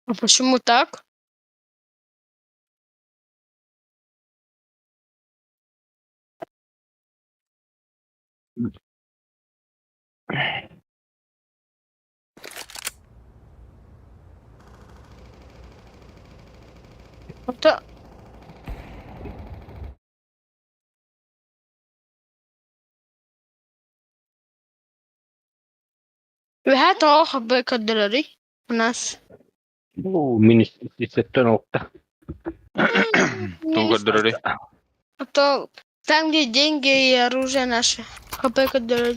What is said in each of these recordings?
А почему так? Это Үһээ тоҕо хабы көрдөрөрүй? У нас. Бу минус 37 алта. Тугу көрдөрөрүй? А то там, где деньги и оружие наше. ХП көрдөрөр.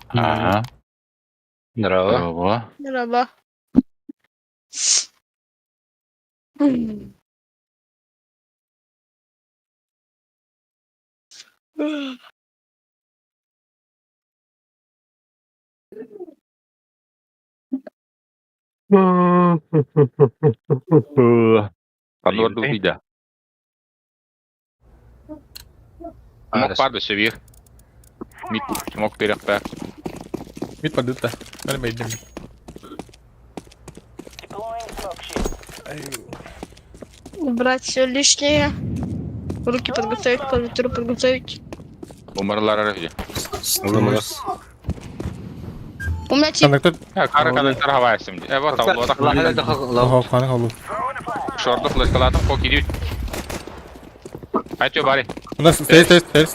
Ага. Здорово. Здорово. Здорово. Ханна ордук тиийдэ? Смок баар өссө биир. Мид смок биэриэхтээх. Мид поддыта. Бары бэйдим. Убрать все лишнее. Руки подготовить, клавиатуру подготовить. Умарлар эрэ. У меня тип Коннектор. Кара коннектор хавайсым. Э вот алло Ого, ханы холу. Шорду флешкалатым ко кидют. Айтё бари. У нас стоит, стоит, стоит.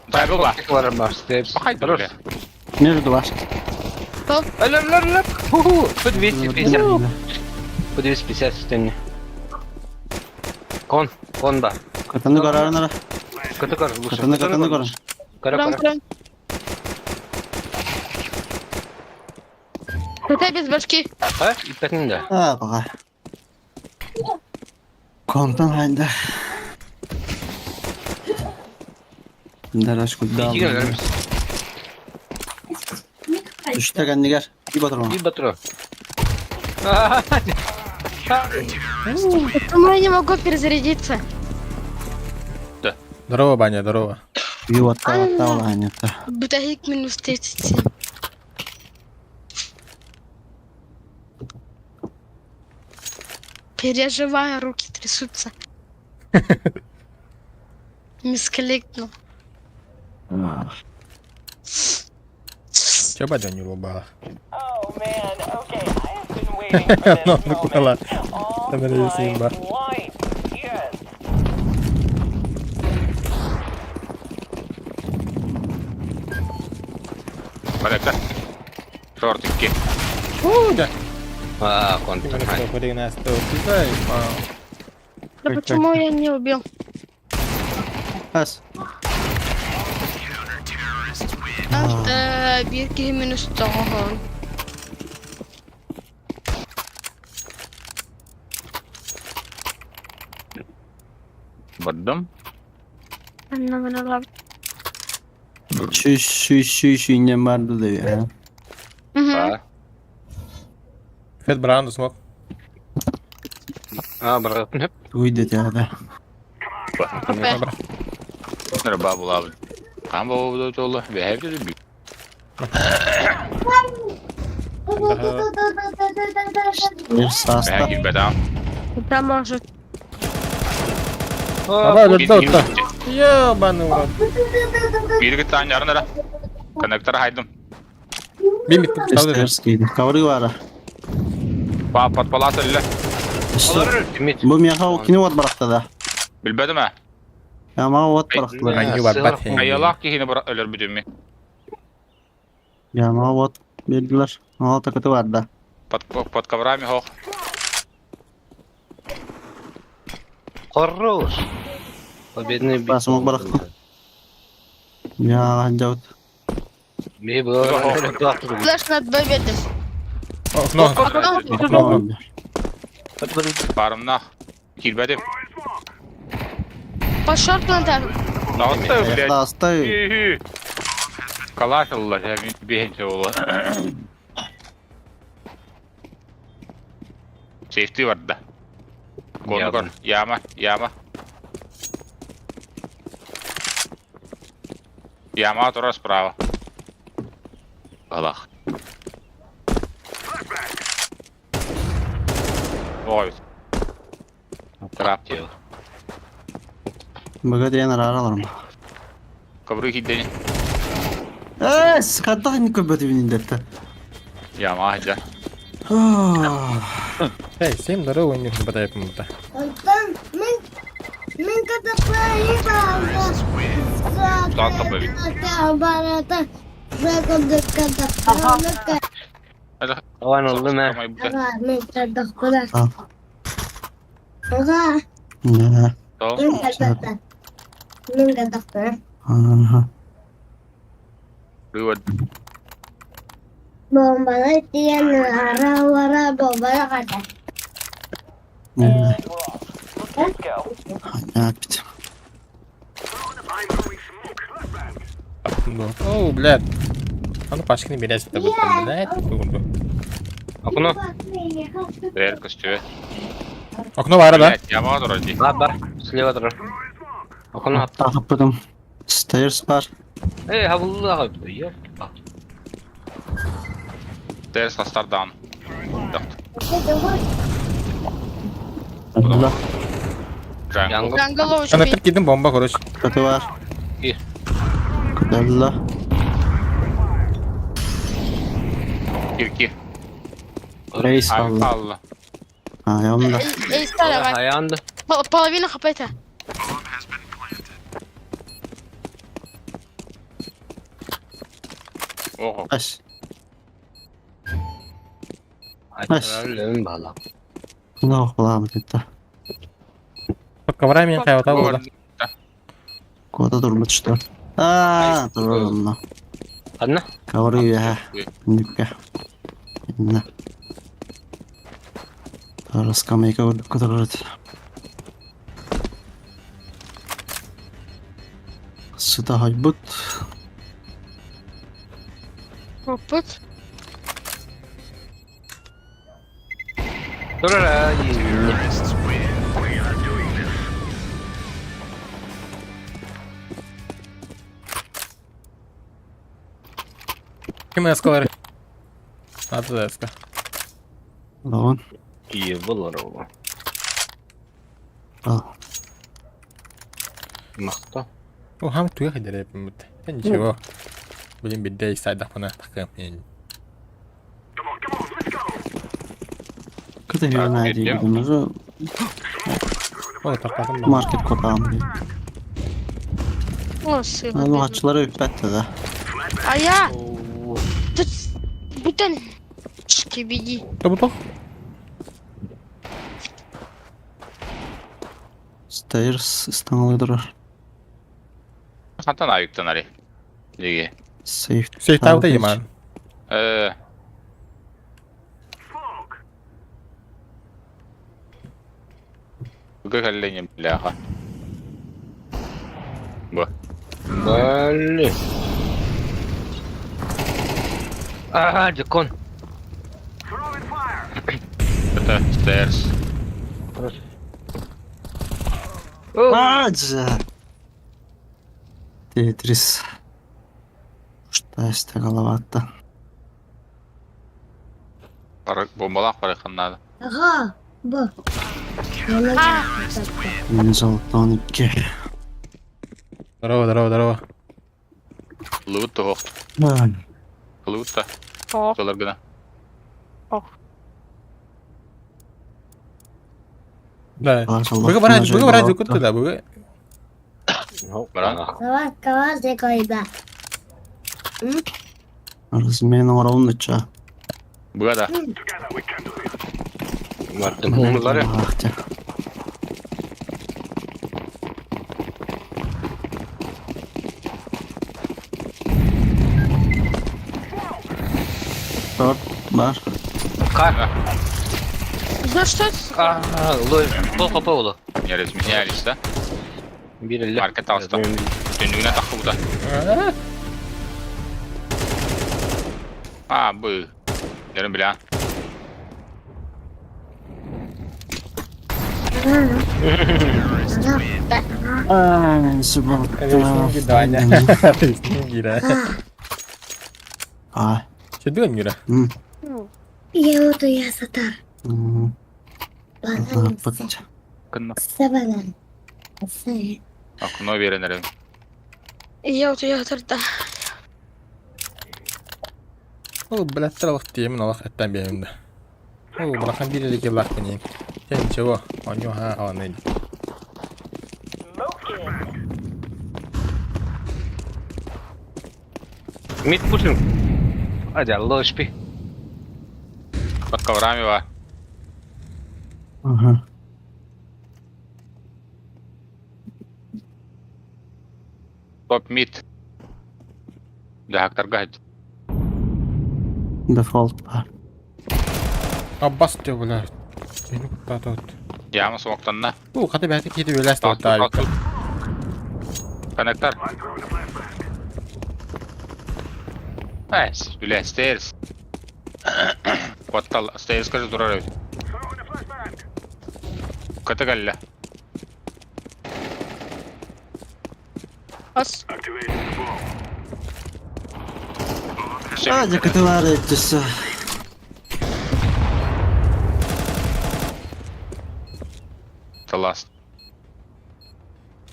Дай была. Пахай, Между вас. По 250. По 250 стенни. Кон, кон ба. Катаны карарынара. Каты кар, лучше. Катаны катаны кар. Кара, Прям, кара. прям. КТ без башки. А, иппэтин да. А, пока. Контан хайда. Дараш куда. Тигер, Түштә кәннигәр. И батырма. И батро. Почему я не могу перезарядиться? Здорово, Баня, здорово. И вот та, вот та, вот та. Бутахик минус 37. Переживаю, руки трясутся. Мискаликнул. Че Бадя не улыбала? Oh man, okay, I have been waiting for this No, moment Никола. all Там это my Симба. life. Yes. Баракта. Шортики. Уу, да. А, кон. Да почему я не убил? Пас. Это бирки минус 100. Бардым. Шү шү шү шү инен барды да я. Угу. Фет Бранду смог. А, брат. Уйдет я да. Нырба булабын. Кам бабы толы. Бэһэп деді. Bir саста. Бэһэ кирбетам. Это может. Давай, да, да. Ебаный урод. Бирги таан ярынара. Коннектор хайдым. Бимит, ставлю. Стерский. Ковры вара. Па под палата эле. Бу мияха кини от баракта да. Билбедим ә. Ама от барактылар. Они барбат. Айалак кихини бар өлөр бүтүмми. Яма от бердилер. Ала такыты бар да. Под под коврами хох. Хорош. Победный бит. Басымок баракты. Я жаут. Ми было. Флеш над бэбетом. Окно. Окно. Барымна. Кирбедим. По шорту надо. Дагытты, блядь. Астай. Калаш алла, я бейінше ола. Сейфти барда. Конугар, яма, яма. Яма турар справа. Алах. Ой. Трап. Быга диэн араара олорум. Ковры киирдэни. Эс, хантах инник көрбөтүбүн индетте. Яма дьэ. Эй, всем здорово, у них нападает минута. Онтон мин мин Оған ыллым ә. Бомбалар тиийэн ара-уара бомбалар хата. Let's go. О, блядь. А ну пашкины березь, это будет, блядь, курду. Окно. Дверь көстүбэ. Окно бара, да? Блядь, ямаҕа турар дии. Бар, бар. Слева турар. Окно. Тахыппытым. Stairs бар. Эй, хабылла Ёп. Stairs хастар даҕаны. Abdullah. Jungle. Jungle Ана үчүгэй. кидим бомба, короче. Kötü var. Кир. Abdullah. Кир, кир. Reis Ай, kaldı. хаалла. Ha yanında. Эй, давай. Аянды. Половина хп-то. Ого. Aş. Аш. Өлім бала. Ne okulam gitti. Под коврами хайвата буолла. Koda durmuştu. Aa, dur oğlum. Ханна? Kavruyor ha. Nükka. Ne? Раскамейка которая. Сюда хайбут. Опыт. Турара. Ким эскалары? Аты эска. Лон. Ие болар ол. Ал. Мақта. О, хам туя хидере бит. Ничего. Блин, бидей сайда пана такым. Кыта хүйен дегеніміз О, тартатым. маркет котağım diye. О, сына. Аны хатчылары өппәтті да. А я... Тут... Бүтэн... Шкибиди. Тобутох? Stairs станалыдырар. Хантан аюктан ари. Диги. Safe. Сейфтаута яман. Э, Көкөллеңем бляха. Бу. Бәлі. А, дикон. Это stairs. Аджа. Тетрис. Что голова-то? Бомбалах барыханнады. Аҕа, бу. А, Минус 12. Здорово, здорово, здорово. Лут тоох. Лут та. О. Толар гына. Да. Быга баран, быга баран күтті да, быга. Баран. Размен оравныча. Быга да. Мартын умылары. Ахтя. Dört бар. Кар. За что? А, лой. Пол хп олы. Не разменялись, да? Бир эле. Маркет алыста. Түннүгүнө тахыбыта. А, бы. Нерин бля. Даня. Гира. А. Чөдүгөн гира. Я вот я сатар. Кынна. Сабанан. Окно биэрэн эрэбин. Я вот я тарда. Ол блядь, олох тиэмин олох эттэн биэримдэ. Ол брахан биир эрэ киллаахпын иин. Чэ ничего, оонньуу аһаа хаалан Мид пушим. Адя, лошпи. Под коврами ва. Ага. Топ мид. Дьаһактарга сылдьар. Дефолт бар. Аббас диэ бля. Мени куттаата от. Яма смоктанна. Бу хата бэйэтэ киһи үөлэс таабыкка. Коннектор. Эс, бля, stairs. Квартал, stairs скажи турар эбит. Ката кэллэ. Ас. А, дьэ кытылаары өттүсэ. The last.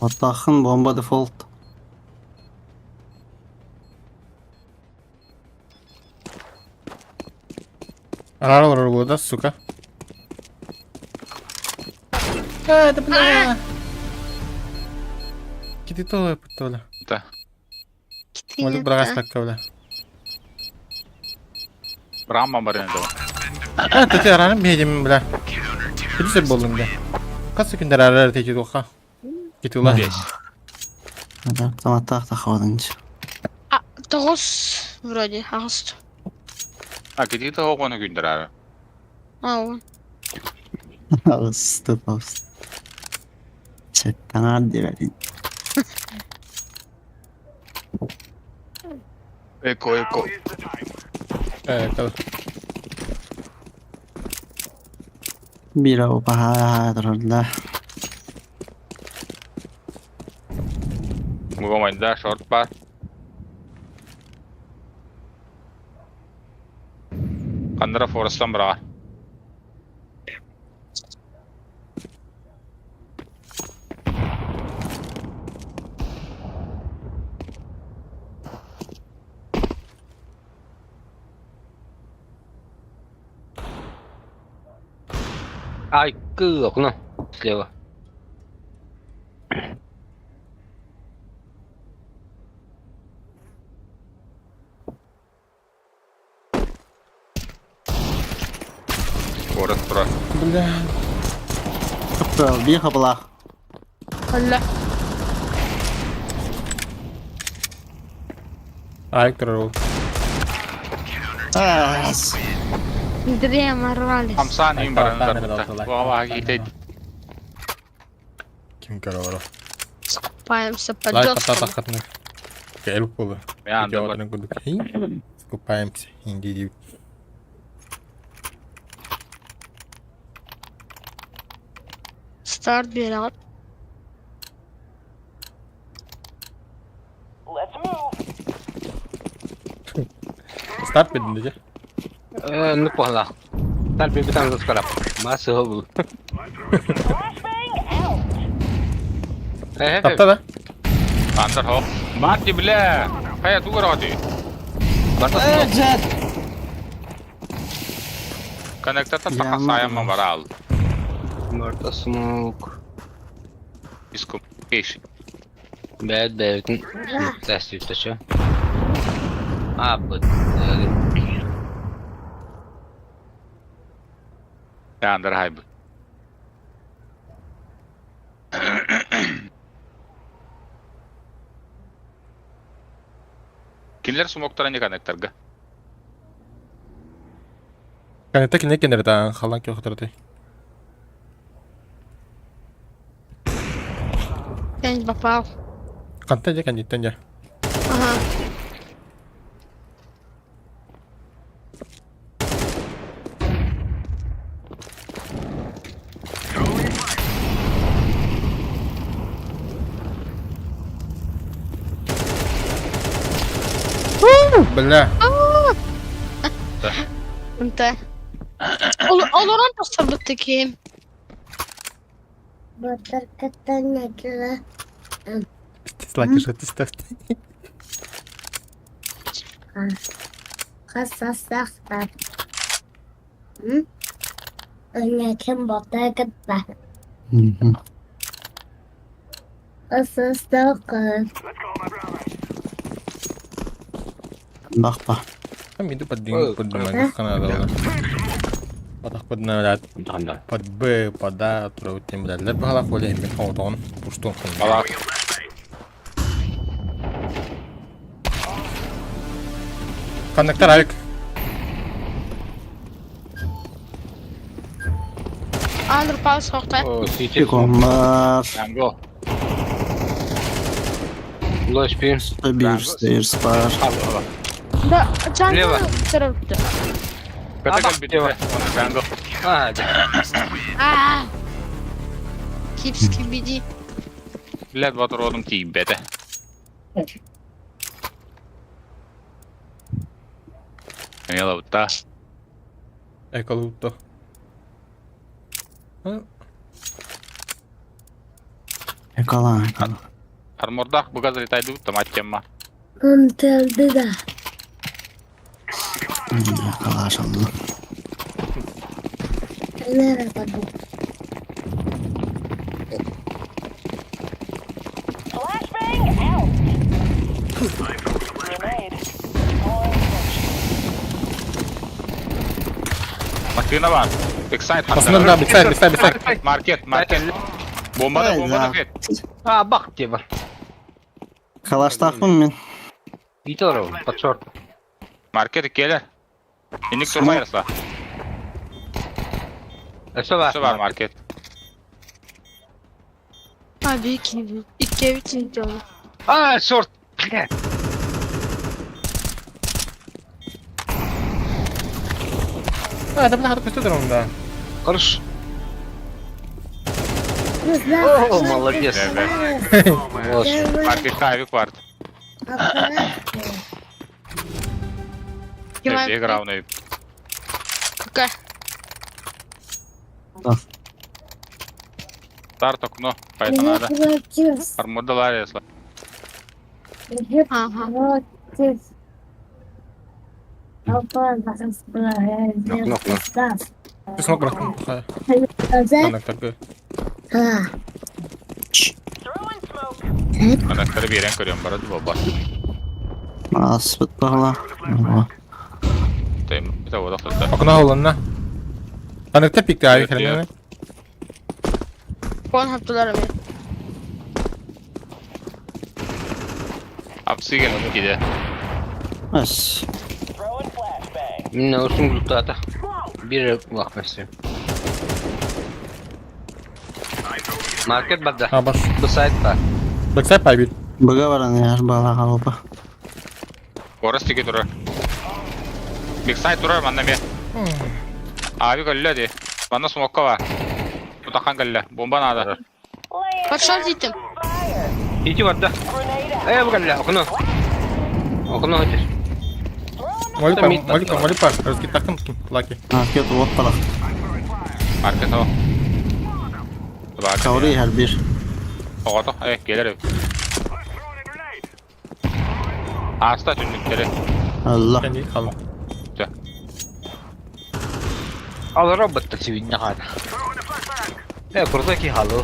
Оттааххын бомба дефолт. Араар олорор буолла, сука. А, да бля. Кити тола путтола. Да. Молик брагаспакка бля. Брамма барен доо. А, тете араным биһидим бля. Кити сөп болдум бля. Хас күндер араар тети туха. Кити ула. Бес. Автоматтаах тахабадынчы. А, тоҕус вроде, аҕыс. А кити тоҕо күндер ара. А, Аҕыс тупос. Сэттаҥаар диэбэтин. Эко, эко. Э, кал. Биир упаһаа турарда. Мугомайда шорт бар. Ханнара Форестан быраҕар. Ай, окно. Слева. Форест турар. Бля. Биир хабылаах. Алла. Айк турар ол. Аас. Дрем орвались. Хамсаан иин баран Айк тарбыта. Буаба киитей. Ким көрө Скупаемся под Лайк досками. патата Кэл буолла. Мен анда бар. Скупаемся. Инди Старт берет. Let's move. Старт бидин дии. Э, ну погнал. Старт бибитан заскарап. Масса гобу. Flashbang out. Э, Тапта да? Андер хоп. Мати бля. Хая тугар ати. Барта Э, смок. дьэ. Коннектата Я саха саяма барал. Барта смок. Иску пеш. Бэт бэт. Тест үтәчә. А, бит. Андер хайб. Кинилер смоктара не коннекторга. Коннектор кине кенер да халан кё хатырды. Я не попал. Хантан дьэ кэнниттэн дьэ. Ага. бля. Инте. Олорон тахсарбыт ким. Дизлайк что ты ставь. Бахпа. Там иду под дым, под дым, канада. Батах под Да. под Б, под А, тура тем блядь. Бахала холи мен хаутон, пуштон. Балак. Коннектор авик. Андр паус хохта. О, сити. Комар. Tango. Лош пин. Bir stairs бар. Ал, ал. Да, чанга Лево. тарапта. Ката Абак, кэлбит. лево. Tango. А, да. А. Кипски биди. Блядь, батыродум тиийбэтэ. Меловта. Эколутто. Yakala yakala. Армордах буга залетайды таматтемма. Yakala aşaldı. Flashbang out. Grenade. Deploying Машина бар. Бексайд. Басынан да, бексайд, бексайд, бексайд. Маркет, маркет. Бомбада, бомбада кет. А, бак тебе. Калаштақпын мен. Итор, под шорт. Маркет келер. Иник турмайрса. Что бар? Şu бар маркет. Abi iki, iki bitince oldu. А, шорт. Бля. А, да бля, көстө да. Хорош. О, молодец. Молодец. Маркет авик бар. Играуный. Какая? Старт окно. Поэтому надо. Армордалар если. Ага. Смог брат. Коннектор. Throwing smoke. Анактар берен көрөм барады баба. Аспыт бағала. Тем, это вот это. Окно холодно. Коннектор пикти авик хрена. Puan haftalar mı? Апсиген киде. Әс. Throwing flashbang. Мине ушун глутата. Бир лахмасы. Маркет барда. А, баш. Бу сайт бар. Бексайд пайбит. Бұға баран яр бала қалпа. Орыс тиге турар. Бексайд турар манна ме. Авик өллө ди. Манна смокка бар. Утахан кэллэ. Бомба надо. Laying Под шорт итим. fire. Ити барда. Grenade out. Э, бу кэллэ, окно. Окно хочешь? Молипа, молипа, молипа. Раскитахтым лаки. Market от бара. Маркет о. Каури her bir. Оҕото, э, келер. Аста түннүктери. Allah. Kendi kalın. Ал робот та сегодня хада. Э, крутой ки хало.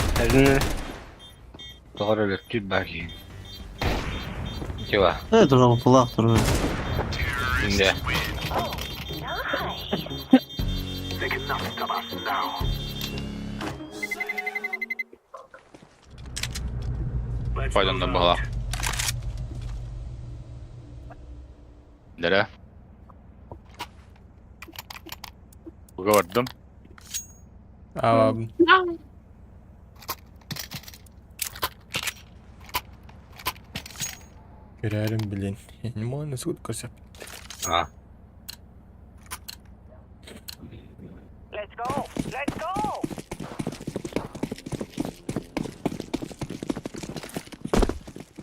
Тоғыр өлі түп бәки. Чего? Э, тұра құлақ тұр. Инде. Пойдем была. Дere. Gördüm. А, Көрәрім білін. Не могу на суд көрсеп. А. Let's go. Let's go.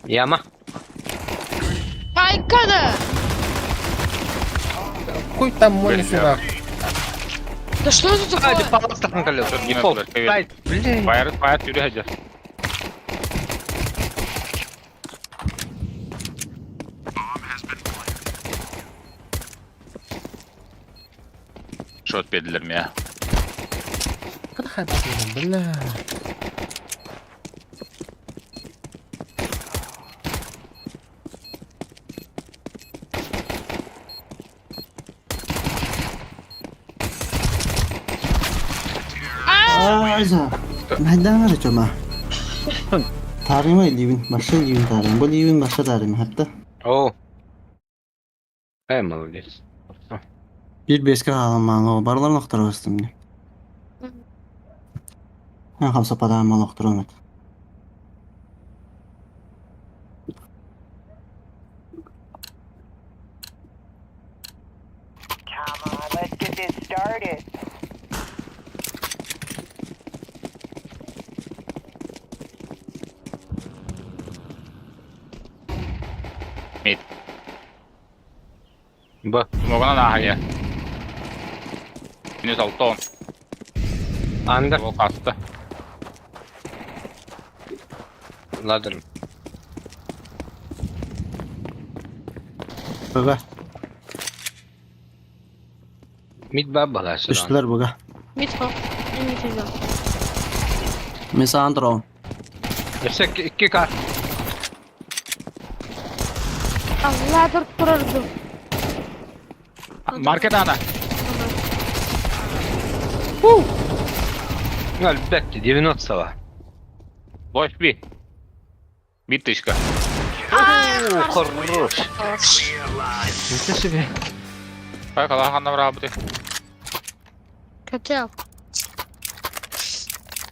Яма. Ay kadar. Какой там мой нахуй? Да что это А, такое? палас тахын калил. Дефолт. Сайт, блин. Байрыт байат yürü hadi. Шот бердилер mi ya? Бля. Айза. Хайдаар чома. Тарыма ливин, баша ливин тарым. Бу ливин баша тарым хатта. О. Эй, молодец. Bir beske хаалмаан о барларын охторостум. Мен хамса падаам мал охторомет. Come on, let's get this started. Mid. Б. Смогана нахая. Минус алтон. Андер. Ол касты. Ладер. Бага. Мид ба баласы. Түштүлөр бага. Мид хо. Мид идем. Мен саан турабын. Өссө икки кар. Ладер турарду. Маркет ана. 0,5 90. Boş bir. Bir тышка. О, хорош. Ничего себе. Байкала ханна работы. Котел.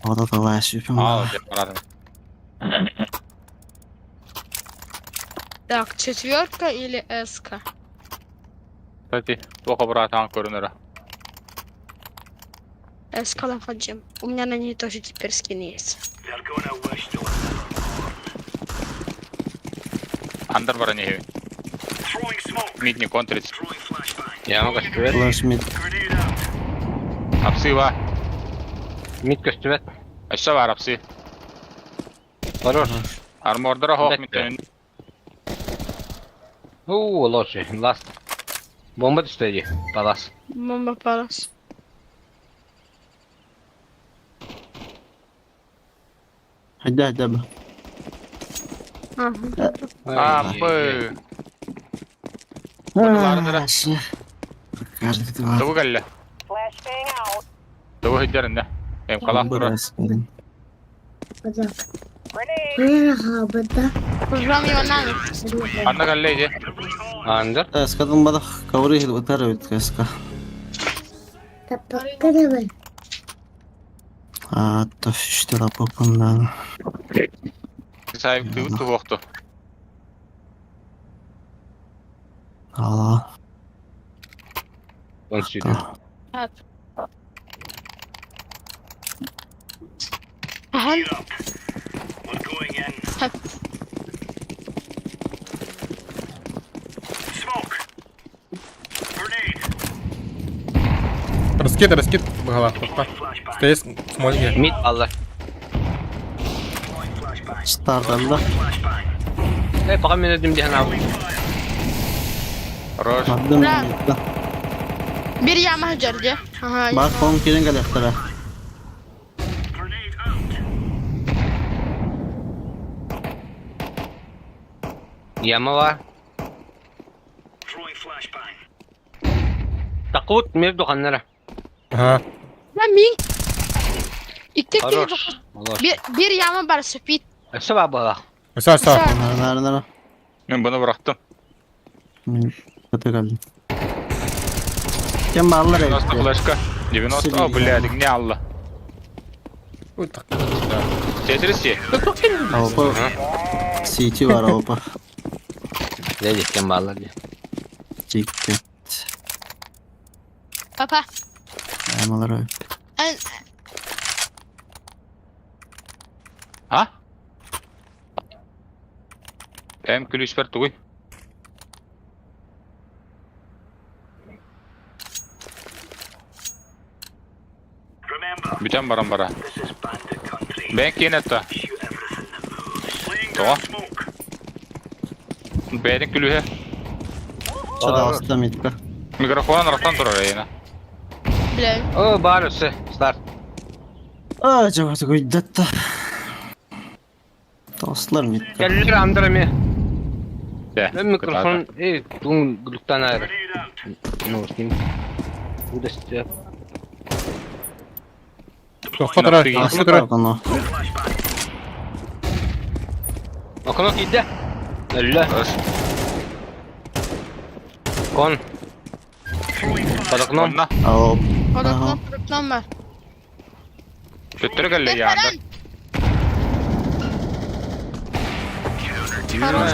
Ода талай сүйпүм. Ал деп барадым. Так, четверка или эска? Кстати, плохо братан көрүнөрө. Эска находим. У меня на ней тоже теперь скин есть. Андер бара не Мид не контрит. Я могу көстүбэт. Флеш мид. Апсы ба. Мид көстүбэт. Өссө бар апсы. Хорош. Армордора хоқ Бәтті. мид. О, лоши. Ласт. Бомба түстө Палас. Бомба палас. Хайда хайда ба. Ага. Апы. Барлары Тугу келле. Flashbang out. Тугу хиджеринде. Эм калах тура. Бадак. Grenade. Ха, Пожрам его на ночь. Анна келле же. Андер. Эскадын бадах кавры хил утар бит эска. Таппаккадабай. А то что лапопундан. Сайып тугу тугу Ала. Он сюда. Так. Ага. Так. Раскид, раскид. Бгала, папа. Стоит смольги. Мид алла. Стартанда. Эй, пока мен өдүм диэн абы. Хорош. Маддым. Да. Bir яма жерде. Ага. Бар кон келен келектара. Яма бар. Такут между ханнара. Ага. Да мин. İki Хорош. Молодец. Bir, bir yama бар спит. Өссө бар бала. Все, все. Нара нара. Мен бұны бұрақтым. Мен көтө келдим. Кем баллар 90 флешка. 90. О, блядь, не алла. Ой, так. Тетрис Опа. Сити бар опа. Деді кем баллар ди. Чикти. Папа. Ямалар. En, А? Эм ключ бер тугуй. Бүтэн баран бара. Бэйэҥ киэн этэ. Тоҕо? Бэйэтин күлүһэ. Чадаҕаста митка. Микрофон арахсан турар эйиэнэ. Бля. О, баар өссө. Старт. Аа, жабаты көйдөттө. Тослар митка. Кэллэр андыр эмиэ. Дэ. Мен микрофон эй, туң глюктан айыр. Ну, с ним. Удастся. Тохто турар, тохто турар. Оно. Окно киирдэ. Өллө. Кон. Под окном. Онно. Ау. Под Ага. окном, под окном бар. Төттөрү кэллэ яанда. Хорош.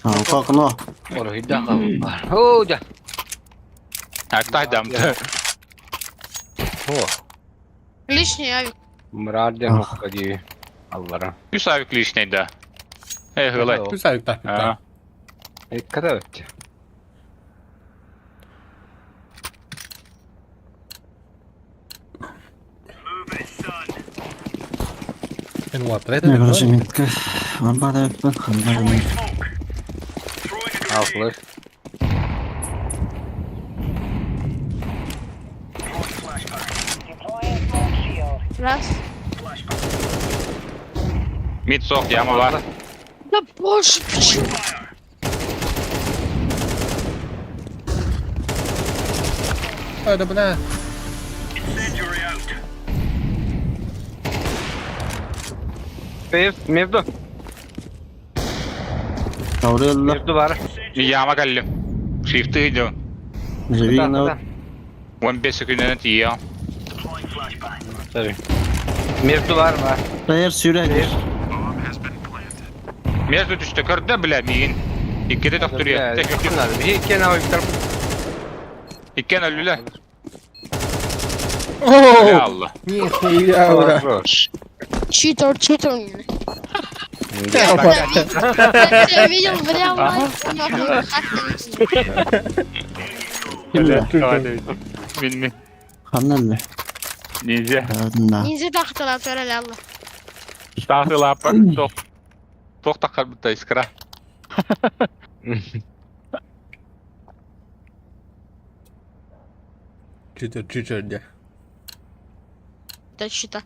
Ау, окно. Ороһуйдаах хаалбар. Оо, дьэ. Аттаах дамты. О, Лишний авик. мыраар диэн хокка дии. Аллара. Үс авик лишний да. Эй, хылай. Үс авик таһпыта. Экката өттө. Эн уолаттар Не, короче, это. митка. Барбада өппін, хандар митка. Аллар. Deploying smoke shield. Раз. Мид сох, яма бар. Да боже, почему? Ой, да бля. Пев, между. Таврелла. Между бар. Яма кэллим. Шифты идем. Живигна. 15 секундынан тиийэ. Sorry. Между бар бар. Дайыр сүйрәдер. Между түстэ көрдө бля миигин. Иккитэ тохтуруя. Иккен авиктар. Иккен өллүлэ. О, Алла. нихуя, бля. Читер, читер. Я тебя видел в реал лайфе, нахуй, как ты? Кимле? Мин мин. Ханналле. Ниндзя. Да. Ниндзя тахтала, турали, алла. Тахты лапа. Тох. Тох тахар бутта искра. Читер, читер, де. Это чита.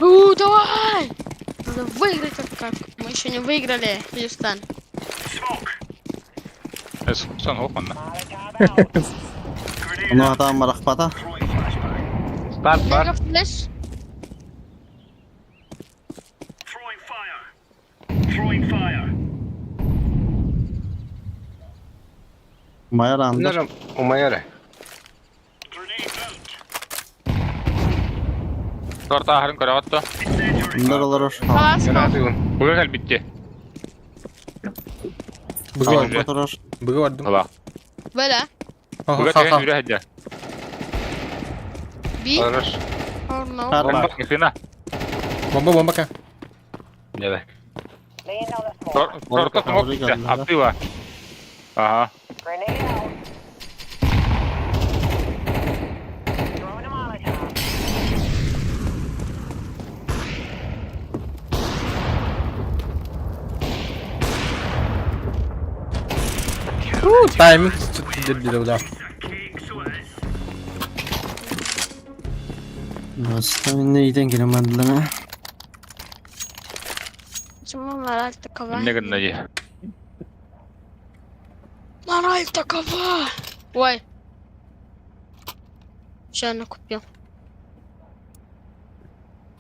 У, давай! Надо выиграть как как. Мы еще не выиграли, Юстан. Сон охонна. Molotov out. Ону атаан барахпата. Старт бар. Мега флеш. Майор андыр. Нажам умайары. Торта ахарын көрөҕөттө. Ындыр олорор. Паласка. Буга кэлбитти. Быгы, Турар. быгы бардым. Ыла. Бля. Буга түһэн үрэ сылдьар. Би. Хорош. Or no. Бар. Бомба хына. Бомба, бомба ка. Давай. Laying down the smoke. Торта смок түстэ. Аптыла. Ага. Grenade out. Throwing a Molotov. У, тайминг бля. Нейден келемәділер. Почему мораль такова? Не гынна дии. Мораль такова! Ой. Че я накупил?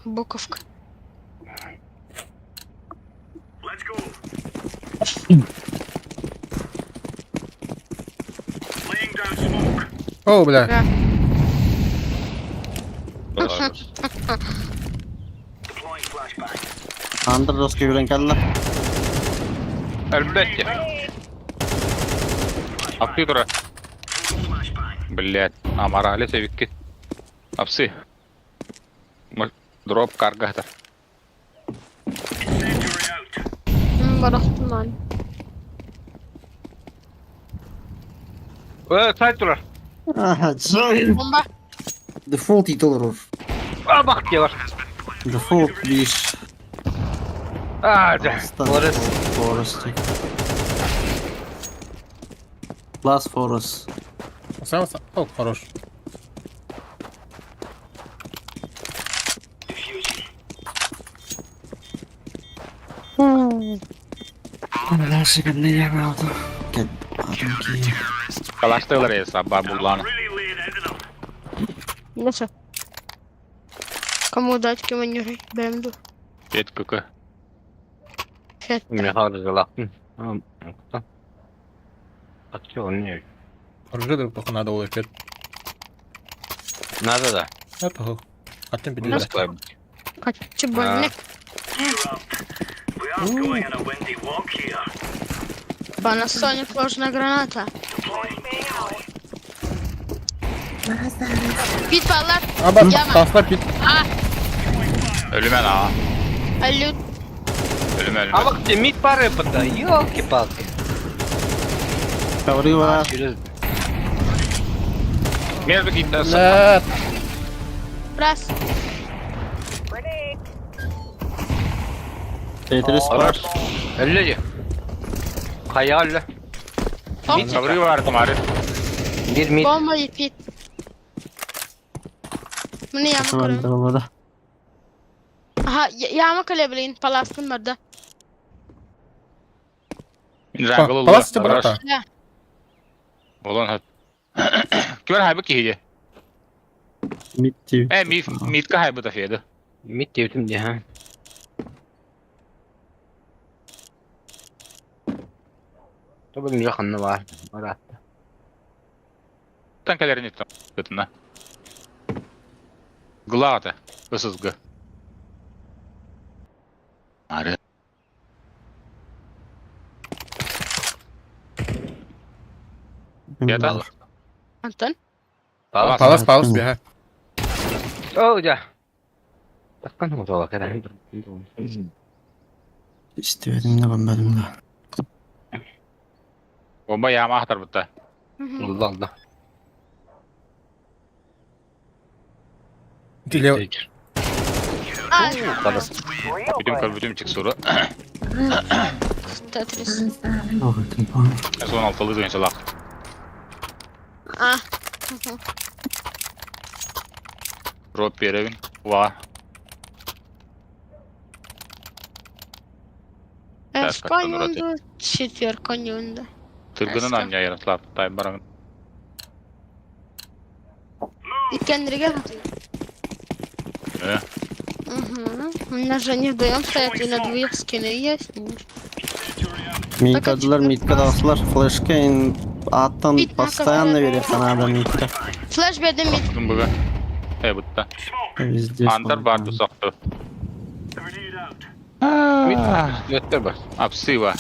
Буковка. О, бля. Да. Андыр доска жүрен кәлі. Өлбөттө. Апты тура. Блять, амарали себикки. Апсы. Дроп каргата. Барахтыман. Э, сайт турар. Ага, Джой. Бомба. Дефолт и долларов. Абах диye var. Дефолт лишь. Аа, за. Forest. Forest. Last Forest. Сам сам. О, хорош. Дальше ко мне я правда. Кадымки. Калаштылар эса бар булланы. Nasıl? Кому дать кем БМД. Бет көкө. Фет. Мен харжалаттым. Атчы не. Оружие только надо было опять. Надо да. Это Аттым били. Kaçı больник. Panasonic ложная граната. Pit parlar. Аба, Яма. тасла пит. Ölümen ha. Алют. Ölüme ölüme. Абах те мид пары пата. Ёлки-палки. Коврыва. Через Между гитасы. Блядь. Раз. Grenade. Тетрис пар. Өллө. Кая өллө. Оп. Ковры бар томары. Бир мид. Bomba pit. Bunu yağma Tamam, kale. tamam. Aha yağma kale bilin. Palastın barda. Jungle Палас те брата. Болон хат. Көр хайбы киһиге. Мид ти. Э, мид мидка хайбы тафеды. Мид дептим де, ха. Тобын жақынны бар. Бар атты. Танкалерин итtim. Кытына. Глата. Ысызгы. Ары. Ята. Антон. Палас. Палас, палас, бега. О, да. Таккан отола кара. İstemedim de ben benim de. Bomba yağma atar butta. Алла алла. Диле. Ay. Палас. Real Бүтүм good. көр бүтүм чык суру. Tetris. Oh, tamam. Son altılı dönüşe lak. Ah. Drop беребин. Ва. Так, как он Эсконюнду. Четверконюнду. Тыргынын Эска. anya яратлап. Тай баран. Икендрige. Э. Угу. У нас же они вдвоем стоят и на двоих скины есть. Mid'dadılar, mid'de dağıttılar. Flash'ka in attan Mid постоянно veriyor sana da mid'de. Flash bedim mid. Tüm bugü. Э butta. Везде. Антар бар тусакты. Мид өттөр бар. Апсыва.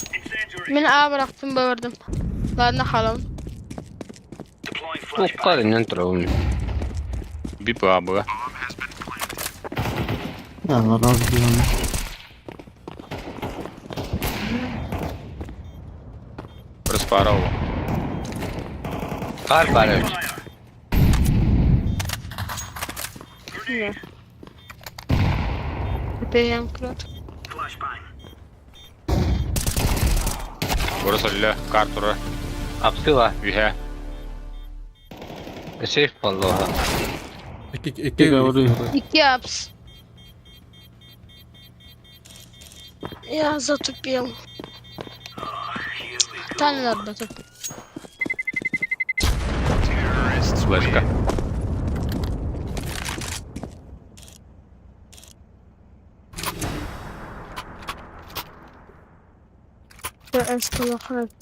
Men A bıraktım bağırdım. Ладно халам. Тукка ден турабын. Бип абы. Ya var az bir onu. Бір пара ол. Бар бар. ПМ крот. Орыс өлі картура. Апсыла. Үйе. Сейф болду. Iki iki. Говорю. İki apс. Я затупил. Та не надо тут. Флешка.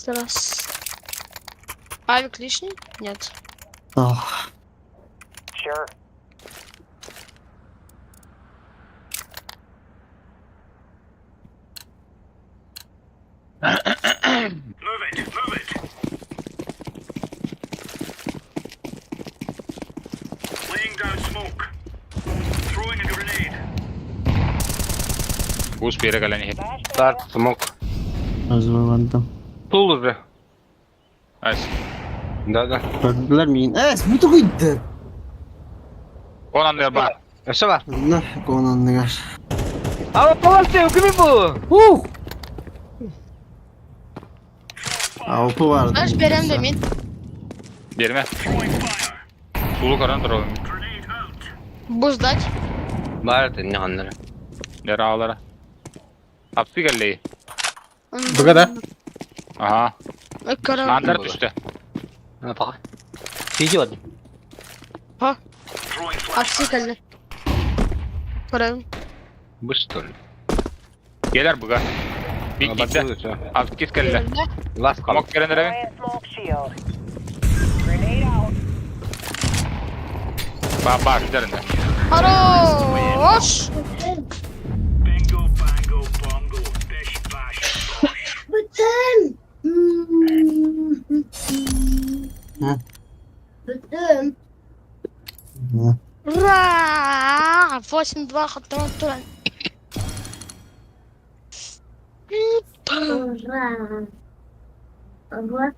Раз. Авик лишний? Нет. Ah. Sure. Buz bir yere gelen Старт смок. Развиванdım. Тул уже. Айс. Да-да. Көрдүлэр миин. Э, бу тугуйды? Он анныгар баар. Өссө бар. Онно, кон анныгар. А полости, кими бу? Ух! Алпы барды. Знаешь, берем да мин. Биэримэ. Сулу көрөн турабын. Буз дать. Бар это не аннары. Нера алара. Апсы кэллэй. Быга да? Аха. Короче. Андар түстэ. А, пока. Видео. Апсы кэллэ. Көрөм. Бу что ли? Келер быга. Бик киирдэ. Апсы кэллэ. Лас Смок кэлэн эрэбин. Giant smoke shield. Grenade out. Ба ба сүдэринэ. Хорош! Бүтүн. Ха? Бүтүн. Ура! 8-2 хаттан туран. Ура. Вот.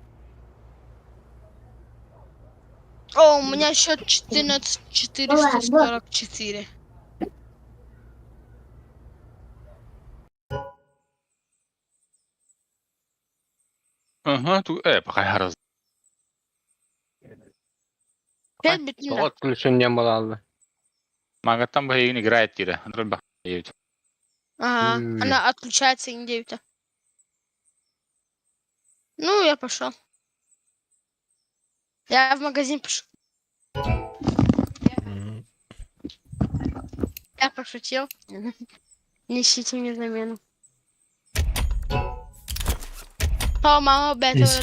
О, у меня счет 14 444. Ага, ту э, пока раз. 5 бүтүн. Тоҕо күлсүн диэн буолаллар. Магаттан баһыйын играет тире. Андрей бах. Ага, М. она отключается и не Ну, я пошел. Я в магазин пошел. М. Я пошутил. Не ищите мне замену. О, мама, бета. Есть.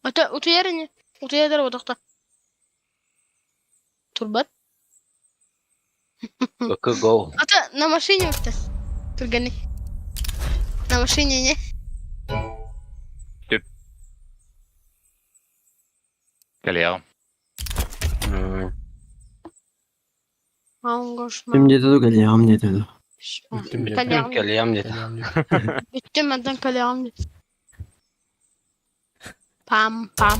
Это утуярыне. Утуядыр одақта. Турбат. Быка go. Ата на машине вот Турганы. На машине не. Кэлиэҕим. М. Аңгошма. Ким диэтэ ду кэлиэҕим диэтэ ду. Бүттүм диэтэ. Калям. Кэлиэм диэтэ. Кэлиэм диэтэ. Бүттүм мантан калям. Пам пам.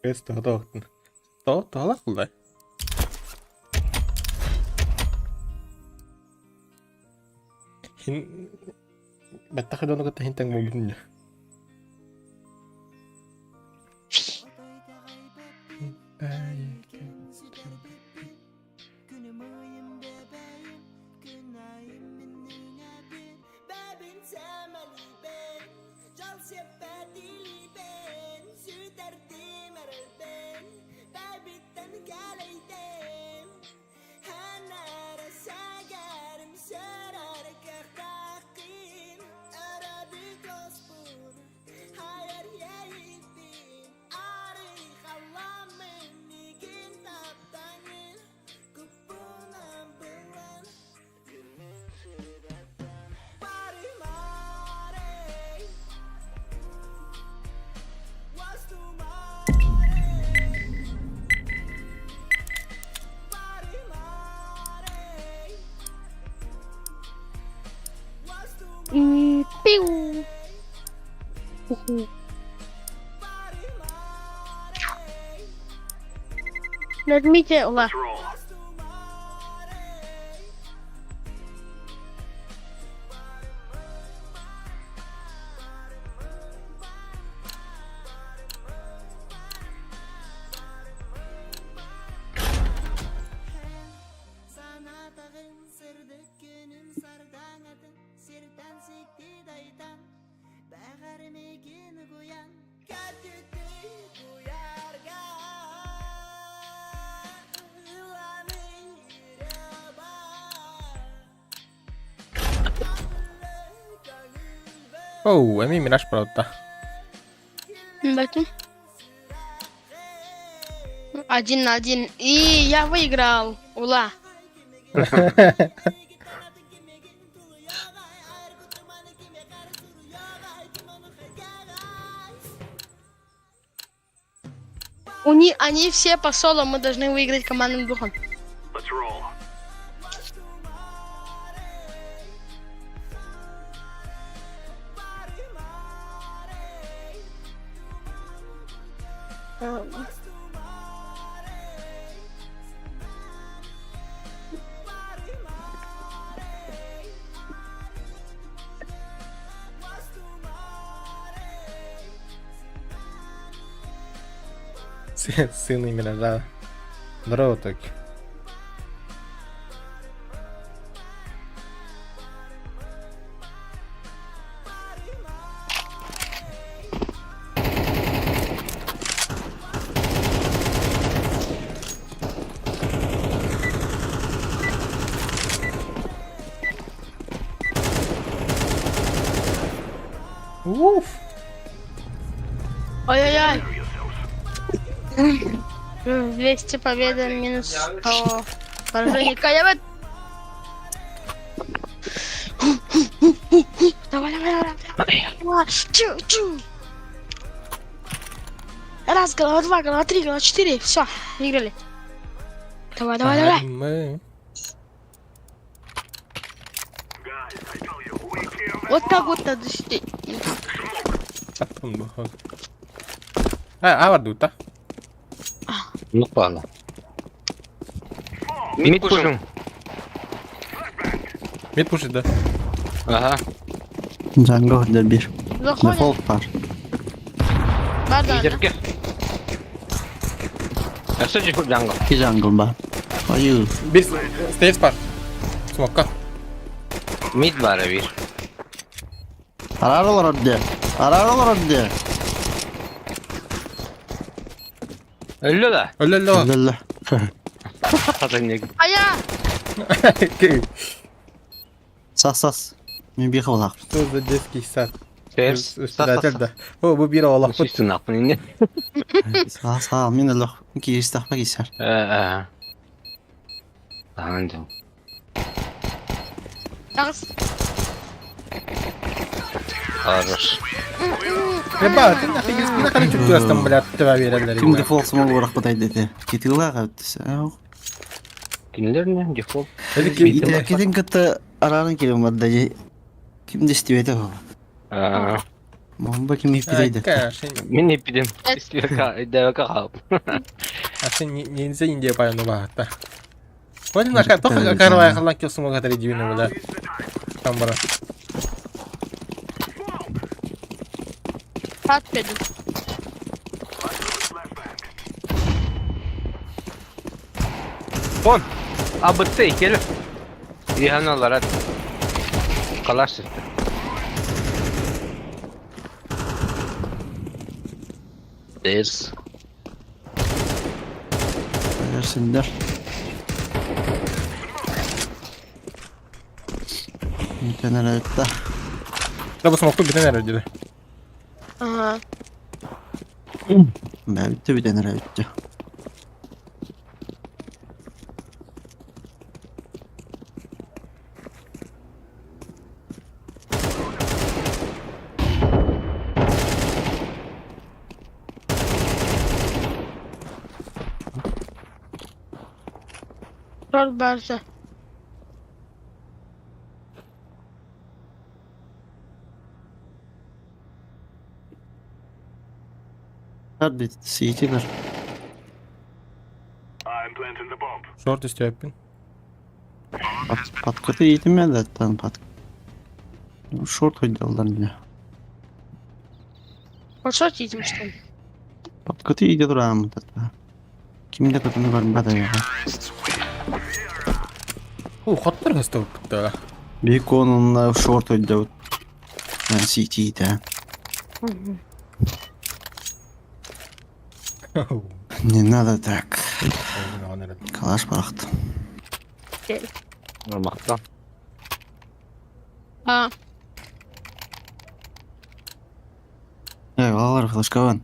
Кыз тоҕо оттун. Тоҕо тоҕолох булла. Хин баттах дьону кытта хин тэҥ буолбутун дьэ. Нажмите ла. Оу, эмиэ мираж правда. Бэтим. Один на один. И я выиграл. Ула. У них, они все по соло, мы должны выиграть командным духом. Сын и миража. Здорово, Токи. Уф! Ой-ой-ой. 200 победа минус 100 поражений. Каявет. Давай, давай, давай, давай. Давай. Чу, чу. Раз, голова, два, голова, три, голова, четыре. Все, выиграли. Давай, давай, давай. Мы. Вот так вот надо сидеть. Потом выход. А, а, да? Ну пала. Мид пушим. Мид пушит, да? Ага. Джанго бір. Заходим. Дефолт бар. Бар, да. Лидерге. Өссө жиху джангл. Ки джангл бар. Ою. Бир стейрс бар. Смокка. Мид бар бир. Арар олар де. Арар олар де. Өллө да. Өллө өллө. Өллө. Хатын А я! Сас сас. Мен бир қылақ. Что за детский сад? Стейрс. Председатель, да. О, бу бир олақ. Сүстүн ақпын инде. Саа саа мен өллө. Кийистақпа кийсер. Э. Таан жол. Раз. Хорош. Ребята, ты нахуй не нахуй чувствуешь там, блядь, тебя верили. Ким дефолт смол орақ бұдай деді. Кетілі ағып. Кинилер не дефолт. Итәкеден кытта арарын келем бар да. Ким дестибете ол. Аа. Момба ким иппидейди. Мен эпидем. Истибека, дэвека хаап. А сен нельзя Индия баяну багатта. Вот на ка тоха карвай халан кёсу мога тари дивина бля. Там бара. Отпеду. Он. Абытты кел. Иханалар. Калаш сытты. Стейрс. Версиндер. Бүтән да. Да бу смоку битен эрди. Ага. Бә битте бүтән битте. Роль Барса. Тарбит, сиитилэр. Шорт истээппин. Подкаты иитимэ да тан под. Шорт ойдаллар мне. Шорт едем, что ли? Подкаты иде турааммыт ата. Ким да кытыны барбат айаҕа. О, хоттор хастабыппыт Бейкон онна шорт ойдабыт. Сиитиитэ. Не надо так. Калаш барахты. Махтал. А, Э, алар флешкабан.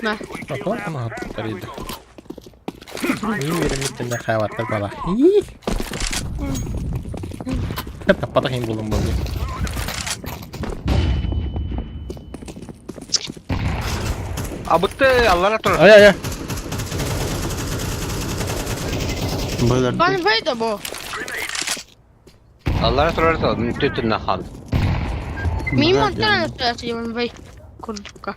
на. Акон хаттар иди. Мин веремиттен хайваттар бала. Таппатах им булум болду. Абытты аллара турар. Ай ай ай. Байлар. Ван вейда бо. Аллара турар то түтүннэ хал. Мин монтана стоят Ван вей. Курдука.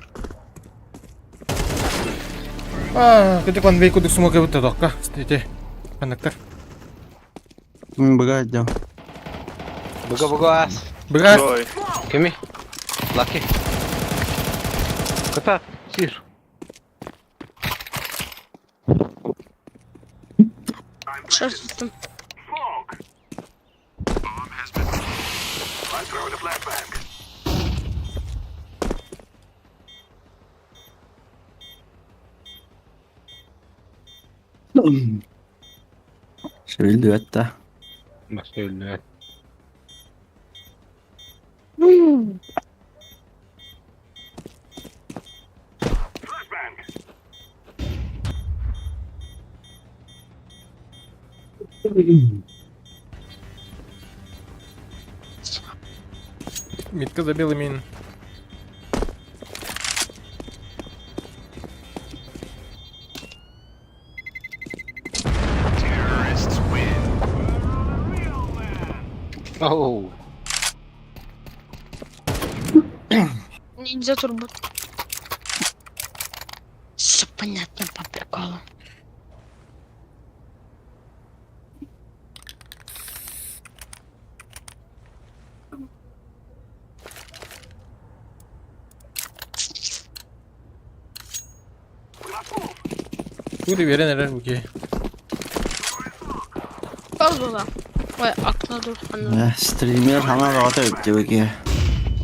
А, кыты кон вей кудук сумок бутта докка. Стете. Коннектор. Мин бага дям. Буга буга ас. Быгас. Ой. Кими? Лаки. Ката сир. Шорт там. Шевелді өтті. Басты Митка забила мин. Оу. Ниндзя турбо. Все понятно по приколу. Кури верен эрер буки. Пауза. Ой, окно дух. Оно. Стример хана рата өтті беке.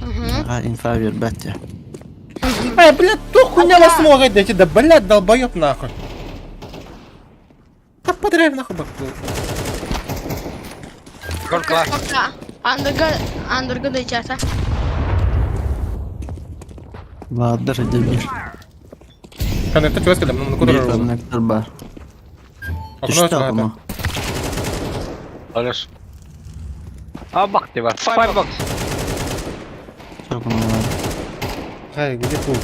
Угу. Инфа бербәтті. Ай, блядь, то хуйня вас смогает дайте, да блядь, долбоёб нахуй. Да подряд нахуй бак. Коркла. Пока. Андерга, андерга дайчата. Баадыр дебир. Коннектор чугас келем, ну куда Bir ролл. коннектор бар. Окно Түштү чугас. окно. Алыш. А бак ты бар. Firebox. Окно бар. Хай, где пул?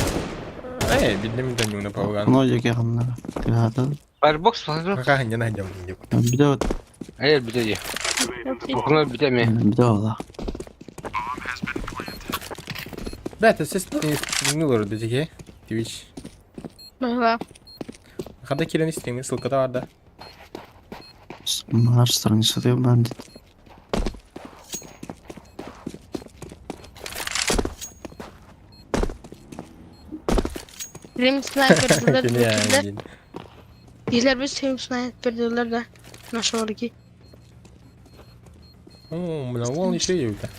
Эй, бидне мин даню на пауган. Окно жеке ханнара. Тыгаты. Firebox Firebox. Какая не найдем нигде. Биде от. Эй, бите. Окно бите ми. Биде ола. Да, это все стримилор дэтиге. Twitch. Ага. Хада кирен стримы, ссылка да бар да. Мар страница деп бар дейді. Стрим снайпер Кене дилер. Дилер biz стрим снайпер дилер да. Нашего руки. О, бля, вон еще и это.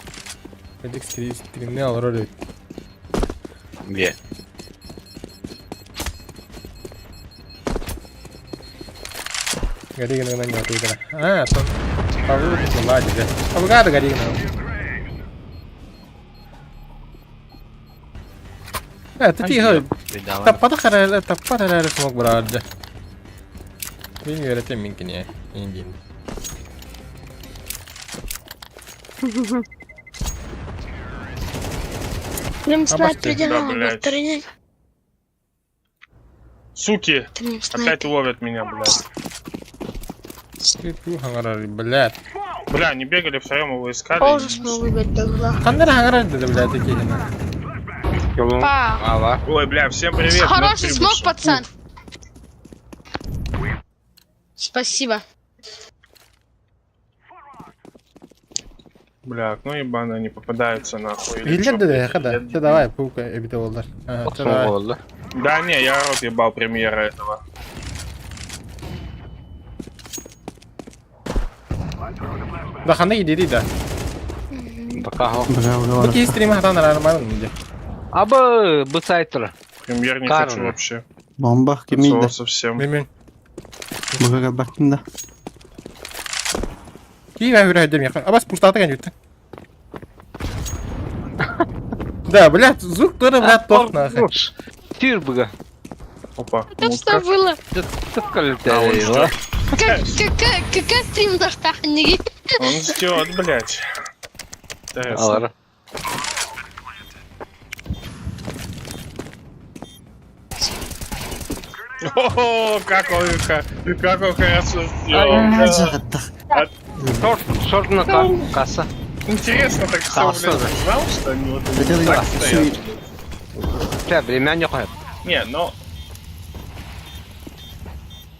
Эдик стримнел ролик. Бе. Горигана на него игра. А, там получится ладит, да. Авгада Горигана. Это тихо. Таппата таппата харале смог брать. Мен үйрәтем минкине. Индин. Стрим снайпер Обожди. Да, дилер. блядь. Тренинг. Суки, Стрим опять снайпер. ловят меня, блядь. Ты хаңарар, блядь. Бля, они бегали втроем, его искали. Тоже смогу выиграть тогда. Қандай хаңарар деді, блядь, екені. Па. Ава. Ой, бля, всем привет. Хороший мы смог, прибывшие. пацан. Спасибо. Бля, окно ебаное не попадается нахуй. или Биллер чё, да блядь, да, я да. Давай, пука эбите олдар. Охсон болду. Да не, я рот ебал премьера этого. Да ханна гидери да. Пока хо. Бля, Бу ура. киһи стрима хатан нормально диye. Абы бу сайт турар. Премьер не Карл. хочу вообще. Бомба От кимийdi? слова совсем. Мен Буга бактым да. Киһи ben хүрэ yakın. Абас пустата кэн жүттэ. Да, блядь, звук тоже, блядь, тох нахуй. Тир буга. Опа. Это что было? А, он ждет. Как, какая, какая стрим захтахни? Он ждет, блядь. Интересно. Алар. О, как он, как он хорошо сделал. А, жагаттах. Шорт, шорт на касса. Интересно так все, Хорошо, блядь, да. знал, что они вот Хотел так я стоят. Чэ, время не хватит. Не, но...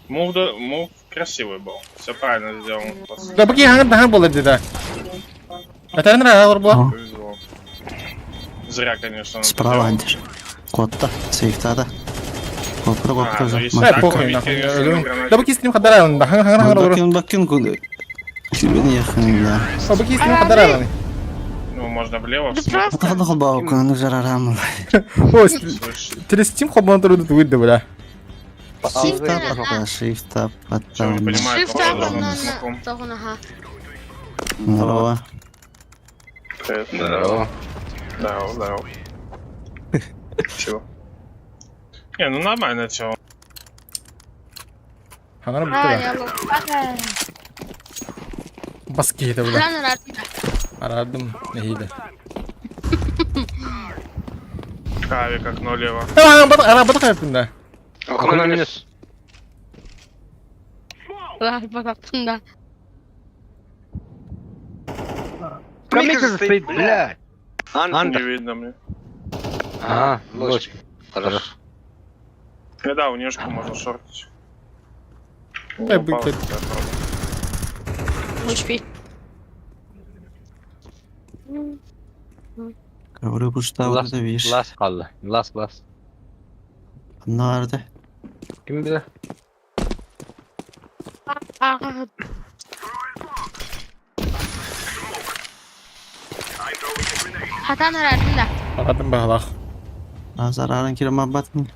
Мув, да, мув красивый был. Все правильно сделал. Просто Да, бу киһи ханган тахан болар диye. Атан ра бу. Повезло. Зря, конечно. он это Справа делал. антир. Котта, сейфтада. Копра А, копра ну, жак. если Да, так, похуй то нахуй. конечно, на гранате. Да, бу киһи стрим хадара да ханган ханган олор. Бакин бакин куды. Кибен yakın ya. Бу киһи стрим хадара Ну, можно влево, Да в смок, просто. Атаха холба каны жарарам. О, слышь. телестим хобан туруду тугуйды бля. Shift up, shift up, Чё, не потом. понимаю, Shift кого up должен на быть смоком. ага. Здорово. Привет. Здорово. Здорово, здорово. Чего? Не, ну нормально чего. Ханган А, бутты да. я лох. Бас киһи бля. Рано рано. Арадым нехиде. Авик окно лево. Ханган бат ара бат хайпында. Окно минус. Да. Камикас стоит, блядь. Не Андер. видно мне. А, лучше. Хорошо. Да, да, унежку можно шортить. Да, Упал, будет. да, правда. Успей. Говорю, пушта Лас, вот видишь. лас kaldı. Лас, лас. Nerede? Kim bilir? Ага. Хатан да. Арадым баһалах. Zararın kirama batmıyor.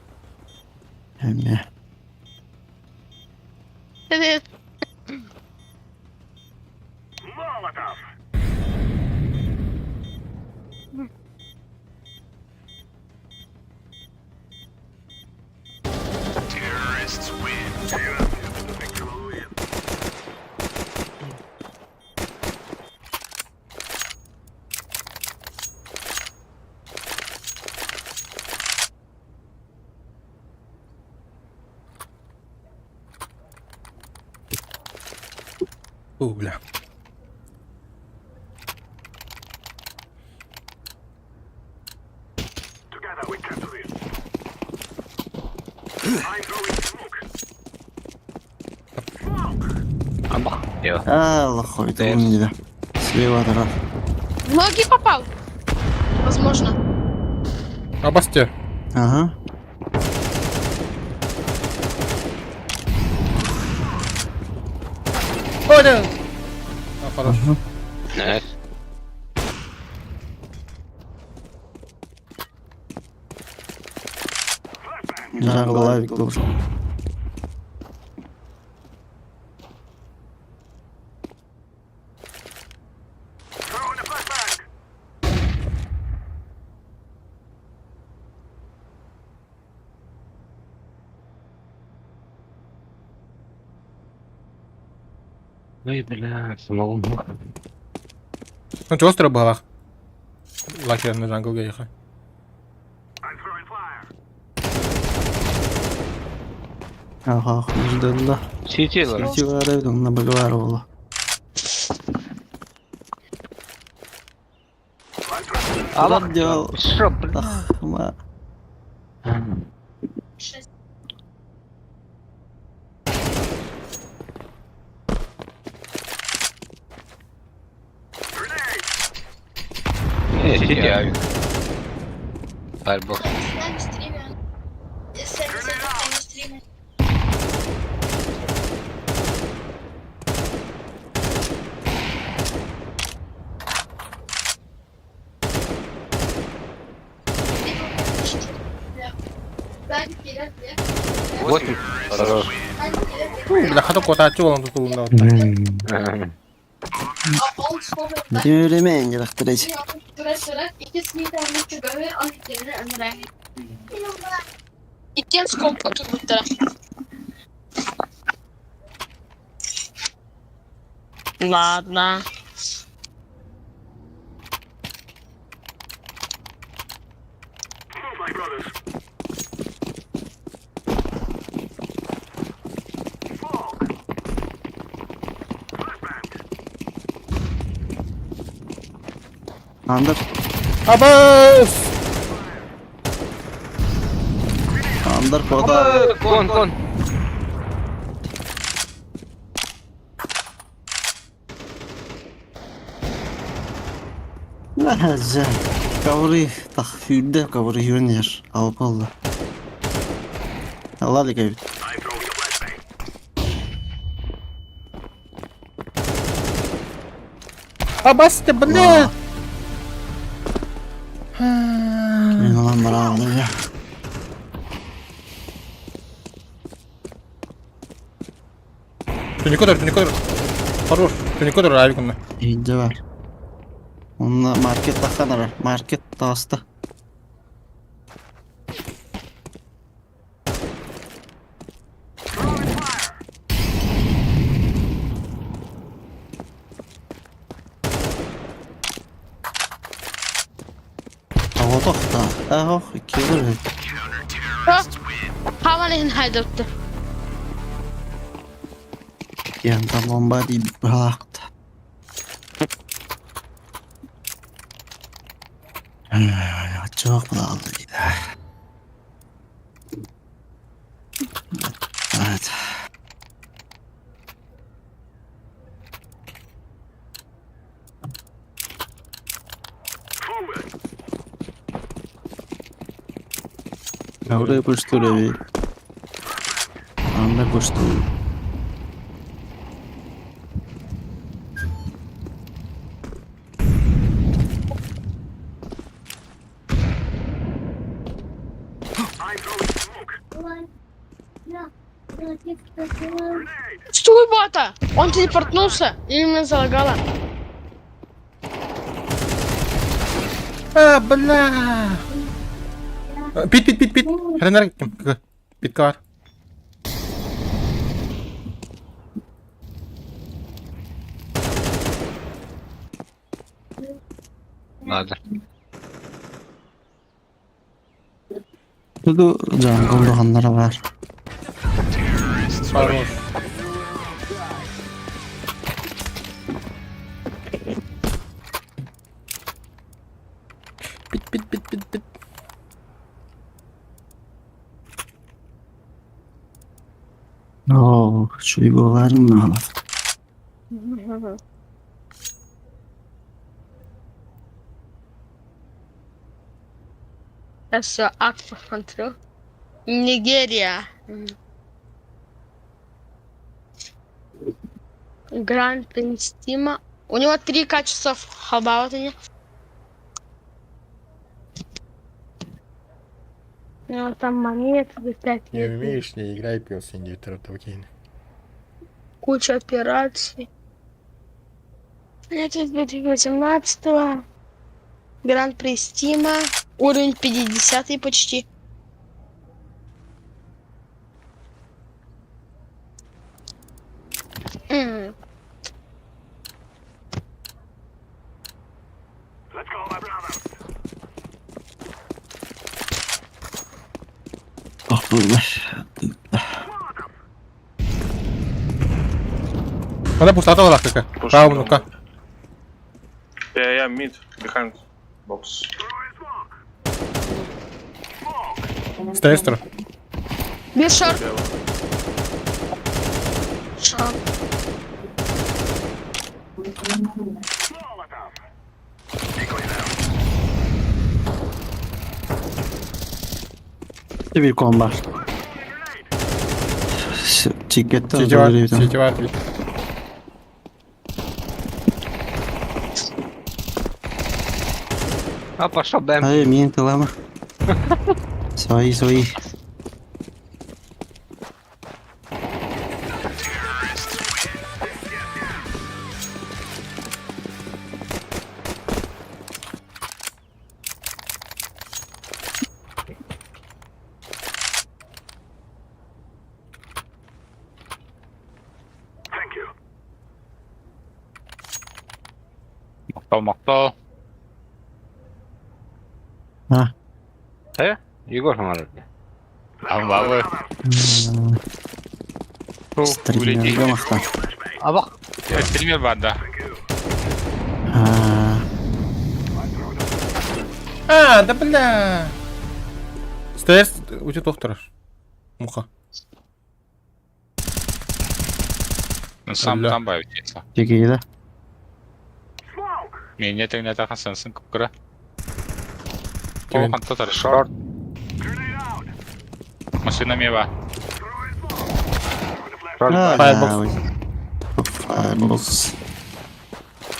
Hem ya. Привет. У, бля. Ama. Yok. Allah koydu bunu dedi. Слева taraf. В ноги попал. Возможно. Абас те. Aha. О, да. А, хорош. Evet. Jungle авик должен. Ой, бля, самогон. Ну, чего строил баһалах? Лакер на джангл гейха. Aha, ждала. Сити var. Сити var evde, onunla bug'ı var oğlu. Турар дьол. Шо, блин? Тахма. Не, сиди, авик. Фаербокс. 8. Хорош. Бля, хата куотааччы буолан тутулунна. Дүүрэмэн дьарахтарыч. Иккиэн скоп отурбуттара. Ладно. Андыр. Абас! Андыр кода. Кон, кон. Нәһәзә. Каври тах фүдә каври юнер. Алып алды. Алла дигән. Абас ты, бля! Мен алам бара алды я. Түнекке тур, түнекке тур. Хорош, түнекке тур, авик онно. Иде бар. Онна маркет тахан ара. Маркет таста. Ага тохта. Ага, келер. Хаван иһин хайдапты. Янта бомба ди бракт. Çok aldı Evet. Oraya koştu bir. Anda koştu. Стой, бата! Он телепортнулся или меня залагало? А, бля! Пит, пит, пит, пит. Хренер, пит кар. Надо. Bu jungle hanlara var. Хорош. Пит, пит, пит, пит, пит. Oo, şu var mı? Я все, акт посмотрю. Нигерия. Гранд Принстима. У него три качества хаба вот они. У него там монеты, пять. Не умеешь, не играй, пил синий окей. Куча операций. Это 2018-го. Гран При Стима. Уровень 50 почти. Ah bunlar. Надо пустота была какая. Push Право, it ну-ка. Yeah, yeah, mid, behind box. Стоит тур. Без шорт. Шорт. Bir kon var. Ticket Сити бар, сити бар. А пошел бэм. Ай, мин тылама. Свои, свои. Мактал, мактал. А. Э? Егор смотри. Амбалы. Стримерге мақтан. А бак. Стример бар, да. А, А, да бля. Стоит, у тебя доктор. Муха. Сам Алло. там бавится. Жекеге Меня так не так сенсин кукра. Кевин. О, хантатар шорт. Машина мева. Firebox. Firebox.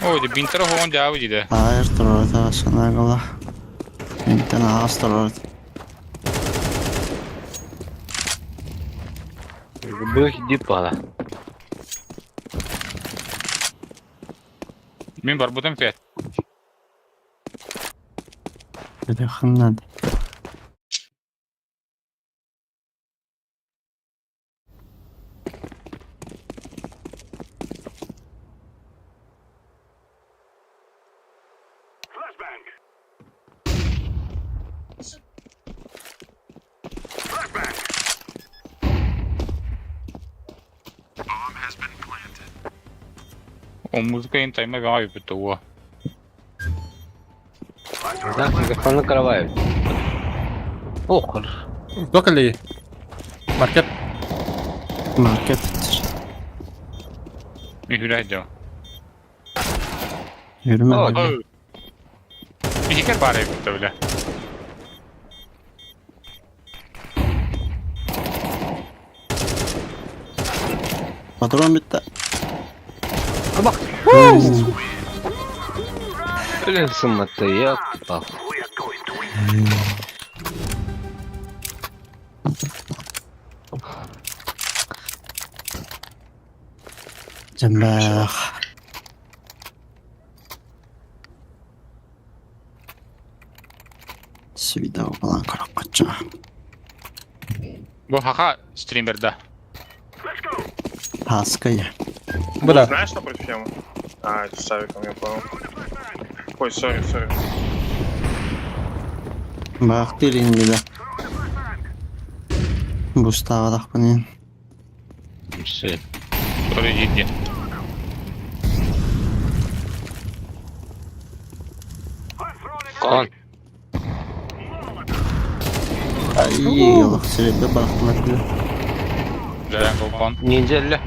Ой, да бинтер хоон дяу диде. Hayır turorda şana Minten ağız turorda. Бых дипала. Мин бар бутым фет. Bir de хыннад. О, музыка им тайма гай бутуа. Да, микрофон накрывают. О, хорошо. Докали. Маркет. Market. Мин хүрэ дяу. Yürüme. Aa, Ой. Ихер бар буту бля. Patron bitti. А бак. Блин, сумма-то я попал. Cembah. Свидao falan каракача. Бу хаха стример да. Паская. Бля. Знаешь, напротив ямы? А, это с авиком, я понял. Ой, сори, сори. Бак дилин de. Буставадах бунин. Все. Сори диде. Кон. Ay, Allah sürekli bıraktılar bile. Жаран голкон. Ниндзя.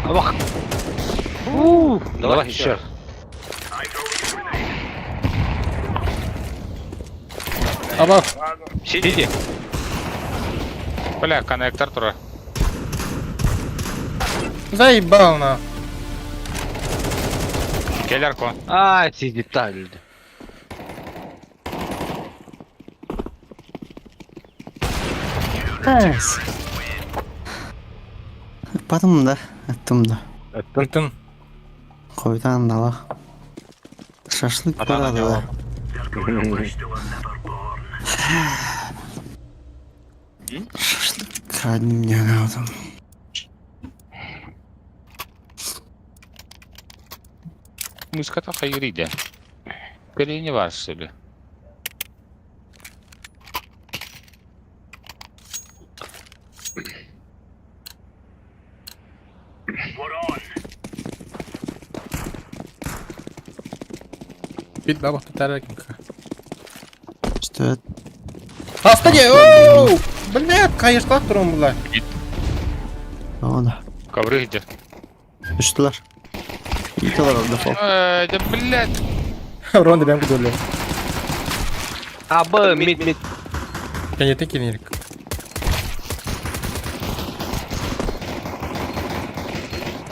А бак. Давай еще раз. А бак. Ладно. Сиди. Бля, коннектор тура. Заебал на. Келлер кон. А, сиди деталь. Patım da, attım da. Ытын. Koydan da bak. Şaşlık Adana var devam. da. Şaşlık kadın aldım. Музыка-то хайриде. Скорее не ваш, что ли? Бит бабах татара кимка. Что Хаста не, оу! Блядь, конечно, турун була. это? Ковры где? Түштүлэр. Италар дефолт. Э, да блядь. Ронда бэм кудулу. А, Б, мид, мид. Кенете кинерик.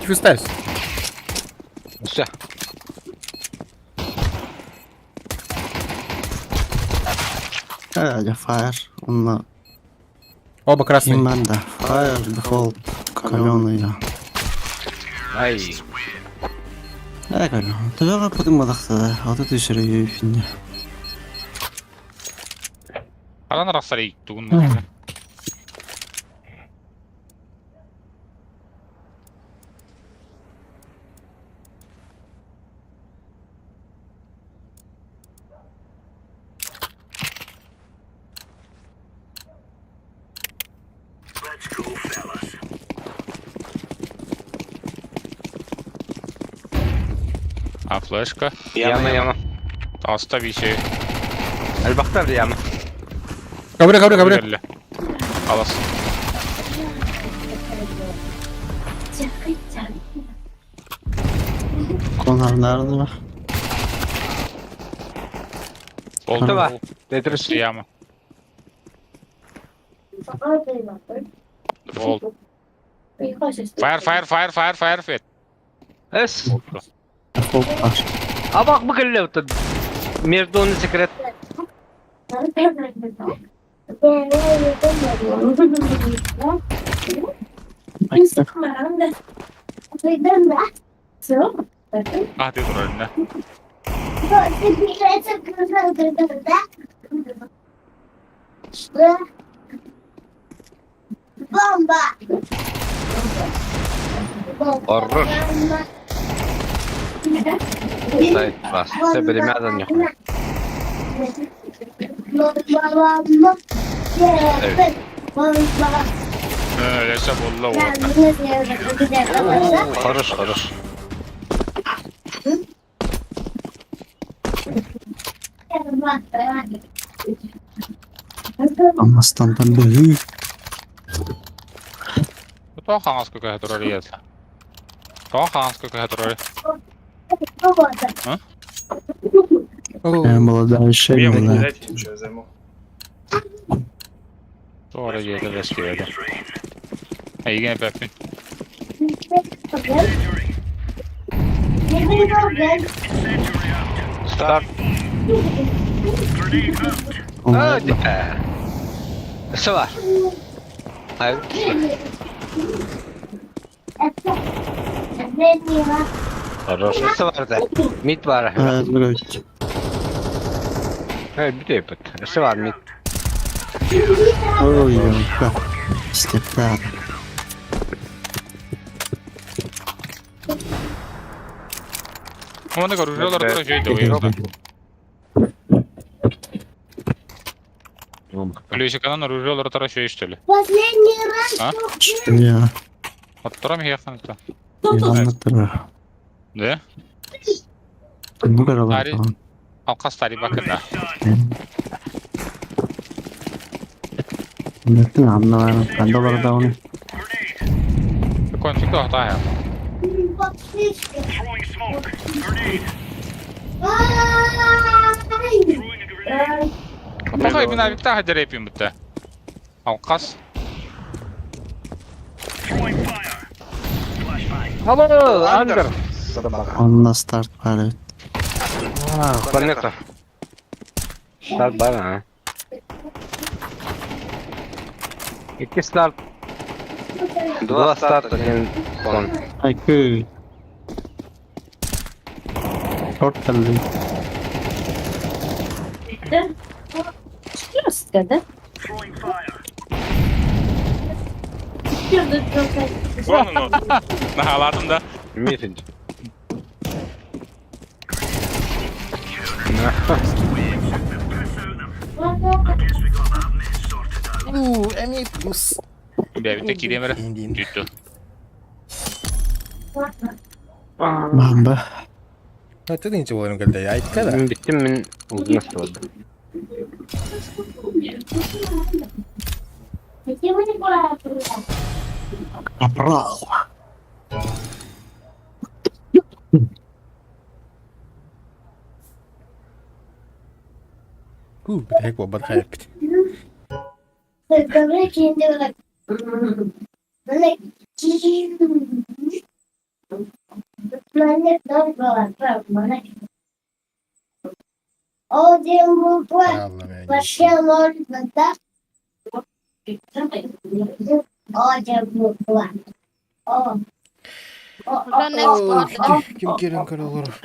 Тихо ставь. Все. Herhalde Fire. Onunla Оба красные. kim ben de. Fire default. Kalonuyla. Ай. Ne kalon? Tabii kapatın badakta. Adı düşürüyor şimdi. Аран арахсарый тугун. А флешка? Яма, яма. Остави себе. Альбахтар яма. Ковры, ковры, ковры. Алас. Konar nerede var? Oldu. Давай. Тетрис. Яма. Дефолт. Fire, fire, fire, fire, fire, fire. Эс. Default var. А бак бу кэллэ Между он секрет. А, ты правильно. Что? Бомба! Хорош. Сайт бас. Себелемяден yok. Öyleyse bulla вот. Хорош, хорош. Ama standart böyle. Тоҕо хаҥас көкөһө турар ийэтэ. Тоҕо хаҥас көкөһө турар. Молодая Мне шейна. дайте ничего, я займу. Тоҕо ийэтэ бэскиэдэ. Эйигин эпэппин. Старт. Onlar Сова. Ай. Хорош. Сова да. Мид бар. Evet, böyle. Эй, бүтэ бит. Сова мид. Oy oy oy. Stepler. Оны көрүрөлөр тура жөйдө ойролар. Плюсиканан оружиялар тура жөй что ли? Последний раз А? Ya. Оттурам хияханта. Anlatır. Да? Bu kadar Tarih- tamam. Алкас тари бакында. Anlattın anlamadım. Ben de orada onu. Конфиг тохтаа. Похой мин авикта хадерепим битте. Алкас. Алло, Андер. Onunla start var evet. Коннектор. Старт бар, а. Икки старт. Два старта, один кон. Ay Short geldi. Да? Вон он. Нагаладым да. Мид. Уу, эми плюс. Бэбите киремер. Индин. Түттү. Bamba. Это ничего не кэлдэ, айка да. Мин бүттүм мин узун астыбадым. Капрал. Ху, бүтэһик буолбат хайаппыт. Алла Ким киирэн көрө олорор?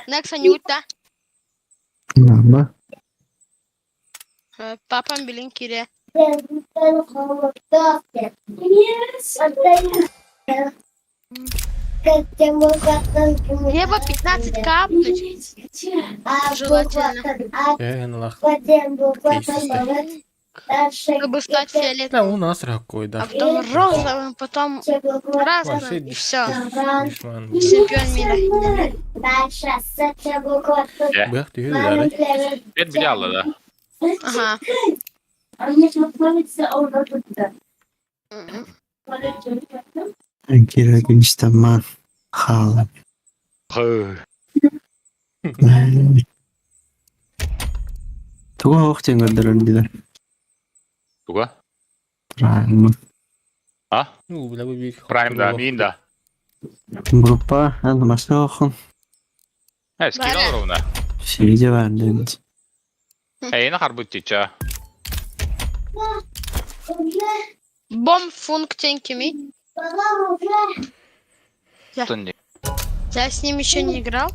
Next Анюта. Мама. Папам билин кире. Мне бы 15 капнуть. Желательно. Э, Чтобы стать Да, фиолетовым. у нас ракой, А да. потом розовым, потом красным. И все. Чемпион мира. Бых, ты да? Бет билялла да. Ага. Кирагинстаман. Хала. Туга ох теңгердер дилер. Туга? Прайм. А? Ну, бля, бу бир. Прайм да, мин да. Группа, аны машина охун. Э, скин Бара. ровно. Видео бар дедим. Эйна харбыт тича. Бом функ тенькими. Я с ним еще не играл.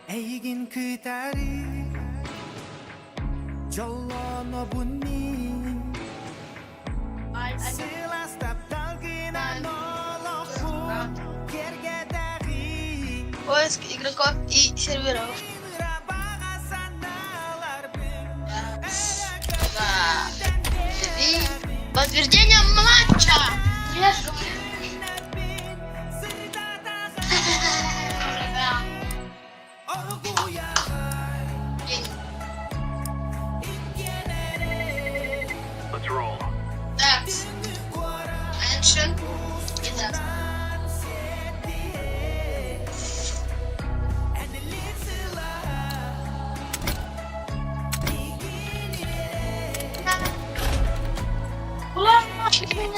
Эйигин кытары Жоллоно бунни Сыластап талгынан олохпун Кергетагин Поиск игроков и серверов. Два, три. Подтверждение матча! Я же говорю. Так. Action. И да.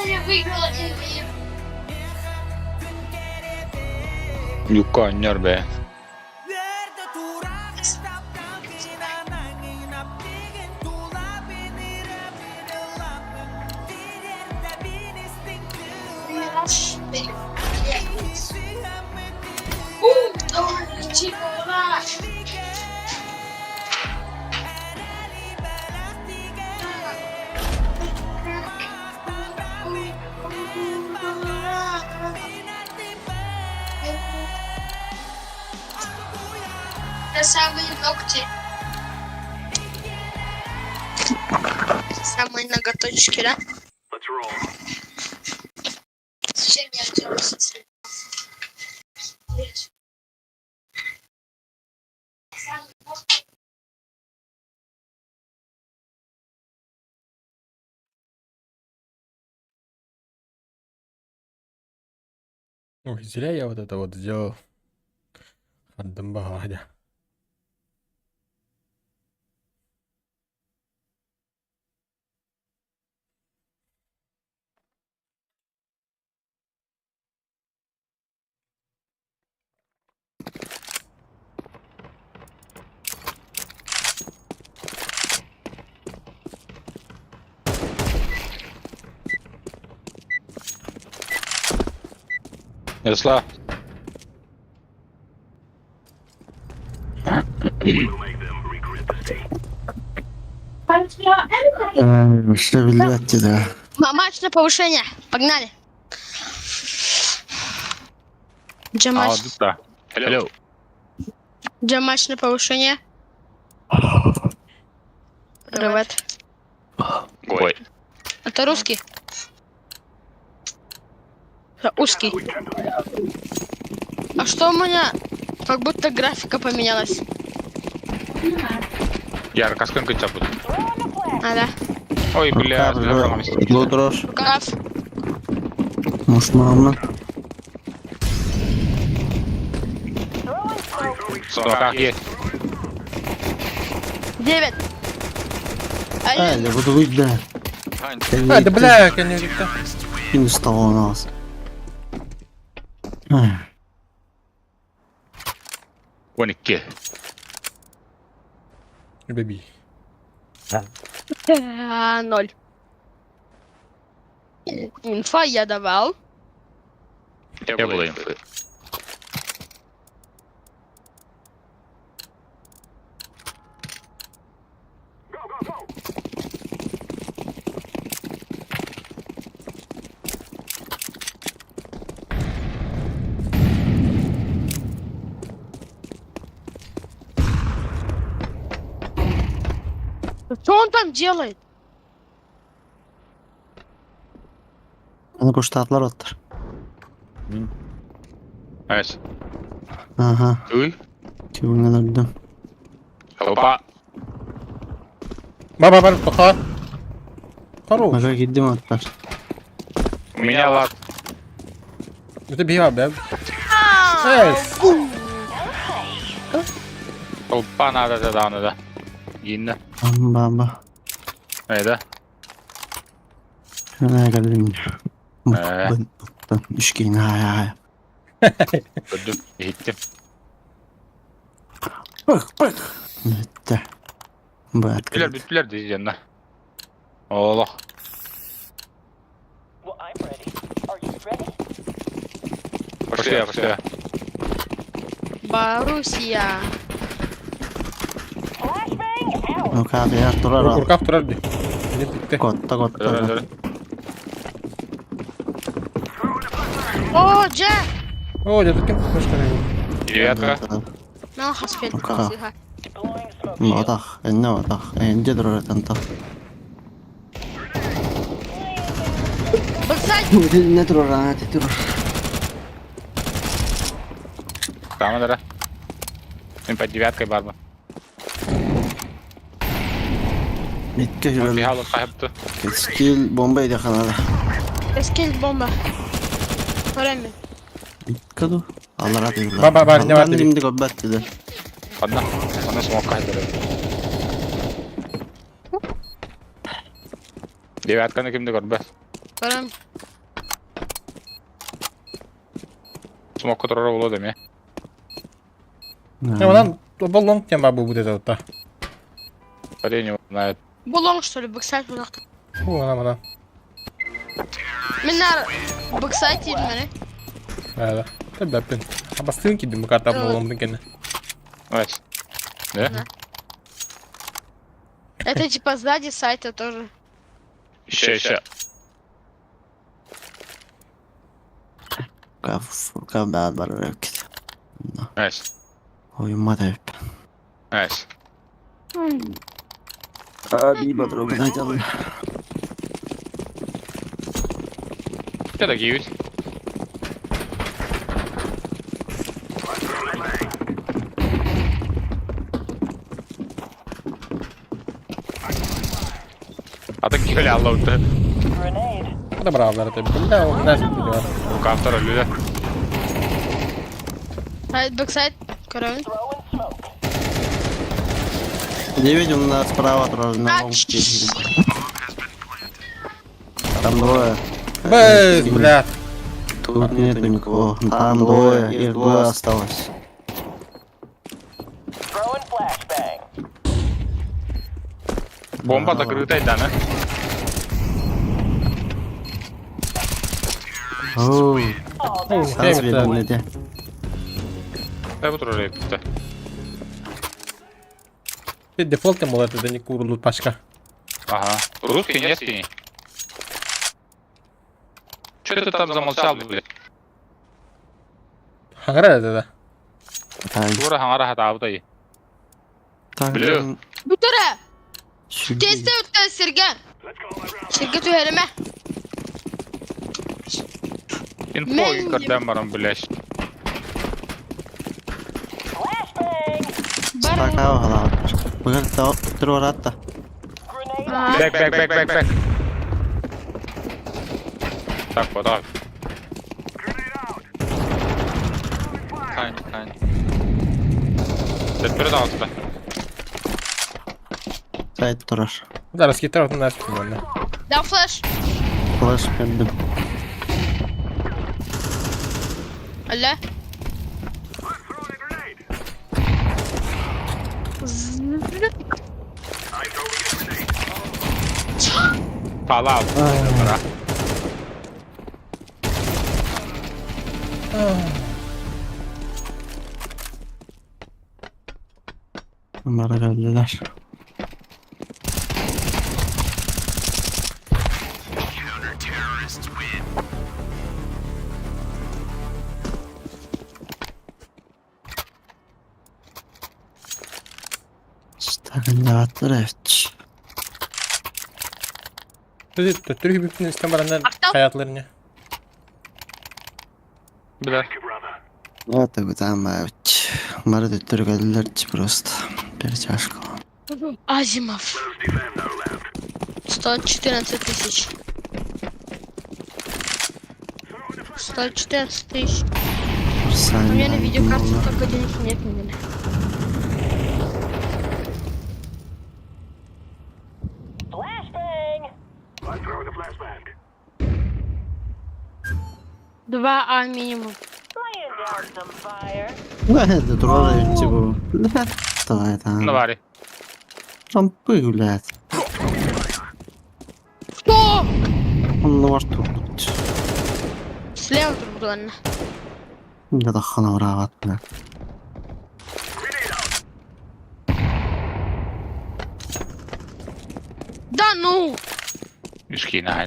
Я выиграла один Юкка аннер бе. Это самые ногти. Самые ноготочки, да? Зачем я делаю сейчас? Ой, зря я вот это вот сделал. Отдам багадя. Ярослав. Өссө биллибэт да. Матч на повышение. Погнали. Где А, матч? да. Hello. Где матч на повышение? Привет. Ой. Это русский? Это узкий. А что у меня? Как будто графика поменялась. Яр, каскын кытча буду. А, да. Ой, бля, Лотрос. Рукав. Мусмаммын. Сорок есть. 9. Один. Ээ, бу дуйда. А, да бля, конечно. Күн столонаас. 12. Бэби. 0. Инфа я давал. Не было инфы. Что он там делает? Аны куштатлар оттар. Найс. Аха, Уй. чугунгалардым. Опа. Ба, ба, ба, пока. Хорош. Мага киддим оттар. У меня лак. Это бья, бля. Эй, Опа, надо, да, да, надо. Инна. Амба-амба. Найда. Шуна калдым. Э. Муттан үшкейин хая Öldüm. Gittim. хая. Бүтті. Bittiler Бат. bittiler diyeceğim lan. Allah. Well, I'm ready. Are you ready? Пошли, пошли. Боруссия. Flashbang out. Ну как я турар. Рукав турар ди. Не битте. Котта котта. О, Джек! О, я таким похож на Девятка. Ну, хаспет. Рука. Deploying smoke shield. Отах, энне отах. Энде турар танта. Бэксайд! Не турар, а ты турар. Там да. Им под девяткой барба. Битке Bir жүрөлөр. halı sahipti. Скилл бомба иде ханада. Скилл бомба. Время. Битке ду. Аллара дегилер. Ба, ба, ба, не бар деди. Имди көббәт деди. Одна. Она смог кайдыры. Девятканы кимди көрбөс. Время. Смокко турар болот эми. Я онан боллонг тем бабу будет это. Парень знает. Булонг, что ли, бэксайд вот Фу, она, она. Мин наар быксай тиийдим Да, да. Бэппин. Бастыын киирдим бу карта буолуомтун кэннэ. Nice. Да? Это типа сзади сайта тоже. Еще, еще. Каб бар öpkit. Nice. Oyunma da öp. Nice. Abi подруга надел. Что такие ведь? А так киля аллауты. Grenade. Да браво, это бля, у нас видео. Рука второй люди. Сайт, backsite, короче. Throwing smoke. Не видим нас справа тоже на А, лонг. Там двое. Бэс, бля. Тут нету никого. Там двое. Их двое осталось. Throwing flashbang. Бомба закрытая, да, да? Оу, О, шанс это- берилди. Да, вот уже это. Ты дефолтом был это, да не курлут пачка. Ага. Русский, нет, не. Че ты там замолчал, блядь? Хангара это да. Так, Тура хангара хатабытай. так. Бля. Бүтэрэ! Сүрдей. Тесте өттө сиргэ. Сиргэ түһэримэ. Инфо Мен- көрдөн баран, блядь. Flashbang. Бар. Така ала. Бүгін тұр оратта. Grenade. А, Back, back, back, back, back. Так, вот, давай. Кайн, кайн. Теперь давай сюда. Сайт тұрар. Да, раскитай вот на спину. Дам флеш. Флеш бердім. Алло. Палау. Пора. Bunlara geldiler. Стагнатор evet. Төттөрү бүппүн истен барандар Актау. хаyaтларыня. Бля. Evet tamam evet. Bunları da geldiler просто. Bir чашка. Азимов. 114 тысяч. 114 тысяч. У меня на видеокарте только денег нет, наверное. Flashbang. 2А минимум. Laying down some fire. Ne durар bu. Давай там. Навари. Там блядь. Что? Он var тут. Слева друг ладно. Не дахана врават, блядь. Да ну! Мешки на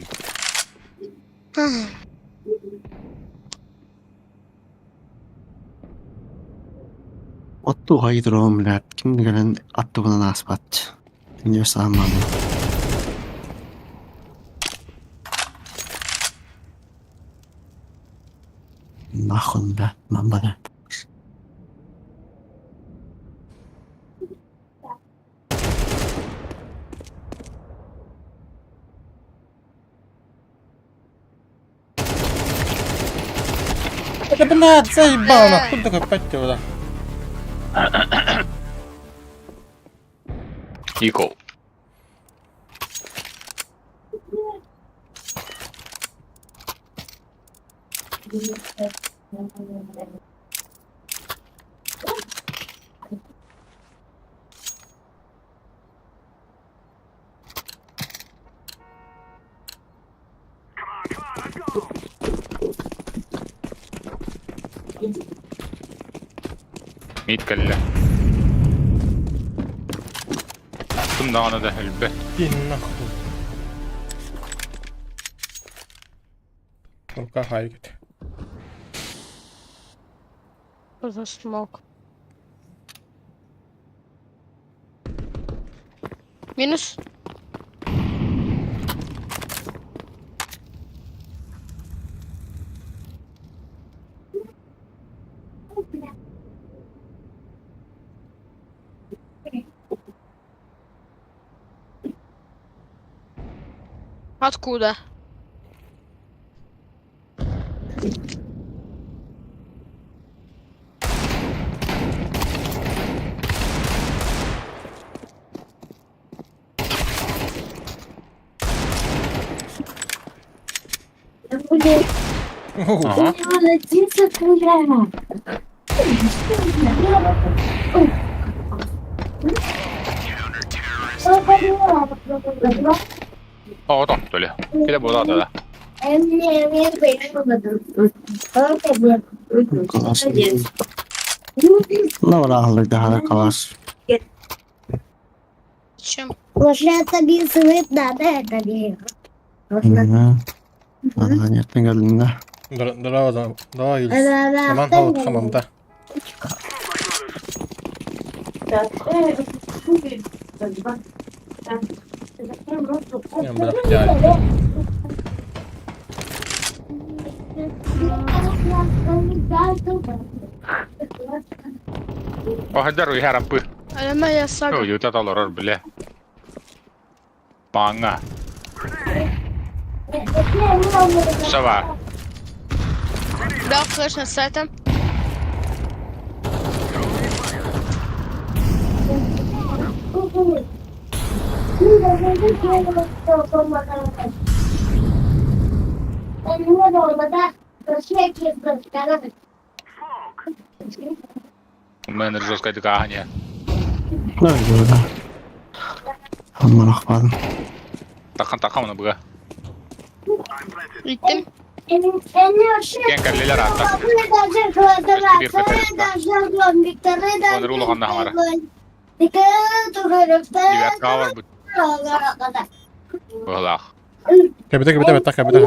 Отту хайдром, блядь. Ким гелен аттугунан аспат. Не саманы. Нахуй, блядь, мамбада. Это, блядь, заебал, нахуй такой пать его, да. Ико. Мид кэллэ. Ким даҕаны да өлбөт. Иди нахуй. Рука хайгит. Что за смок? Минус. Откуда? Ага. Оҕото төлө. Киле буола да. Класс. Лавраллы класс. Чем? Нет, не Здорово, давай, Роман Холод хамамда. Оһдар уйарампы. Моя сага. Уйута толорор биле. Паңа. Сава. Дал флеш на сета. Мен жестко дыхание. Да, да. Амарахпадым. Тахан тахан оны бұға. Иттим. Кен кәллелер атта. Оныр улуғанда хамара. Девятка бар бұт. Бұғылақ. Кабита, кабита, бата, кабита.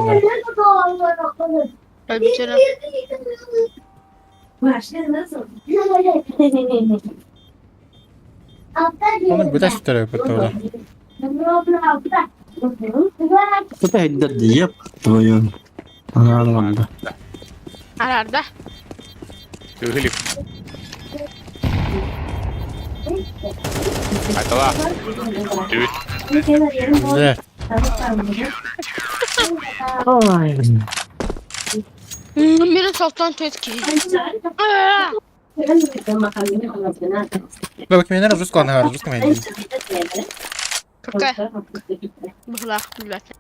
Кабитера. Оны бүтә сүтәрә бит. Это еп твою. Арарда. Арарда. Түйілік. Айтала. Түйіт. Не. Минус алтан төтки. Бабак мен рус клана рус клана. Какая? Бұғылақ, блядь.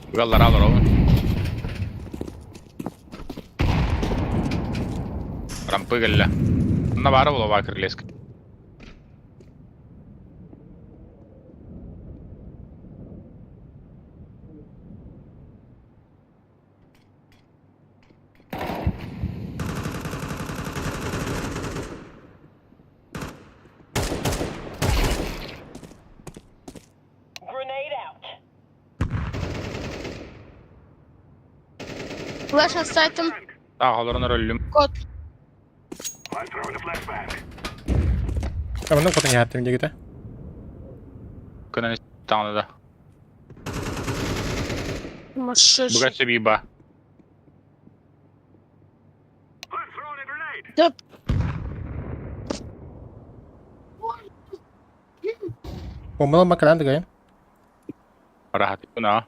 Бұғалар алыр олын. Рампы келле. Мына бары бола бар кірлеск. Grenade out. Флеш на сайтом. Тағаларын рөллім. Код. Каманы котын яттым дегете. Күнін тағаны да. Сумасшедший. Бұға себейба. Да. Бомбала макалан деген. Рахат күна.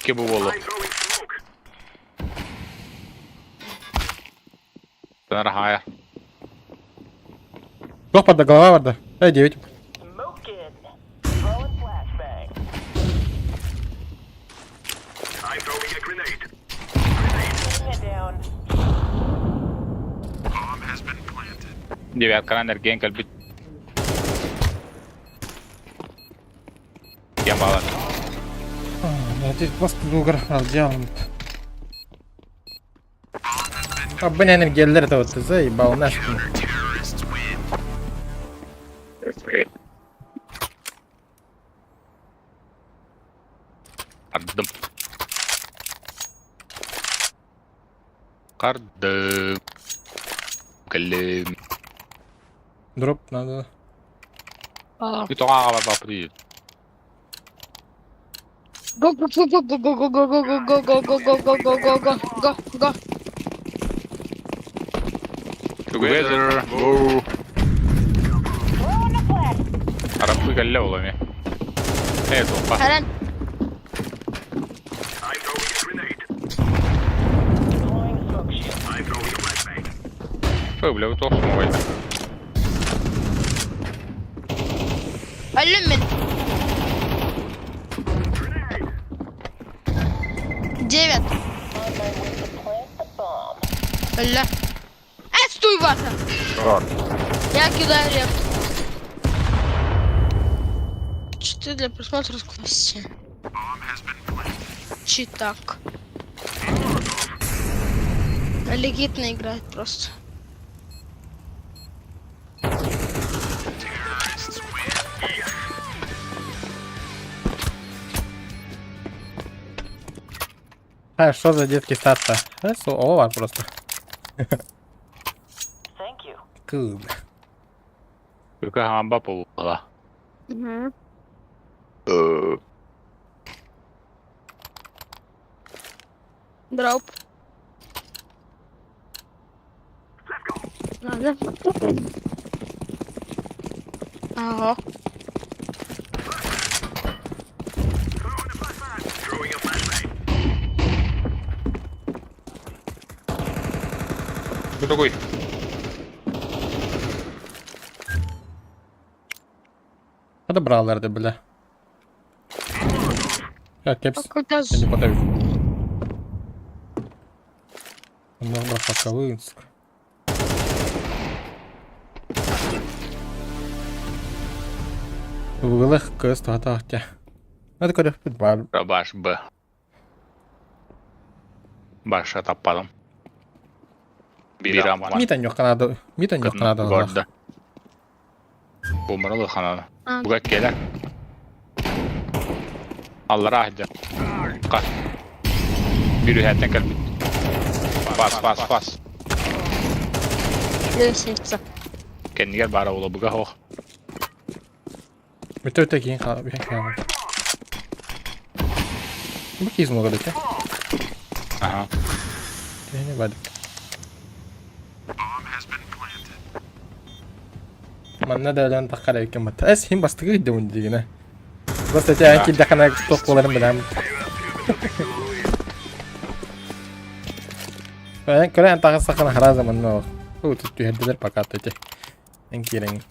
Кебу болу. Тана рахая. Туох барда, голова барда. Эй, девять. Smoking. Throwing flashbang. Putting it down. Девятканан эргиэн кэлбит. Диэн баалар. Здесь просто дугар разделан. Абын энергиялер это вот заебал наш. Ардым. Кардым. Кэллим. Дроп надо. А. Бүтүн аҕа барбаппыт Го, го, го, го, го, го, го, го, го, го, го, го, го, го, го, го, го, го. Together. Go. Throwing a flash. Араппы кэллэ ол эмиэ. Ээ, туохха. Харан. Deploying smoke shield. Ой, бля, туох сумугай. Өллүм мин. Девять. On my way to plant the bomb. Өллө. Э, стой, Вася! Шорт. Я кидаю реп. Читы для просмотра в классе. Читак. Легитно играет просто. А, что за детский сад-то? А, Овар просто. Thank you. Кыл. Күкэ хаамба буолла. Угу. Дроп. Надо. Ага. Кто такой? Подобрал РД, бля. Я кепс. Какой-то Я не подавил. Добро, пока сука. Вылых көз туһата Надо көрө бар. Рабаш Б. Баша таппадым. Бир аман. Митан yok Канада. Митан yok Канада. Горда. Бумаралы хананы. А. Буга келер. Аллара ахда. Ка. Bir үһәттен кэлбит. Бас, бас, бас. лестница. Кэннигэр баара ула буга хоох. Бүтө өтө кийин кала бүйэн кала. Бу киз могу дете. Аха. Не бадык. Манна да өлөн таххара экен бат. Эс хим бастыгы идеун дигине. Просто те анки дахана тоқ боларын билем. Мен көрөн тагы сакана хараза манна. Бу түттү херделер пока тете. Эн кирен.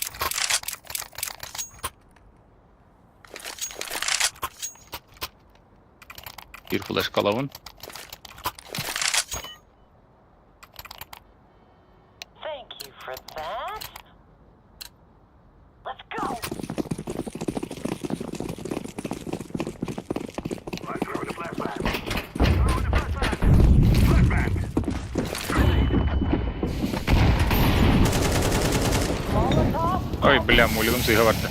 Bir flash калабын. Thank you for that. Let's go. Molotov. Ой, бля, мулигым сыйга барды.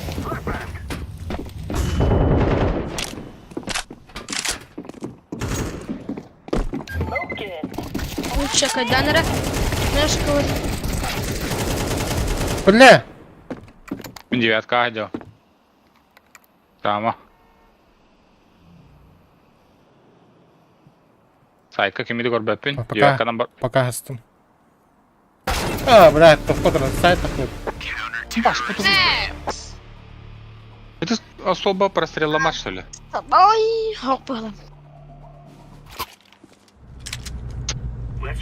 Smoking. Лучше кайданера. Знаешь, кого? Бля! Мин девятка ахдя. Тама. Сайка кимиди көрбөппүн. Пока. Девяткадан бар. Пока хастым. А, бля, тоққо сайт тахып. Баш, потом. Это особо прострелама, что ли? Ой, хопала.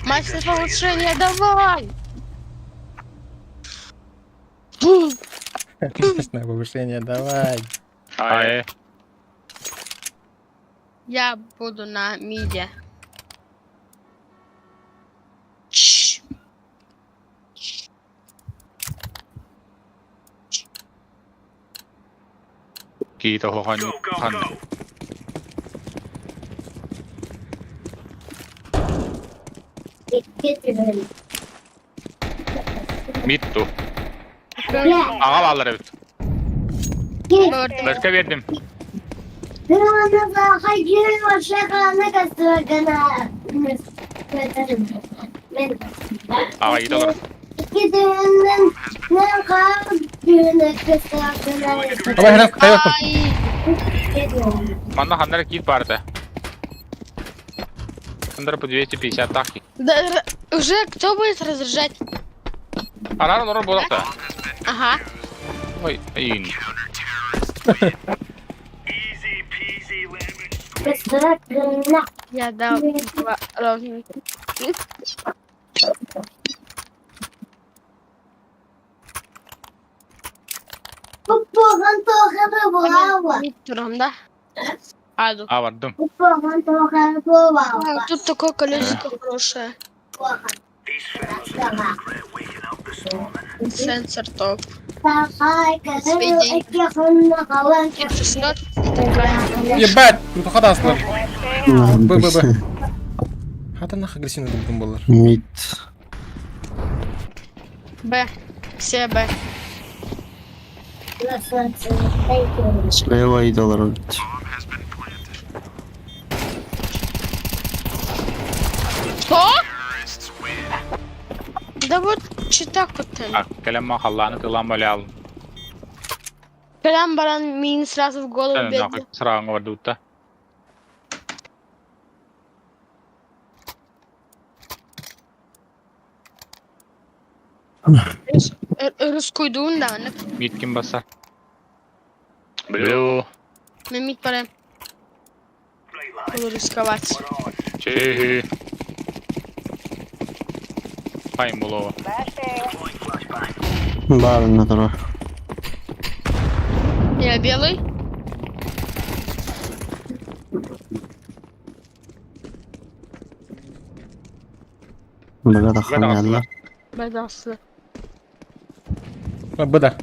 Мастер улучшения, давай! Бум! На повышение, давай. Ай. Я буду на миде. Чш. Киит оһохон хан. Митту. Аҕа бааллар эбит. Флешка биэрдим. Аҕа иитэ олорор. Давай, хрен, хайваттым. Ай! Манна ханна эрэ киит баар этэ. Ханна по 250 так. Да, уже кто будет разряжать? Араар олорор буолахта. Ага. Ой, айын. Я дал два ровно. Мидтером, да? Аду. А, бардым. А, тут такое колесико хорошее. Сенсор топ. F16 и такая. Ебать, тут хадасылар. Б, Б, Б. Хата нах агрессивный дубдум болар. Мид. Б. Все Б. Слева идолар өлдү. Что? Да вот читак вот там. А, кэлэн халлааны тылан баляал. Прям баран мин сразу в голову бедный. Сырааҥҥа бардыбытта. Русскую да, Мид ким басар? Блю. на мид пора. Буду рисковать. Чеhi. Хайм булова. Баарына турар. Я белый. Бага да ханялар. Б Б, да.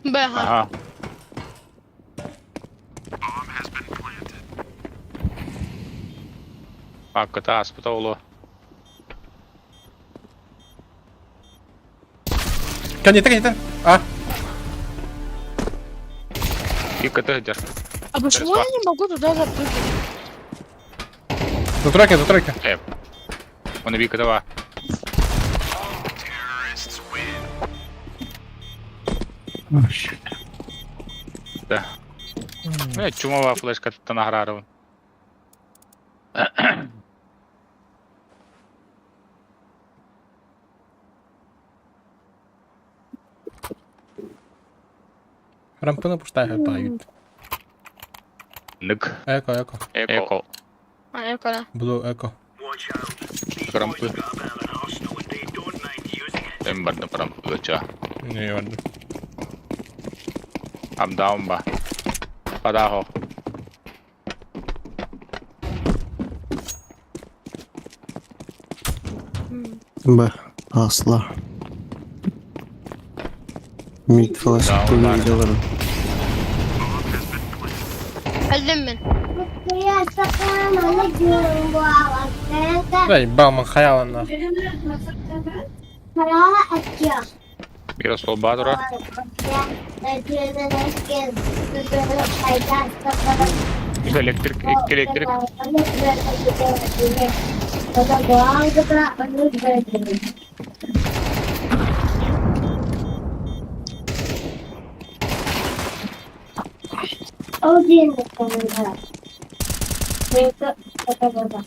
Б, ага. Ага. Пакката аспыта олу. Кәне, кәне, А, Иката дер. А почему я не могу туда запрыгнуть? за тройка, за тройка. Эп. Оны биката ба. Да. Э, чумова флешка тут награров. Рампына пуштай хатайт. Нык. Эко, эко. Эко. А, я когда? Блу, эко. Крампы. Эм барды крампы гача. Не, барды. I'm down ба. Падахо. Б. Асла. Мид флеш Да, тугу удар. идолар. Әлдем мен. Дай, баман хаялана. Бира сол бадыра. Үс электрик, икки электрик.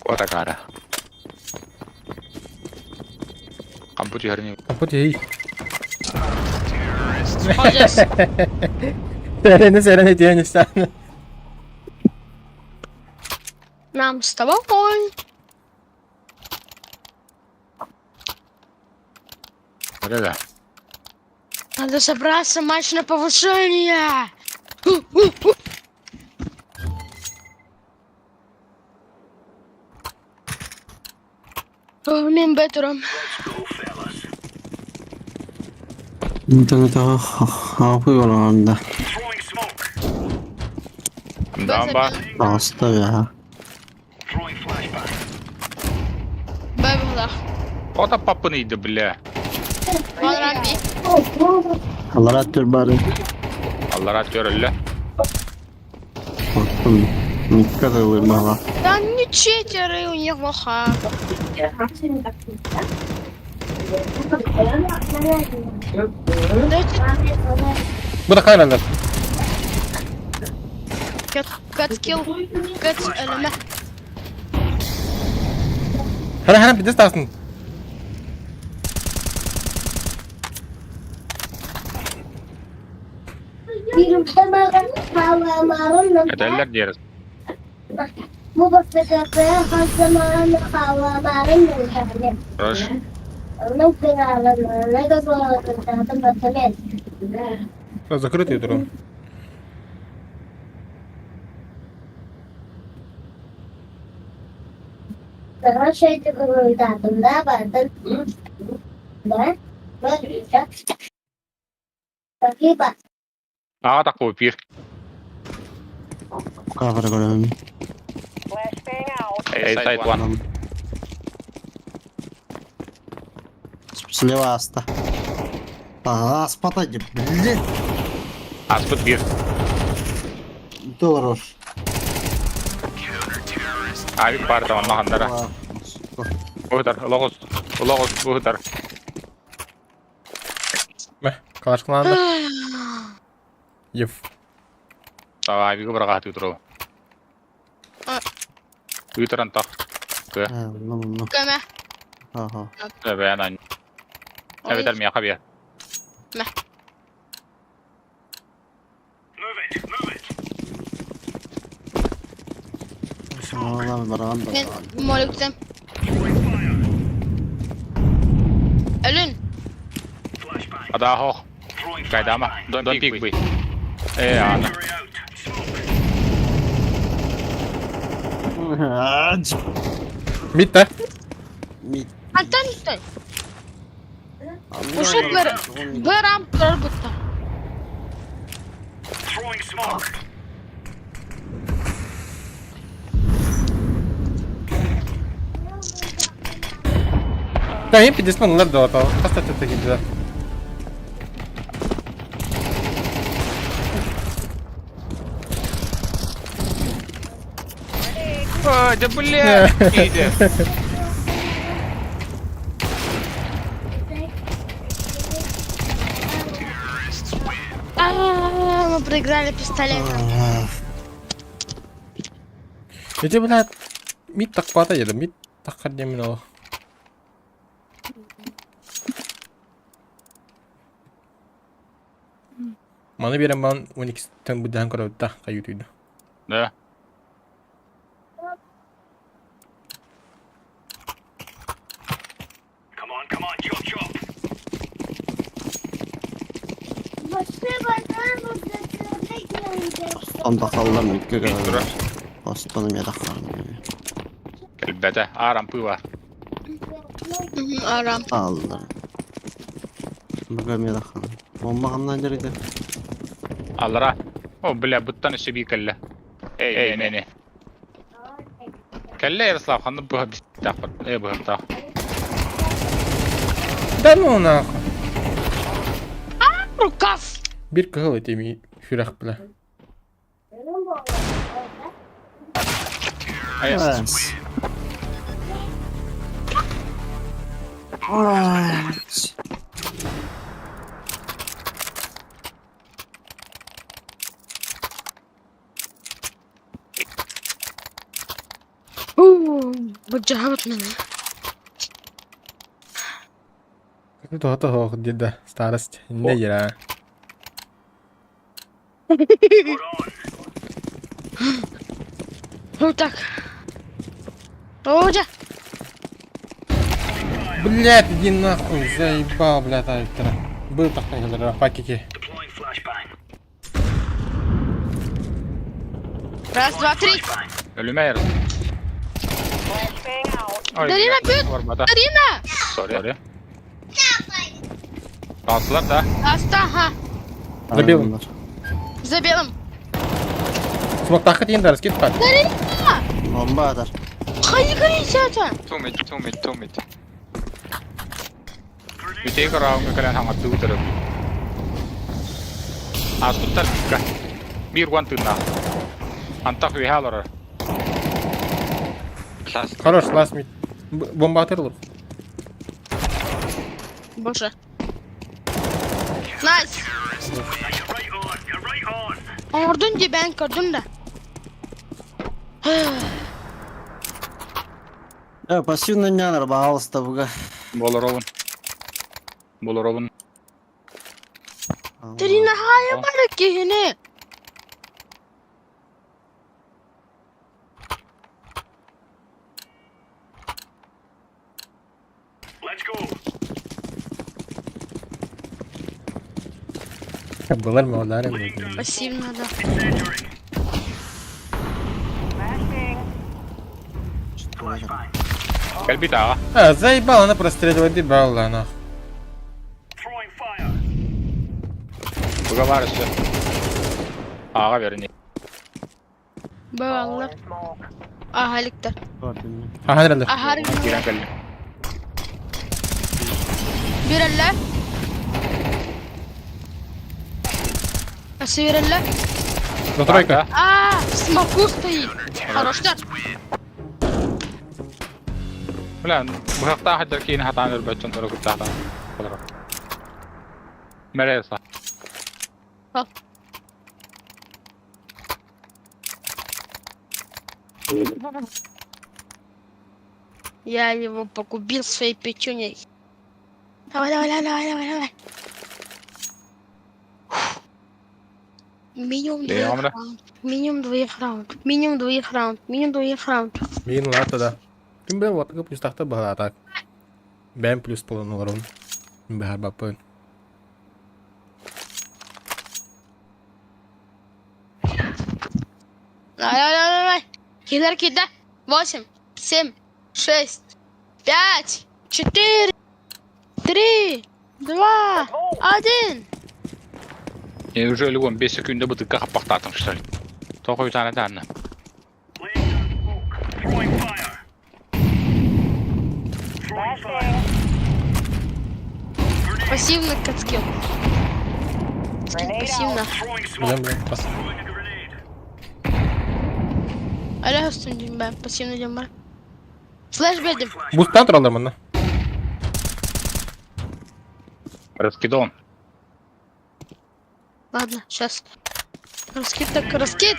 Отакара. Кампу түһэрни. Капут ей. Молодец. Сәрәне, сәрәне тиен истәне. Нам с тобой. Да-да. Надо собраться, матч на повышение! Мен бэтером. Интернет хапы олорон да. Дамба. Таҕыста ya. Бэбэлах. Ота папын иди, бля. Алрамби. Аллара түр бары. Аллара төрөллө. Korktum. Mikka da olur baba. Да не читеры, у них плоха. Дайте Бу да хайралар. кэт кэт килл. Кэт элеме. Хара хара пиздец тахсын. Этэллэр диэрис. Хорош. Закрытый дрон. Аҕа такой пир. Кавер көрөбүн. Эй, сайт one. Слева аста. Аспата блин. Аспыт бир. Долларов. Авик бар да онно хандара. Быһытар, лоҕус. Лоҕус быһытар. Мэ, калашкалаанда. Ев. Авигы быраҕаһытыы турабын. Ыытаран тах. Көмө. Ага. Эбээн ань. Эбэтэр миэхэ биэ. Мэ. Мен молюктем. Өлүн. Адаах ох. Кайдама. Don't pick me. Э, ана. Мид да? Мид. Антон стой. Уже бір бір ам тұрар бұтта. Да, им пиздец ман лэр да, хаста тете килдилэр. Ой, да бля! Иди. А, мы проиграли пистолетом. Ити блядь, мид такпата еді, мид таккар демин ол. Маны берем бан 12-тен бұдан көрөбүт да, кайютуйду. Да. Онда қалдым микке Оспаным ядақларым. Кэлбэтэ. Аарам пыва. Арам. Аллар. Бүгін ядақларым. Бомба қандай жерде? Аллара. О, бля, буттан өссө бии кэллэ. Эй, эй, не, не. Кэллэ Ярослав, ханны быһа бистаах. Э, быһыптаах. Да ну нахуй. Рукав. Бир кыһыл этими хүрэх бля. Ай, Быдьаабыт мені. Туһата хоох дида старость не ера. Вот так. Оля. Блядь, иди нахуй, заебал, блядь, Альтера. Был тахтан келер, пакети. Раз, два, три. Өлүмээр. Flashbang out. Ой, Дарина, блядь, бьют! Барбата. Дарина! Сори. Таҕыстылар да? Аста, ага. За белым. За белым. Смоктахы дейін да, раскид пак. Дарина! Бомба атар. Хайгай сята! Two mid, two mid, two mid. Бүтейг раундка кэлэн хаҥаттыы утарабыт. Ааспыттар бикка. Биир уон тыыннаах. Антах үөһэ олорор. Хорош, лast мид. Бомба атыр Боже. Найс. Оҥордун дии бэйэҥ көрдүм да. Э, пассивно не пожалуйста, буга. Болоробун. Болоробун. Дарина хайа бары киһини. Былар мөҕүллэр эми. Пассивно, да. Flashbang. Кэлбит аҕа. А, заебал, она простреливает ебала, нах. Буга баар өссө. Аҕа берини. Баваллар. Smoke. Аһаликтар. Ахан эрэллэр. Аһар Киирэн кэллим. Бирэллэр. Асы бирэллэр. Затройка. А, в смоку стоит. Хорош да. Бля, быһахтаах хаддар киини хатаан өлбөт дьонтору кытта хатаан. Олорор. Мэрэ са. Ал. Я его погубил своей печуней. Давай, давай, давай, давай, давай, давай. Фух. Минимум Леон, двоих да? раунд. Минимум двоих раунд. Минимум двоих раунд. Минимум двоих раунд. Мин лата да. Ким бе ватыгы плюс тахта баһа так. Бэм плюс полон олорун. Бэхэр баппын. Давай, давай, давай, давай. Кидар, кидай. 8, 7, 6, 5, 4, 3, 2, 1. Я уже өлүгүм 5 секунда бытыкка хаппахтаатым что ли. Тоҕо үтаана таанна. Flashbang. Пассивно кацкил. Скилл Grenade пассивно. Билем билем пас. Аля үстүн ben пассивно диэн бар. Флеш бердим. Бустан тураллар манна. Раскидон. Ладно, сейчас. Раскид так раскид.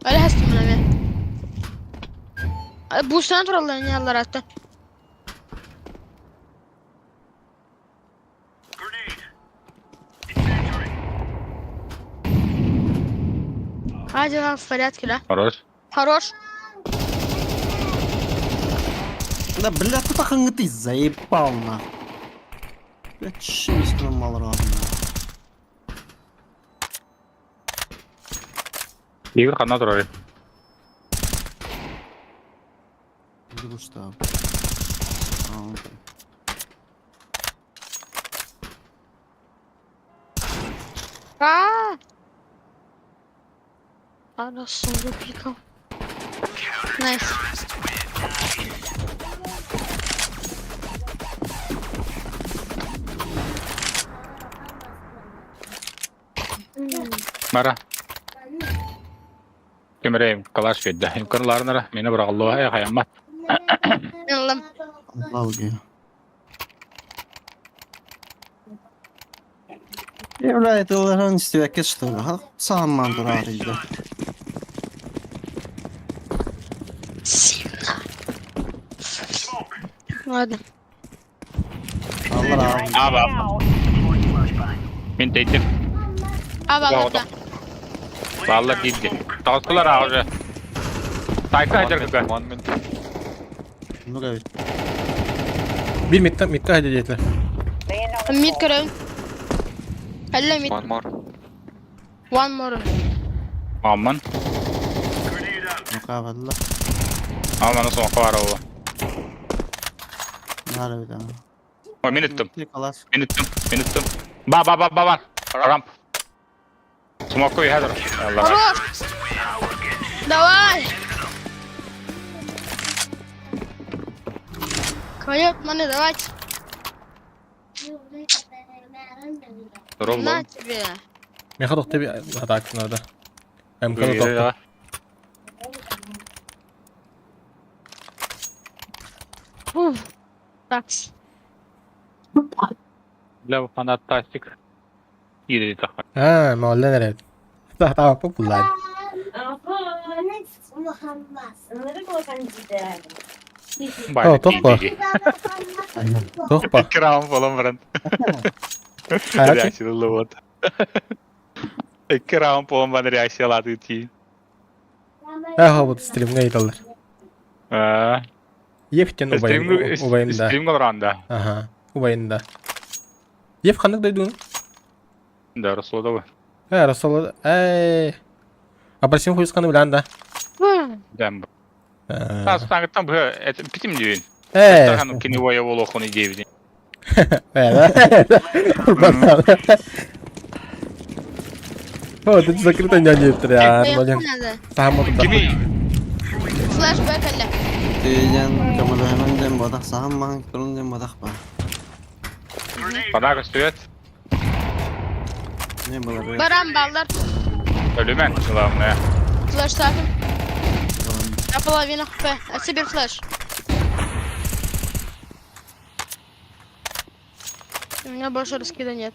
Аля үстүн мен. Бустан тураллар не аллар атта. Hadi lan в порядке, да? Хорош. Хорош. Да, бля, тут ты заебал, нахуй. Бля, чись мал родной. Игорь ханна турар. Иди что? А, окей. А! Хорошо, запикал. Найс. Мара. Кемерейм калаш федда. Юкарларнара мени бырагаллоо э хаяммат. Аллам. Allah убью. Бля, это уларан истебекке что ли? Ха, сам мандурар иди. Сильно. Ладно. Allah abi. Аба. Out. Мин тейтим. А, ладно. Балла киирди. Таҕыстылар аҕа уже. Тайка хадьар кыга. Ну га. Бир мидтен мидте хадья диэтилэр. Laying down the Мид smoke. көрөм. Алла mid. One more. One more. Амман. Мукабалла. Амманы соңқа бар ол. Нары бит ана. Ой, мен иттім. Класс. Мен иттім. Мен иттім. Ба, ба, ба, ба, ба. Рамп. Смоку и хедер. Хорош! Давай! Квалет, маны, давайте. На тебе. Меха тохты би атак надо. МК тохты. Фух. Так. Бля, фанатастик. Иди так. А, моллен эрэ. Та популярь. О, тохпа. Тохпа. Крам болом брат. Хайа Реакция вот. Крам болом бан реакция лады ти. Эхо вот стримге италар. А. Ефтен убайын убайында. Стримге баранда. Ага, убайында. Еф ханнык дойдун? Да, Расулова. Э, Расул, эй. Апельсин хуйсканы билэн да. Дәм. Та там бу это питим дүйін. Э. Тагану кини воя волохоны девди. Э, О, ты закрыто не тря, блин. Сам вот Кими? Флэшбэк алла. Түйден көмөлөһөнөн ден бодах саһан маһан турун ден бодах ба. Подарок стоит. Не было. Баран баллар. Ölümen главное. Флэш сатым. На половину хп. А себе флэш. У меня больше раскида нет.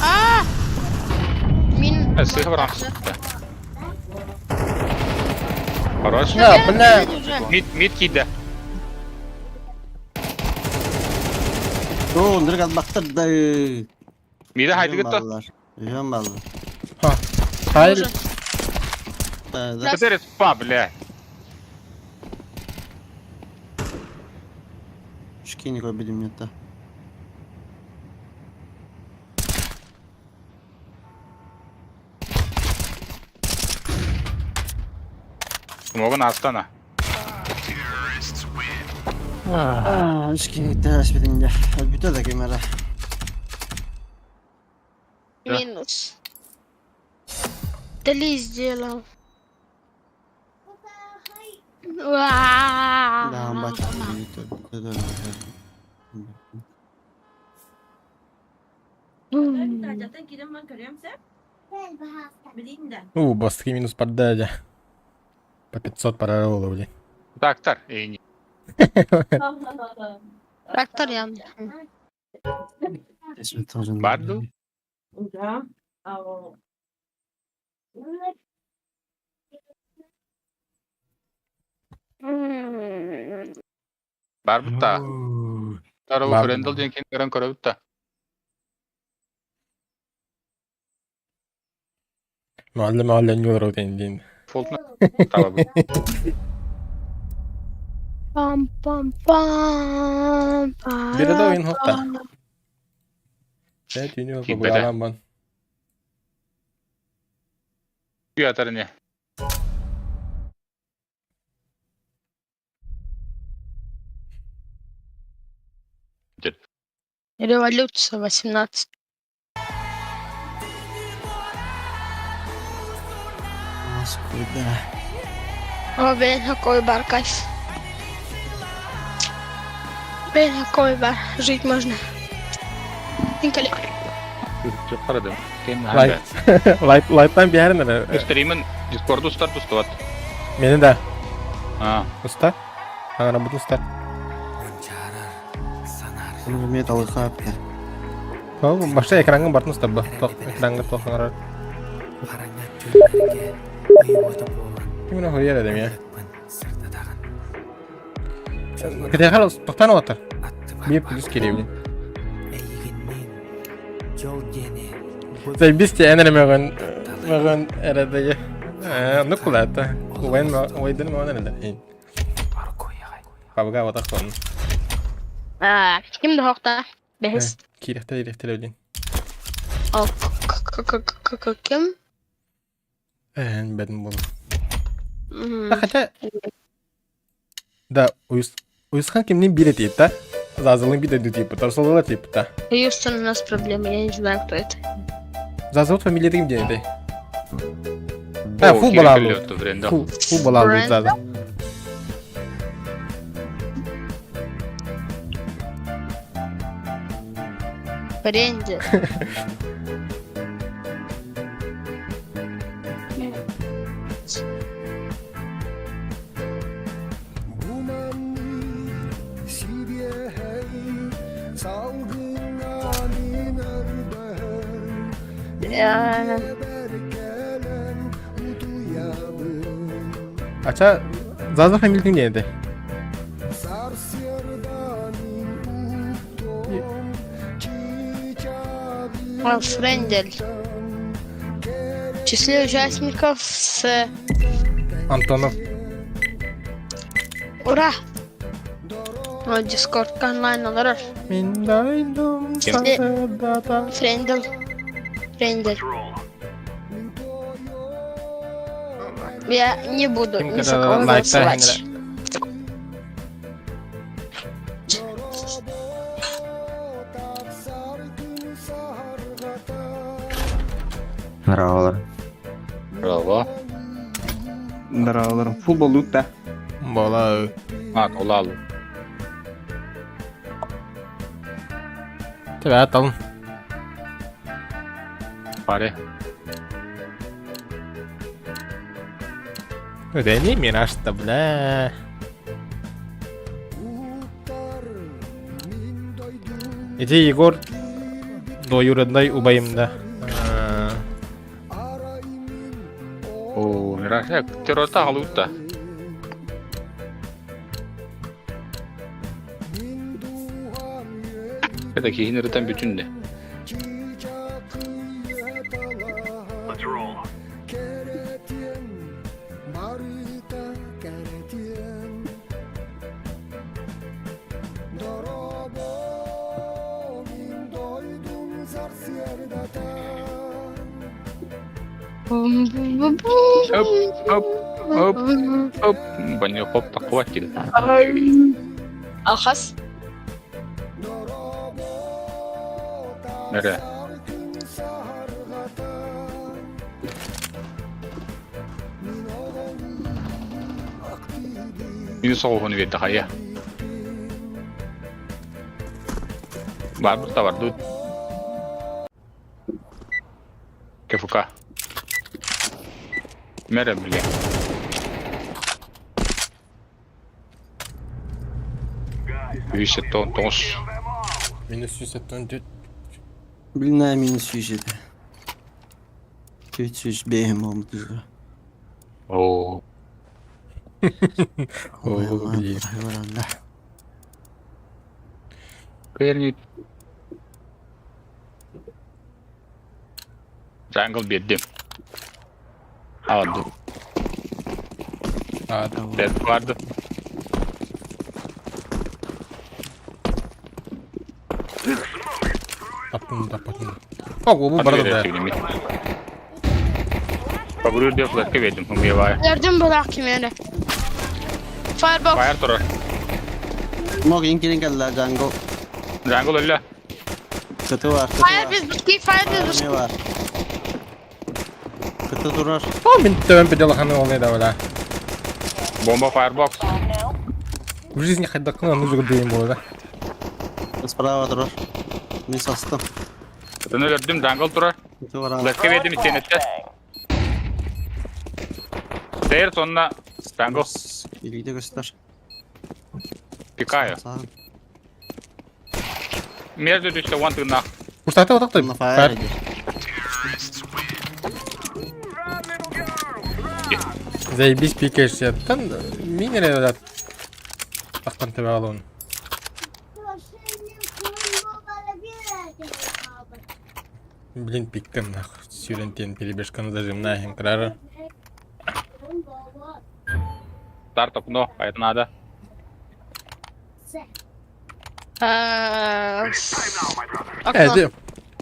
А! Мин. Сыграм. Хорош. Да, бля. Мид, мид киде. О, ныргат бактыр да. Миде haydi gitti. Yön ballar. Ха. Hayır. Да, Теперь спа, бля. Шкини кой бидим ятта. Могу Астана. Аа, шкини тәш бидим я. Бүтә дә кемәре. Минус. Дали сделал. Да, бат. У, басты минус поддадя. По 500 параллелу, блин. Трактор. Эй, Трактор я. Барду? Да. Бар бутта. Тарабы Френдл ден кен көрөн көрө бутта. Muallim muallim yol дейін дейін. Фолтна табы. Пам пам пам. Biri de oyun hopta. Evet, yine bu yalan ban. Күйатар не. Революция 18. Скуда. О, блин, какой бар, кайф. Блин, какой бар, жить можно. Инкали. Қарадым. Лайт. Лайт, лайттан бәрін әлі. Стримін Дискорду старт ұстават. Мені да. А. Ұста. Аңара бұтын ұста. Мен алыха апта. Башта экранга бартын ұста бу. Экранга тоқ аңара. Киміне хөрьер эдем я. Кете хал тоқтан отыр. Bir плюс керебин. Зайбис те энер мөгөн мөгөн эредеге. Ну кулата. Уен уйдын мөгөн эреде. Пабга ватак сон. А, ким да хокта? Бэһис. Киирэхтэр ирэхтэр өлүн. О, ким? Эн бэдин буолла. Да хотя... Да, Уйусхан кимнин биир этиит да? Зазылын биир дойду тииппит, Тарсалыла тииппит да. Хьюстон у нас проблемы, я не знаю, кто это. Зазыл фамилия ким диэн этэй? А, фу балаалуу. Фу, фу балаалуу Зазыл. Бренди. Ача, Заза фамилия диэн этэй? Френдель. В числе участников с... Антонов. Ура! О, Дискорд онлайн олорор. Френдель. Френдель. Я не буду ни за кого голосовать. Здраволар. Браво. Здраволар. Футбол лутта. Бола. А, олалу. Тебя там. Паре. Да не мираж-то, бля. Ити Егор двоюродной убайым да. О, мираж, террота халутта. Это киһин ырытан бүтүн де. Оп, оп, оп, оп. Баня хоп такова кил. Алхас. Нере. Мин соҕуһун биэрдэ хайа. Барбыт да бардыбыт. КФК. Мере бile. Үс тоғыз. Минус 174. Блин, минус 107. 305 oldu. Оо. О, блин. Кэрни. Jungle биэрдим. Алды. А, Dead барды. Таптым, таптым. О, бу барда да. Побурю деп флешка бердим. Умевая. Gördüm bırak kimleri. Firebox. Fire турар. Мог инкирин кэллэ Django. Jungle өллө. Кыты бар, кыты Fire бар. biz buski, fire biz buski. Ne var? Кыты турар. О, мин төбөм педелаханы олай да бля. Бомба firebox. В жизни хайдакны аны жүгірдейін болды. Справа турар. Мен састым. Кытыны өлөрдүм. Jungle турар. Кыты бар. Флешка бердим истенетте. Дейр сонна Jungle Илиде көстөр. пикаю. Между түстэ one тыгна. Курсаты отақты. На фаер. Заебись пикаешься. Там минеры тақтан төбе алуын. Блин, пиктем нахуй. Сюрентен перебежканы зажимная хенкрара. Старт окно, а это надо. А, Окно. Эди.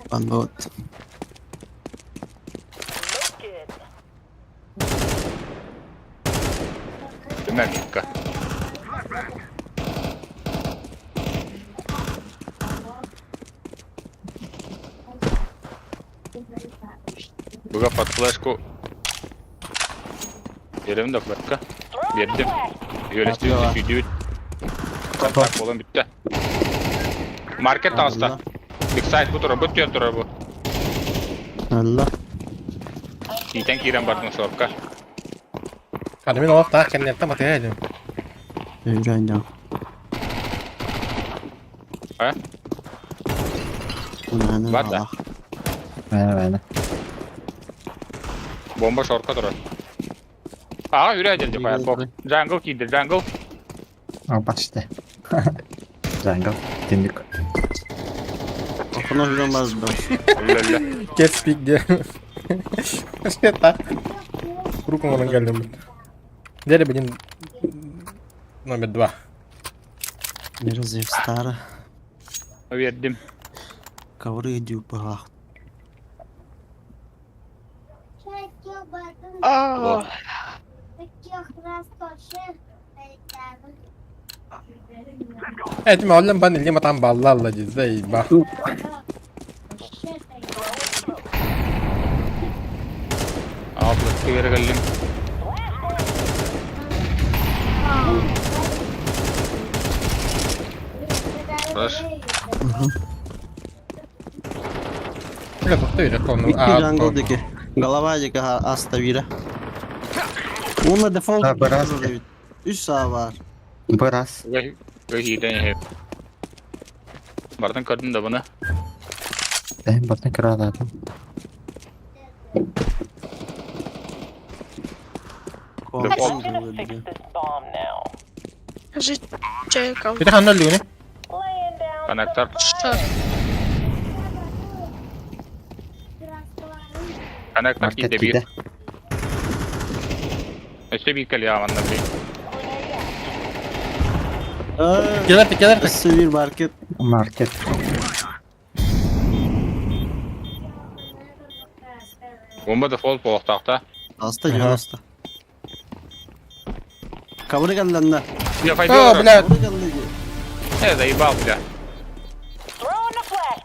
Панбот. Динамика. Буга под флешку. Берем да флешка. Бердим. Yönetici сүйдүбүт. Так болон бүттэ. Маркет таҕыста. Биг сайт бу турар, бу түөн турар бу. Алла. Иитэн киирэн бардым шорка. Ханы мин олох таах кэннертэн батыһа илим. Өйрәндәм. А? Унаны Бар да. алах. Бene bene. Бомба шорка турар. Аға үрә деді Firefox. Jungle киді, jungle. О, почти. Jungle. Тиндик. Окно жүрөн базда. Өллө. Cat speak диye. Так. Руку онан келдим. Дері блин номер 2. Мерзев стара. Бердим. Ковры дюпах. А, Evet mi oğlum ben ilgim atan ballarla cizde bak. Аға флешка бері келдим. Хорош. Бля, тоқта үйрек оны. Икки jungle деки. Голова деки аста бира. Уна дефолт. А, бір аз. Үч саа бар. Бір аз. Гыйдан Бардың көрдім да бұны. Ben buradan kral adam. I'm gonna fix this bomb now. Жить человеком. Bir de hanı öldü Laying down Коннектор. Что? Коннектор Market киді бір. киді. Өсте бір кел яванда бір. Gel artık gel artık. Өссө бир маркет. Market. Бомба дефолт болықтақта. Аста жөн аста. Ковры келленде. Я О, пойду. бля. Ковры келленде. Э, заебал, бля. Throwing the flash.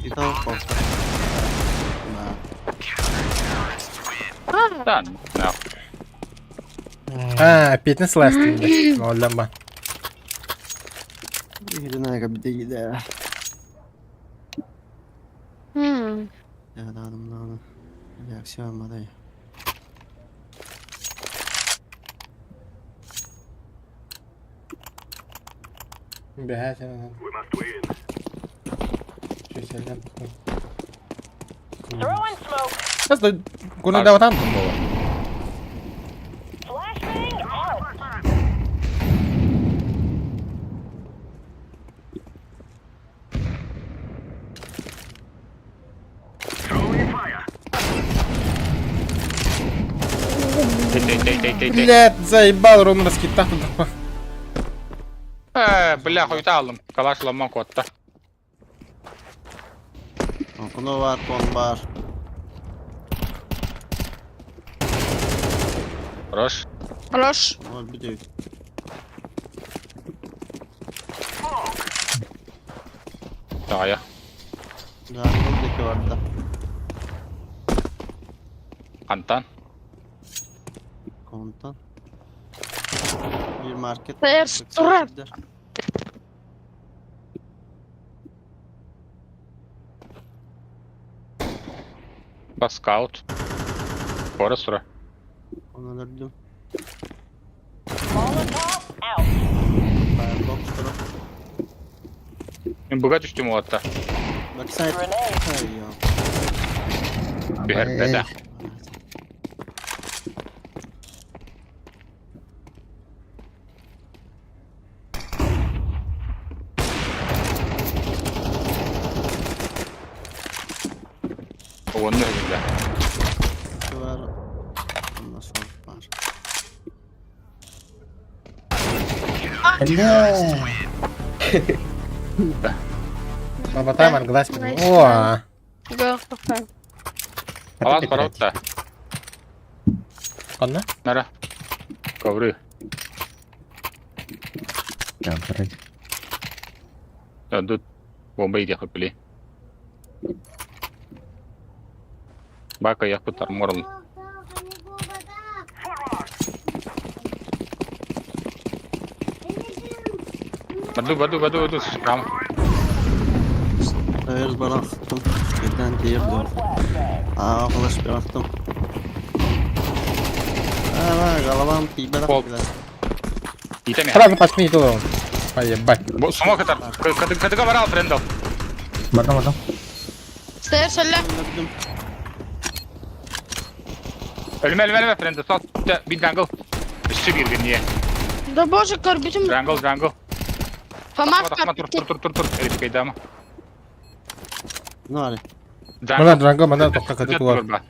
Италык болду. Да, нахуй. Ha, petni slash deydi. Oğlum ben. Ирина кабидеги М, Да, Реакция мадай. Throwing smoke. Nasıl bunu da vatan mı bu? Flashbang out. Тей, тей, тей, тей, тей. Блядь, заебал ром раскитал. Э, бля, хуйта алдым. Калаш ламан котта. Окно бар, кон бар. Хорош. Хорош. Ол бит. Тая. Jungle деки бар да. Антан. Контан. Bir market. Restoran. Баскаут. Форестра. Onu öldürdüm. Molotov out. Firebox drop. Мен бұға түштім олатта. Backside. Grenade. Ay ya. Бер, бәді. Оны бля. Var. Ondan sonra var. Allah. Бабатай маргылас О, Алас баротта. Ханна? Нара. Ковры. Ковры. Да, тут бомба иди хапли. Бака я худ арморл. Баду, баду, баду, баду, прям. Hayır bıraktım. Birden diğer Aa flash bıraktım. Aa galabam тиийбэтэх Пол. билэр. Итами. Сразу пошли туда. Поебать. Смок это. КДГ барал, Френдл. Бардым, бардым. Стоишь, Оля? Өлдüm. Ölme, ölme, ölme Френдл. Сал, bir jungle. Üstü bir gün niye? Да боже, корбитим. Jungle, jungle. Фомаш, Тахма, тур, тур, тур, тур, тур. Эрик кайдама. Ne var? Мана дранго, мана тоққа каты туар.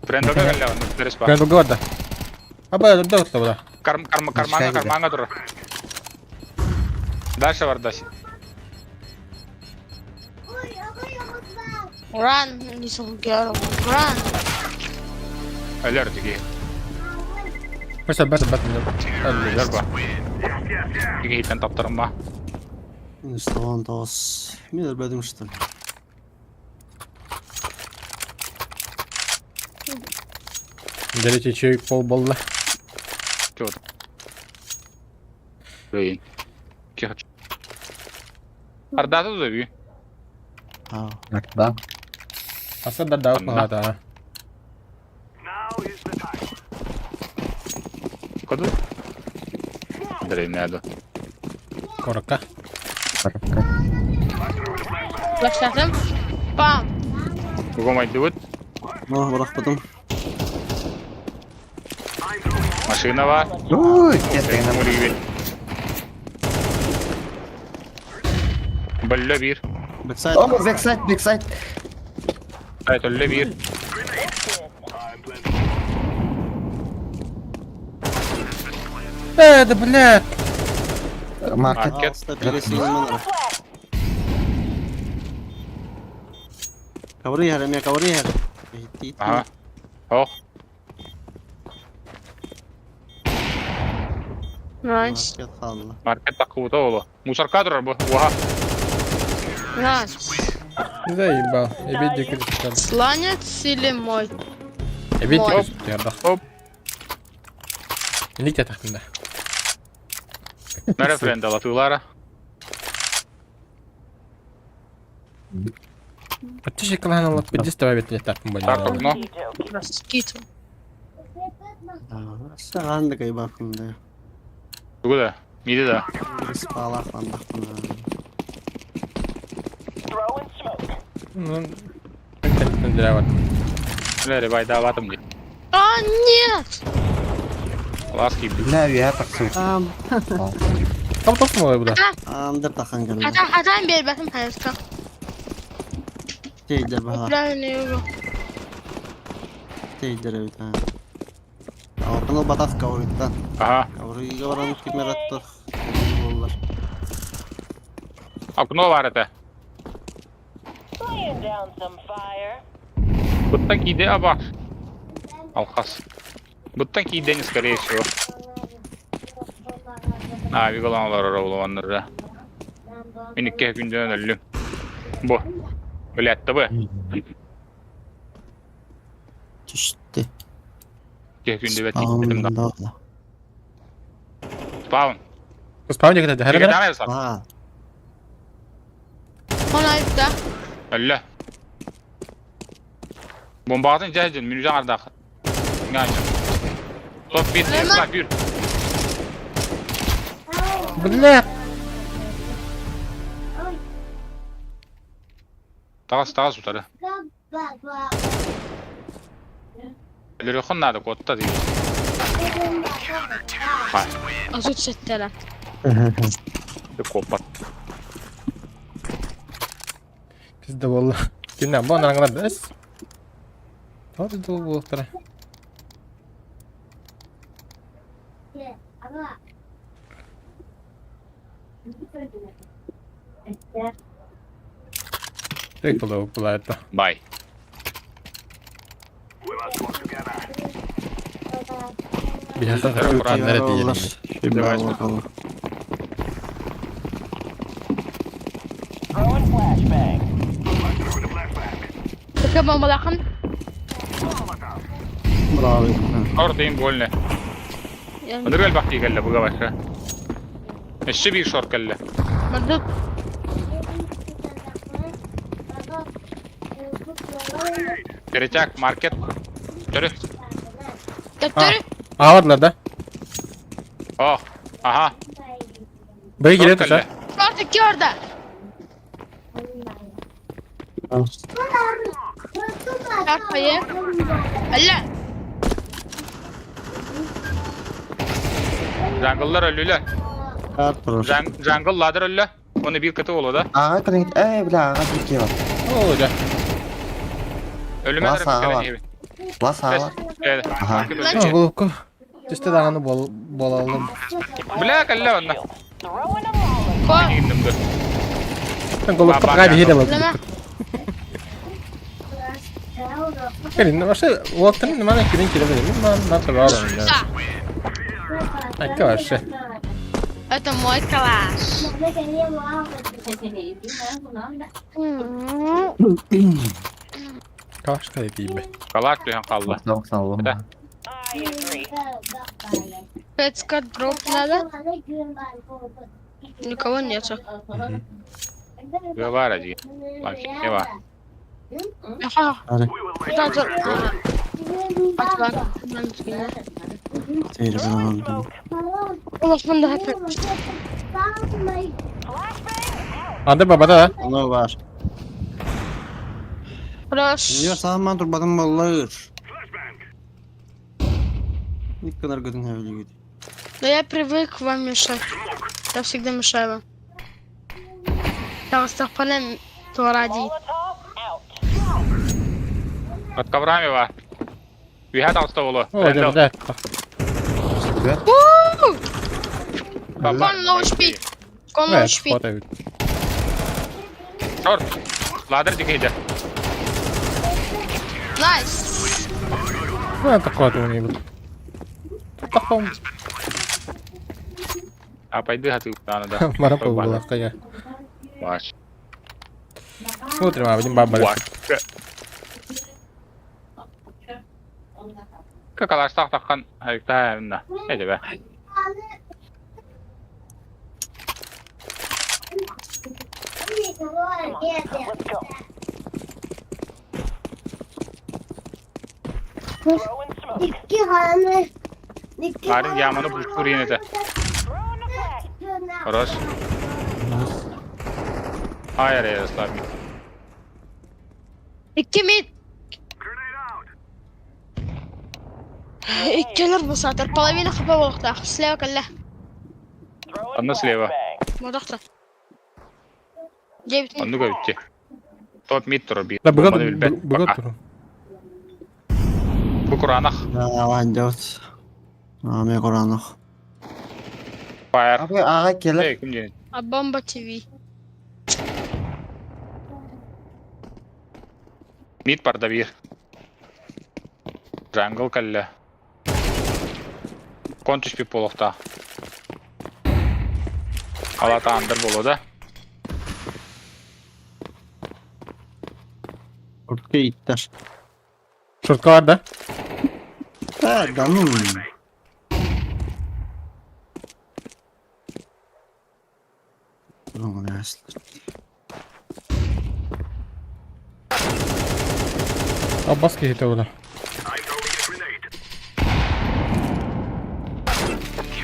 Френдл галля, терес ба. Френдл говорда. Аба, да, да, да. Карм, карм, карманга, карманга тур. Дальше бар, дальше. Run, little girl, run. Алер диги. Баса, баса, баса. Алер ба. Диги хитен таптарым ба. Инсталлан тоғыз. Мен өлбедім что ли? Дәрете чөйік пол болды. Чё? Блин. Кихач. Ардаты зови. Аа. Да. Аса да да да. Куда? Андрей, надо. Коротко. Коробка. Başladım. Bam. Кого мать дают? Ну, bırakmadım. Машина var. Ой, нет, Бөллө бир. Backside. О, бэксайд, бэксайд. Айт өллө бир. Э, да блядь. Маркет. Маркет. Алыста пересин мана. Ковры яр, ковры яр. Ага. Ох. Nice. Маркет қалды. Маркет такута олу. Мусорка турар бу. Уха. Nice. Заебал. Эбет декер. Сланец или мой? Эбет Мой. декер. Оп. Не те тахтында. Наре френда латылара. Подтиши клан алып бит давай бит тахтын Так, бо. окно. Раскиту. Саған да кайбақында. Тугу да. Миди да. Спалақландақпын. Throwing smoke. Ну, вот. Лере байда ватым ди. А, нет! Ласки. Бля, я так Ам, Там топ молай буда. андыр тақан келді. Хата, хатан бер бәтім hayatка. Тейдер баға. Правильно его. Тейдер өйт. Алтын ол батақ кауриттан. Ага. Кауриге баран кемераттыр. Болар. Окно бар это. Laying down some fire. Буттан киде аба. Алхас. Буттан киде не скорее всего. А, виголан олар оланнар. Мен икки күндөн өллүм. Бу. Блядь, табы. Түсті. Икки күндө бет тиктим да. Спаун. Спаун. Спаун декер. Диге Хәрәмә. даме сап. Аа. Он ayıpta. Өллө. Бомбағытын жайдын, минут ардақ. Ngача. Топ бир, Нема. бир. Блядь. Тағас, тағас утары. Өлөрөхөн надо, котта дейт. Azut settelen. Коппат. Пизда болла. Кимнән бу анаңлар бес. Тоо пизда болуктара. Так было, была это. Бай. Такая бомбалахан. Браво. Шорт им больно. Онур элбэх кэллэ буга баша. Өссө биир шорт кэллэ. Мардык. Третяк, маркет. Төрү. Төттөрү. Аҕаллар да? О, ага. Бэйи киирэ Шорт туса. кэллэ. Шорт икки орда. Шорт хайы. Алла. Jungle-лар өллүлэр. Jungle ladder өллө. Оны биир кыты болу да. Аҕа кэлин, ээ, бля, аҕа кииркиэ бар. Оо, дьэ. Өлүмэ Лас аҕа бар. Лас аҕа бар. Аха. Аа, Голубка. Түстэ даҕаны буолаллар. Бля, кэллэ онно. Ко. Голубка пока биһиде Лама. буолбут. Кэлин, вообще, уолаттарын мана кирин кире билим. Ман на табалам. Да. Айка вообще. Это мой калаш. Калашка тиийбэт. Калаш түһэн хаалла. Сау, Пецка дроп надо? Никого нету. Бара дии. Ланхева. Ага. Да, да. Анда бабада да. Ону бар. Хорош. Yok sağman turbadan ballar. Ne kadar kadın evli gidiyor. Да я привык вам мешать. Я всегда мешаю вам. Я вас ради. От коврами ва. Үһэ таҕыста буолуо. Оо, дьэ, дьэ. Кон low HP. Кон low HP. Хватает. Шорт. Ladder дикейде. Nice. Ну, такое у них. Тахом. А пойди гаты да. Мара была кая. Ваш. Смотрим, а один баба. Какалаштах таххан хайта Эди бе. Барын яманы бушкур енеді. Хорош. Hayır Ярослав. Икки mid. Иккилер бусатыр. Половина хп буолуохтаах. Слева кэллэ. Анна слева. Модохто. Девять. Онну көбүтти. Топ мид тур би. Да, быга быга тур. Бу куранах. Yalan Ame Koranok. Fire. Abi аҕа кэлэр. Эй, ким диэн? А бомба ТВ. Мид барда бир. Jungle кэллэ. Контуш пип буолуохтаах. Алата андыр болу да. Orta itter. Шортка бар да? Ha, danım. Аббас киһитэ була.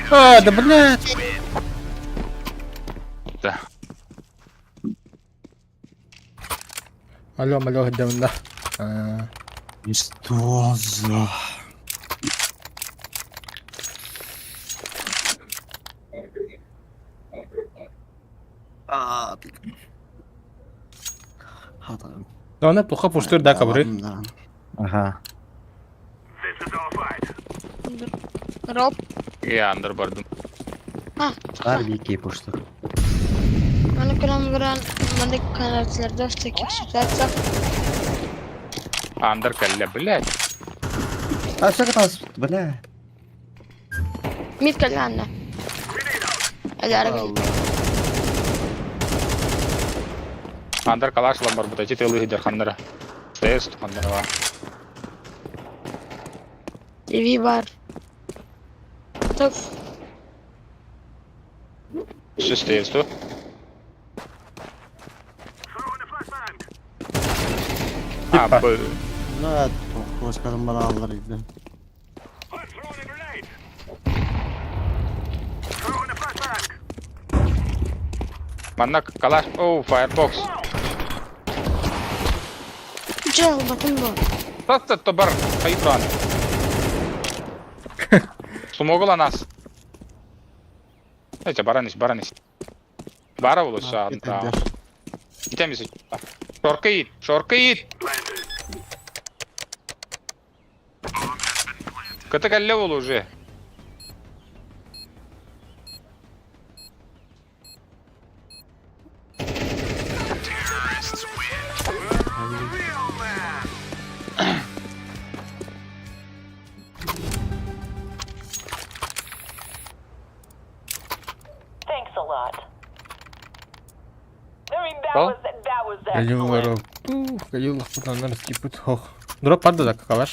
А, да блядь. Да. Алло, алло, где да. А, Что за... А, Да, она плохо пуштыр, да, ковры. Да. Аха. Роб. Я андыр бардым. А, Бар бики пуштур. Аны көрөн баран маннык каналларда таких ситуациях Андер кэллэ, блядь. А что это бля? Мид кэллэ Анна. Алярга. Андер калаш ылан барбыта, ити тыалы иһидэр ханнара. Тест ханнара. ТВ бар. Так, Үс тест. А, Типа. б. Ну, Koşkarım bana aldılar idi. Манна калаш. Оу, фаербокс. дьэ, батым бу. Тас тобар, хайбран. Сумогул анас. Эче, баранис, баранис. Бара болуша. Итемиз. Шорка ит, шорка ит. Кыты кэллэ бол уже. Thanks a lot. I mean, that Well? was that was Галилар. excellent. Галилар путаннар скипыт хох. Дроп падда да калаш.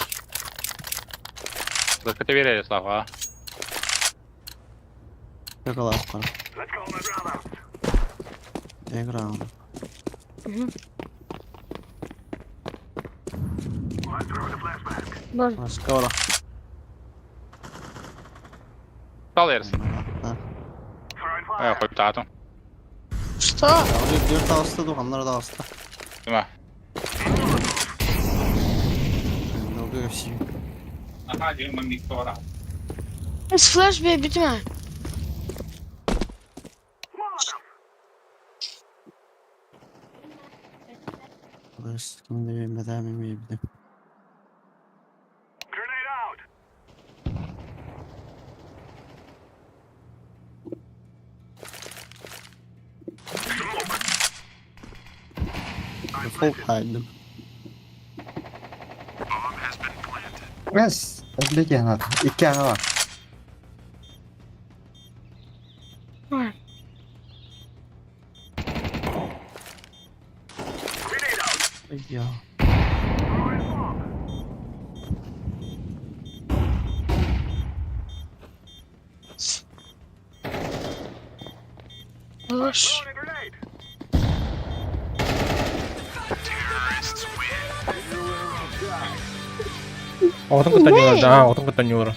Закаты берели, Слава. Yakala para. Diagram. Бар. Başka ola. Тал ерсин. Э, хоть тату. Что? Dört ağustos'ta doğanlar da ağustos'ta. Дима. Ne oluyor şimdi? Ага, Дима, Миктора. С флеш битме. Şimdi bir mi bir Folk haydım. Yes. Öldü gene. İki ana var. Ay ya. Хорош. Оҕотун кытта ньуурар, да, оҕотун кытта ньуурар.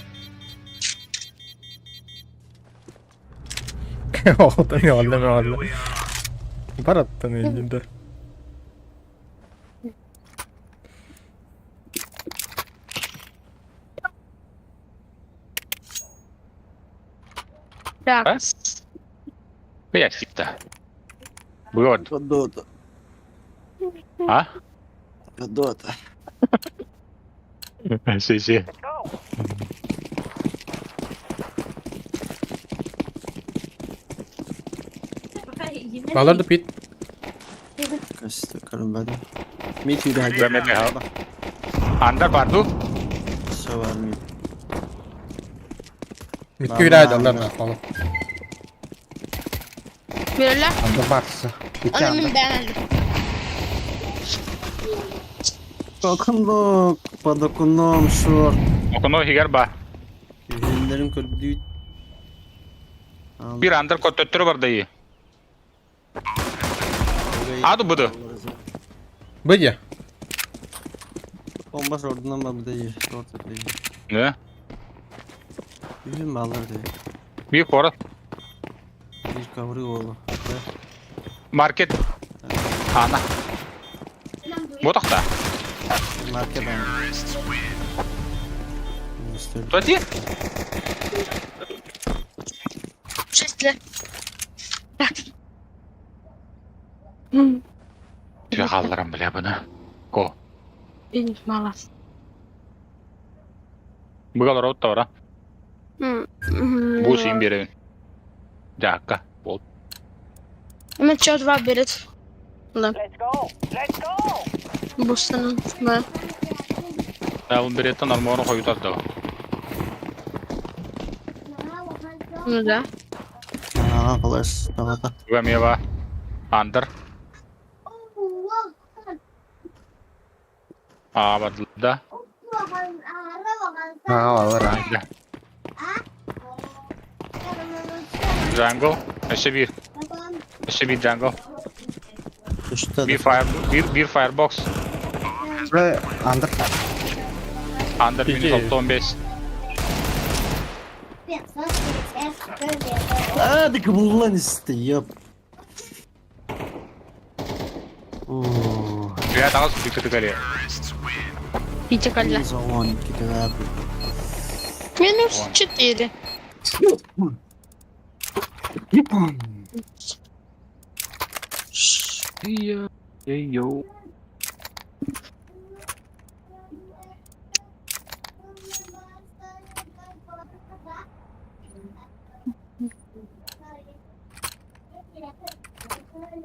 Оҕотун мөҕүллэ мөҕүллэ. Бараттан илдьинде. Так. А? Я сипта. Бывает. Dota. А? Dota. Си, си. Балар да пит. Kaçtı karım ben. Meet you da Ben de Андер барду. Söver miyim? Митке үрәйді алар на холу. Берле. Anda baksı. İki Аны anda. мин бәлем. Dokunduk. Dokundum şur. Оконо хигер ба. Yüzlerim kördü. Бир андер көттөттөрү бар дайы. Аду буду. Быдя. Bomba sordun ama bu değil. Short değil. Не? Yüzüm alır değil. Бир кора. Bir kavrı oğlu. Маркет. Ана. Ботақта. Marka ben. Тоти? Шесть Так. Түбе қалдырам бля бұны. Ко. Денег мало. Бұгалар отта бара. М, Бу син беребин. Жакка. Бол. МЧ-2 берет. Да. Let's go. Let's go. Бустанын. Да. Да, он береттен арморын хойутар да. Ну да. Ага, флеш, давай. Гамева. Андер. А, да. Аҕа балар аа. Да. Jungle. Өссө биир. Өссө биир jungle. Түстэ. Биир fire биир firebox. Бля, андыр. Андер минус 15. А, дик буллан исти, ёп. Оо, Бля, таҕыс бүкүтү кэлиэ. Пятикалля. зон китәп. Минус 4. Йоу.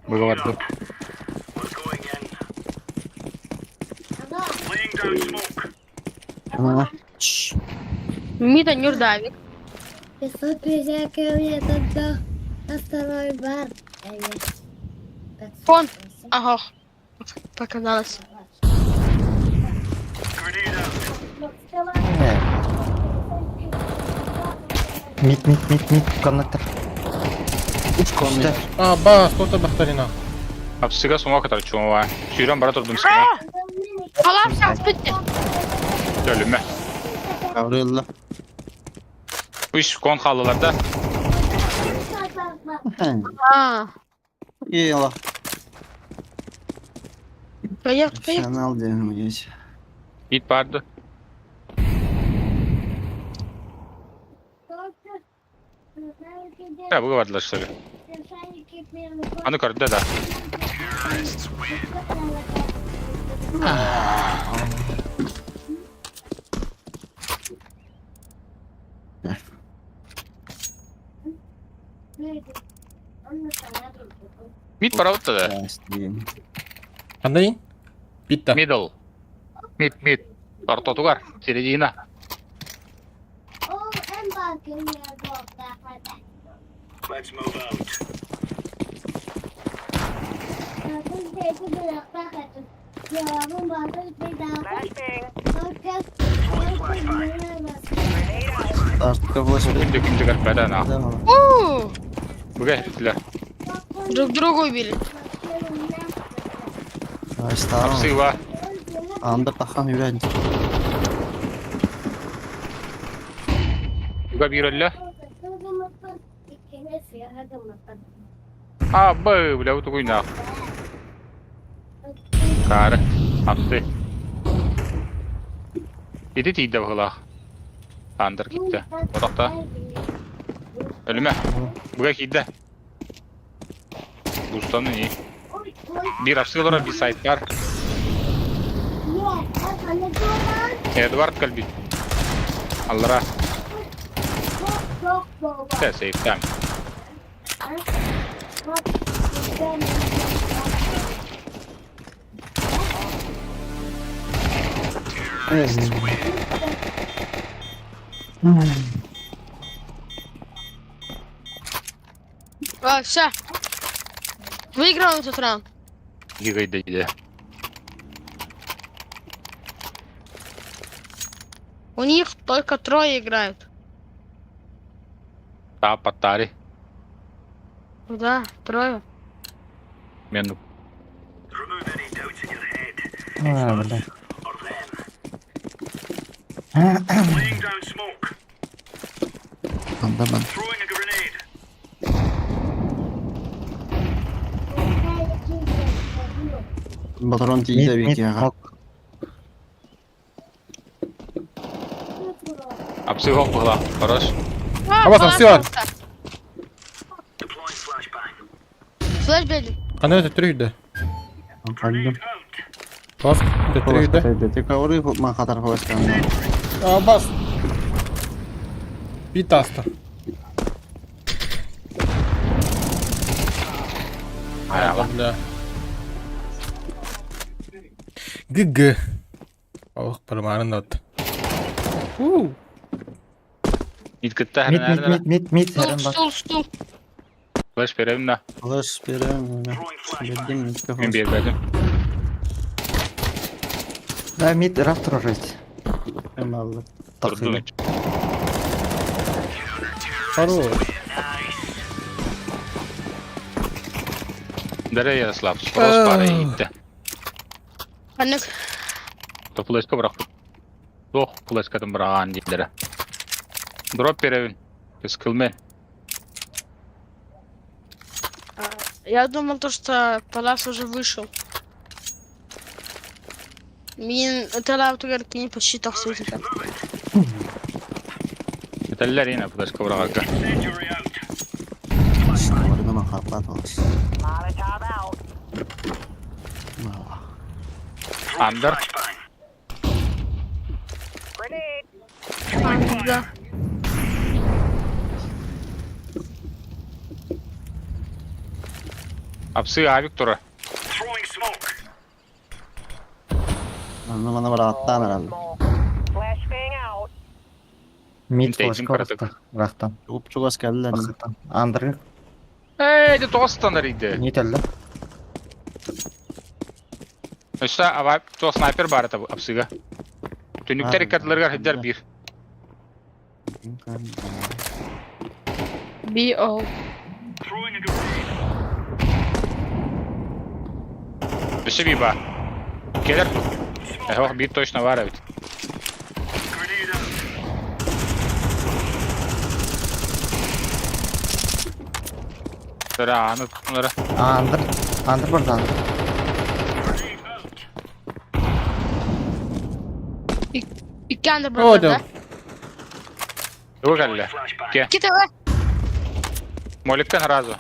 Быгабарды. Ага. Чш. Мита Нюрдавик. 550 километров на второй бар. Фон. Ага. Показалось. Мид, мид, мид, мид, коннектор. Үч коммент. А, бас, кто-то бахтарина. Апсыга сума кытар чума. Сүүрэн бара турдум сиҥэ. Алап бітті. Өлүмэ. Гаврила. Үс кон хааллылар да. А, Ела. поехали, поехали. Канал дем есть. Ит барды. Да, быгабардылар что ли. Аны көрдө да. Мид барабытта да. Қандай? Битта. Middle. Mid, mid. Ортотугар. Середина. Flashbang. Grenade out. Артка флеш. Күндө күндө кэрпэдэ на. У, Буга хитлер. Друг друга убили. Астаа. Апсыга. Анда тахан үрән. Буга бирелле. А, б, бля, утугуйна. Кары. Апсы. Ити тиийдэ быһыылаах. Андер киттэ. Отохто. Өлүмэ. Буга киирдэ. Бустаны не. Биир апсы олорор биир сайтар. Эдвард кэлбит. Аллара. Тэ сейфтам. А, все. Выиграл этот раунд. Гигайда иде. У них только трое играют. Та паттари. Ну Да, трое. Мен А, бля. Анда бар. Батарон Мид, тиийдэ мид, бит яга. мок. апсы хок быһыылаах. Хорош. А, Абас, всё. пожалуйста. Флэш беден. Қандай төттірі үйді? Калдым. Бас, төттірі үйді. Тек ауыры ма катар флеш. А, бас. Бит асты. Аяла. Бля. ГГ. Ох, пармарын да. У. Мид кытта Мид, мид, мид, мид, мид. Стул, Херен бар. стул, стул. Флеш беремин да. Флеш берем. Бердим Мен бербедим. Да, мид рафтер оройт. Aldı. Турдум. Хорош. Дere Ярослав. Спрос бары иитте. Аннык. То флешка бырахпыт. Туох флешкатын быраҕаан дииллэрэ. Дроп беребин. Кыскылмен. Я думал, то, что Палас уже вышел. Мин талап не почти так все это. Этэллэр иинэ флешка быраҕарга. Барыма хаплат олус. Molotov out. Андер. Grenade. Да. Апсы авик тура. Anı bana bıraktı herhalde. Smoke. Flashbang out. Мид Интейдин флешка кыратык. барахта. Рахтан. Çok çok az geldiler. Бахтан. Андер. Ээ, дэ тоҕус иди. Мид әлді. Өссө ава то снайпер баар этэ апсыга. Түнүктэр иккатыларыгар сылдьар биир. Би ол. Өссө биир баар. Кэлэр ту. Эһох биир точно баар эбит. Тура аны тунара. Андер. Андер бар андер. Икки андер О, бар, да. да? Туга кэллэ. Ке. Кит давай. Моликтан сразу.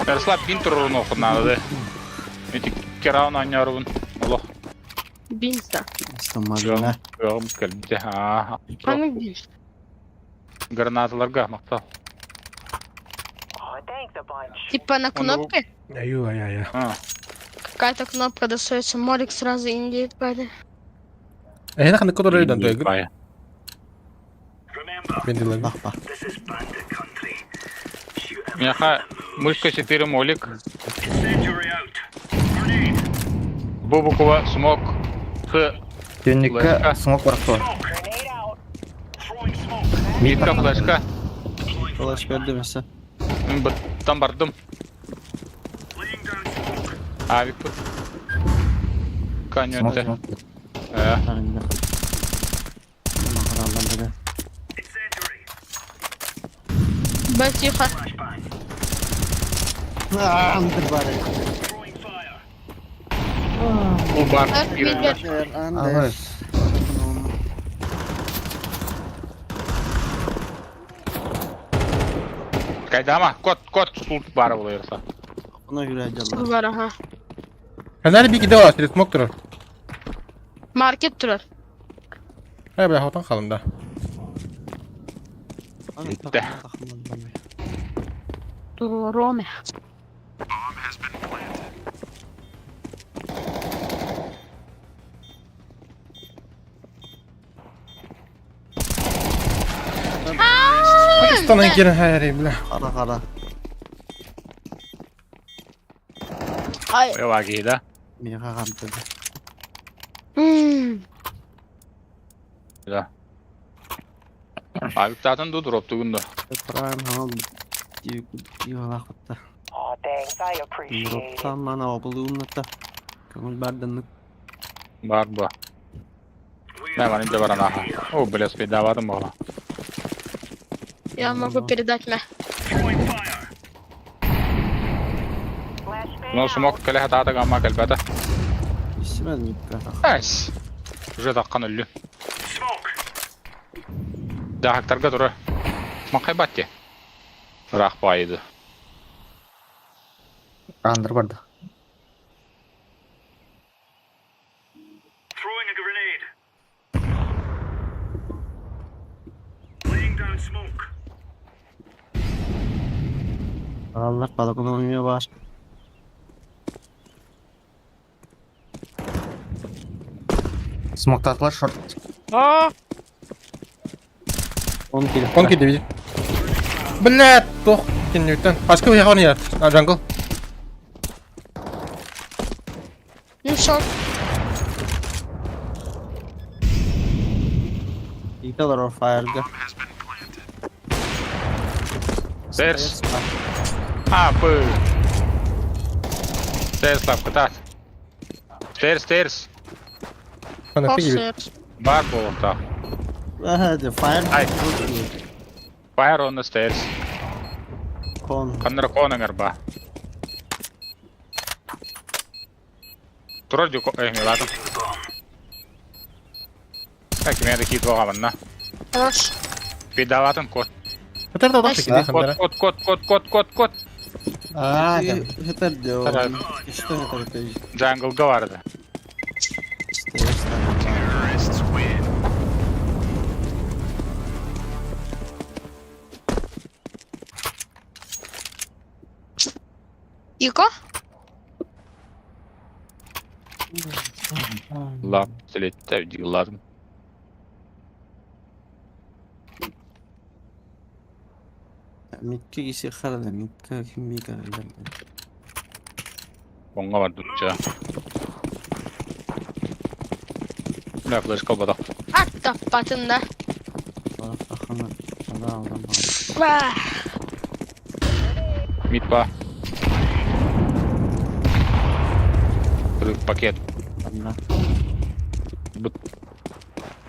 Ярослав бин турурун окуннаады. Эти кераун аннярун. Олох. Бинта. İstanbul'da. Ыам кэлбите. Аа. Аны бин. Гранаталарга мактал. Oh, thanks a bunch. Типа на кнопке? Аю, ай, ай, ай. А. Какая-то кнопка достается, молик сразу индеет падает. Эһине ханнык которой дон тойгут. Бай. Мен дилем. Bak bak. Мяха мышка 4 молик. Бу буква смок. Х. Түннүккэ Флешка. смок барахта. Grenade out. Мидка флешка. Flash verdi mesela. Мин быттан бардым. Авик тут. Смок, Каньонте. смок. Э. Önünde. Makaraldan biri. Б, тихо. Andır bari. Бу бар. Эр, Кирен. мид, Andır. Ага. Кайдама, кот, кот сул бары була Ярослав. Buna göre Стул acaba. бар, ага. Ханар би киде бар, смок турар. Маркет турар. Ай, бля, хотан халым да. Bitti. Туроме. Станан кирен хайри, бля. Kara kara. Ай. Ой, да. Mega kantırdı. М. Да. Авик татын ду дроп тугунду. Prime hamam. Diyor Oh, thanks. I appreciate it. Drop'tan mana obulduğumda Көңүл бардыннык. Бар бу. Мэ ванин да баран аха. О, бля, спидавадым була. Я могу передать мя. Flashbang Ну, out. смок кэлэ хатаата гамма кэлбэтэ. Исмән никка. Найс. Уже таққан өллү. Дахактарга тура. Мақай батти. Рақ байыды. Андер барды. Аллар балкон oynuyor var. Смоктаатылар шорт. А, 10 kill. Он киирдэ види. Блядь, туох кэнниттэн. Пашка уйаҕар яр. Джангл. ну шорт. Yıkalar o fire'da. Stairs. А, б. Stairs лапкытаат. Stairs, stairs. Ханна киирбит. Офсет. Бар буолуохтаах. Hadi fire. Ай. Fire on the stairs. Con. Ханнара конангар ба. Турар дюко э милатым. Так, кимэ хит буоҕа Хорош. Пидалатын кот. Өтөр да отох киирди Кот, ханнара. кот, кот, кот, кот, кот, кот. Аа, Yeter diyor. Tarar. İşte yeter diyor. Jungle барды. Stairs. Ико? Лап, слетте дигладым. Mikki kişi karada Mikki kim bir karada. Оҥҥо бардычча. Бля, флешка буолбатах. Атта батында. Bak bakana. Allah Allah. Ва. Мид па. Пакет. Allah.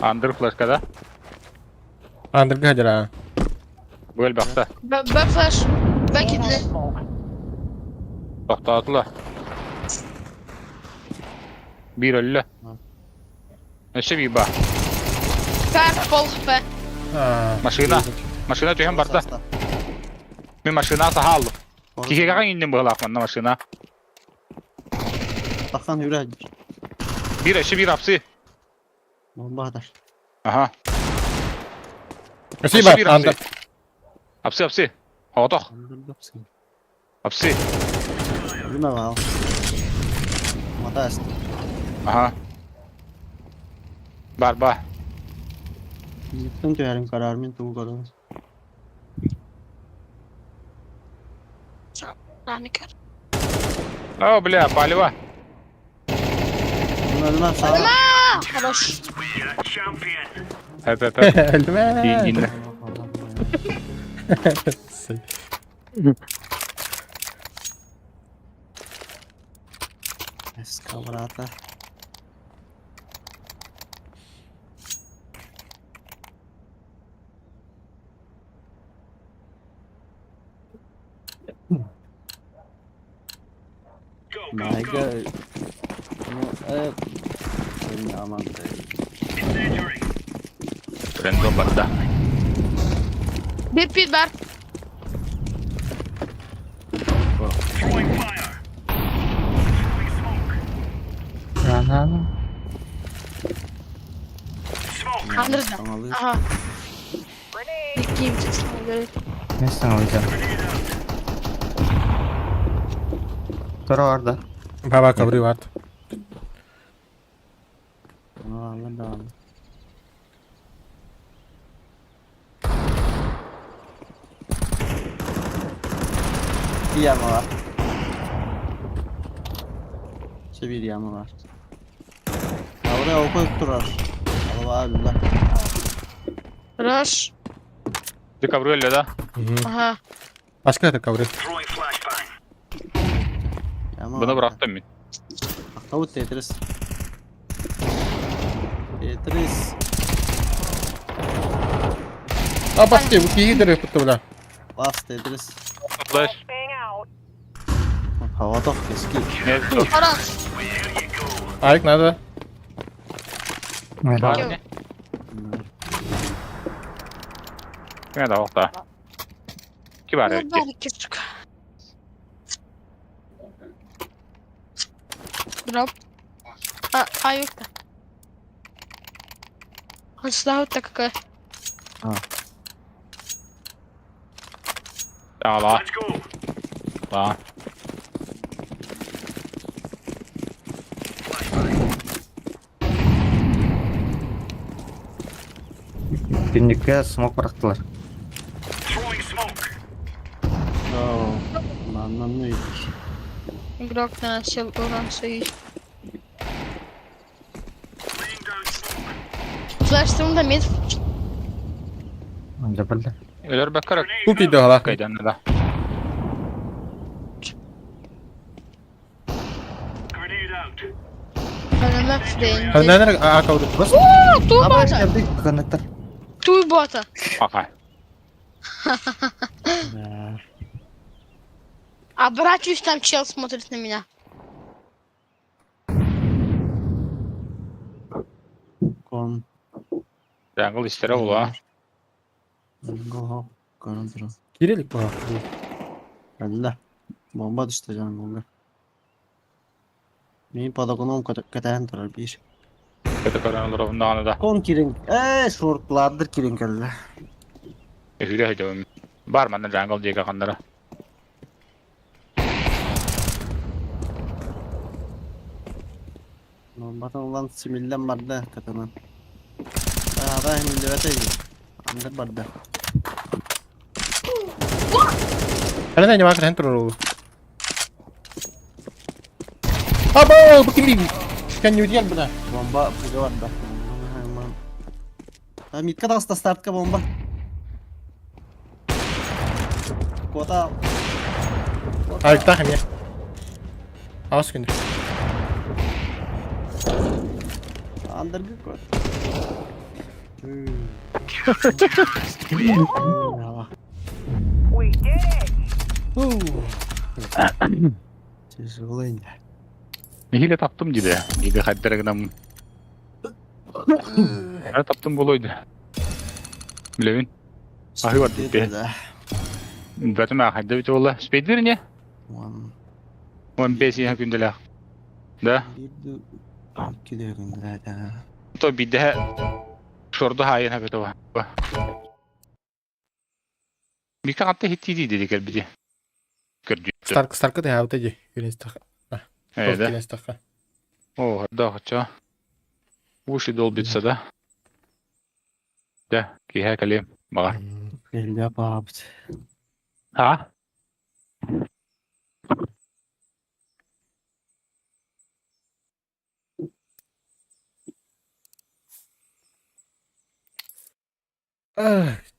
Андер флешка да? Андырга хадера. Бөл бахта. Б, Б флеш. Б кидли. Тоқтатыла. Бир өллө. Өссө бир ба. Пэр пол хп. Машина. Машина түһэн барда. Мин машина сахаллы. Киһиэҕэ иннин быһылаах манна машина. Bakan yürü. Бир өссө бир апсы. Bomba atar. Аха. Спасибо, Өссө бир апсы. Андыр. Апсы апсы. Хотох. Апсы. Ölüme var. Mata est. Аха. Бар ба. Yıktın tüyerin karar min tuğu kadın. Раникер. О, бля, палево. Ölmem sağ. А, хорош. Хэп хэп хэп. Өлмө. Инне. Eskavrata. My God. No, aman. Рендом барда. Бир пит бар. Рана. Андырда. Ага. Каким Не становится. Тура да. Баба ковры ват. Allah da. Bir yama var. İşte bir yama var. Ya oraya ok koyup durar. Allah Allah. Хорош. Ты ковры да? Ага. Башка это ковры. Yama Бұны var. бұрақтым мен. Tavuk Tetris. Tetris. А басты, bu киһи дөрө бля. Bas Tetris. Флеш. Bang out. Hava tok keski. Не, Хорош. Айк надо. бар не? Киме да оқта. Ки бар Ну, өтті. бар кирчик. Дроп. А, а, юкта. Сюда какая. Ала. Ба. Түннүккэ смок бырахтылар. Манна Игрок наносил урон своей. Флеш да мид. Дьэ биллэ. Өлөр бэккэр Тут иди ала. кайдан да. Банана френди. Хананар акауды. Бас. О, ту бота! Канаттар. Ту бота! Аха. Да. Оборачиваюсь, там чел смотрит на меня. Кон. Jungle истere була. Го. Көрөн турар. Кирилик ба. Кэллэ. Бомба түстэ jungle-га. Мин подоконом кэтээн турар биир. Это көрөн олорор да. Кон кирин. Ээ, шортлардыр кирин кэллэ. Үһүрэ хөдөм. Бар манна jungle диэки ханнара. Бомбатын ылан симиллэн барда катанан. Аара химиллибэтэ Андыр барда. Ханана не макар турар. Аба, бу ким Кән юдиян бына. Бомба пуга барда. А митка таҕыста стартка бомба. Кота. Альтах эмиэ. Аас күндү. Андыргы кот. We did it! Тяжелый. Нихиле таптым диде. Диде хаддерегнам. Ара таптым болойду. Билебин. Ахы бар диппе. Бәтім хадда бит болла. Спейдер не? One. 15 яһа күнделә. Да. Бир икки күндә. То бидде шорду хайын хабет ова. Бика атты хитти диде дикер биди. Көрдү. Старк старкы да хабыта ди. Юринстах. Э, да. Юринстах. О, да, хотя. Уши долбится, да? Да, киһә калем. Бага. Келді бабыт. А?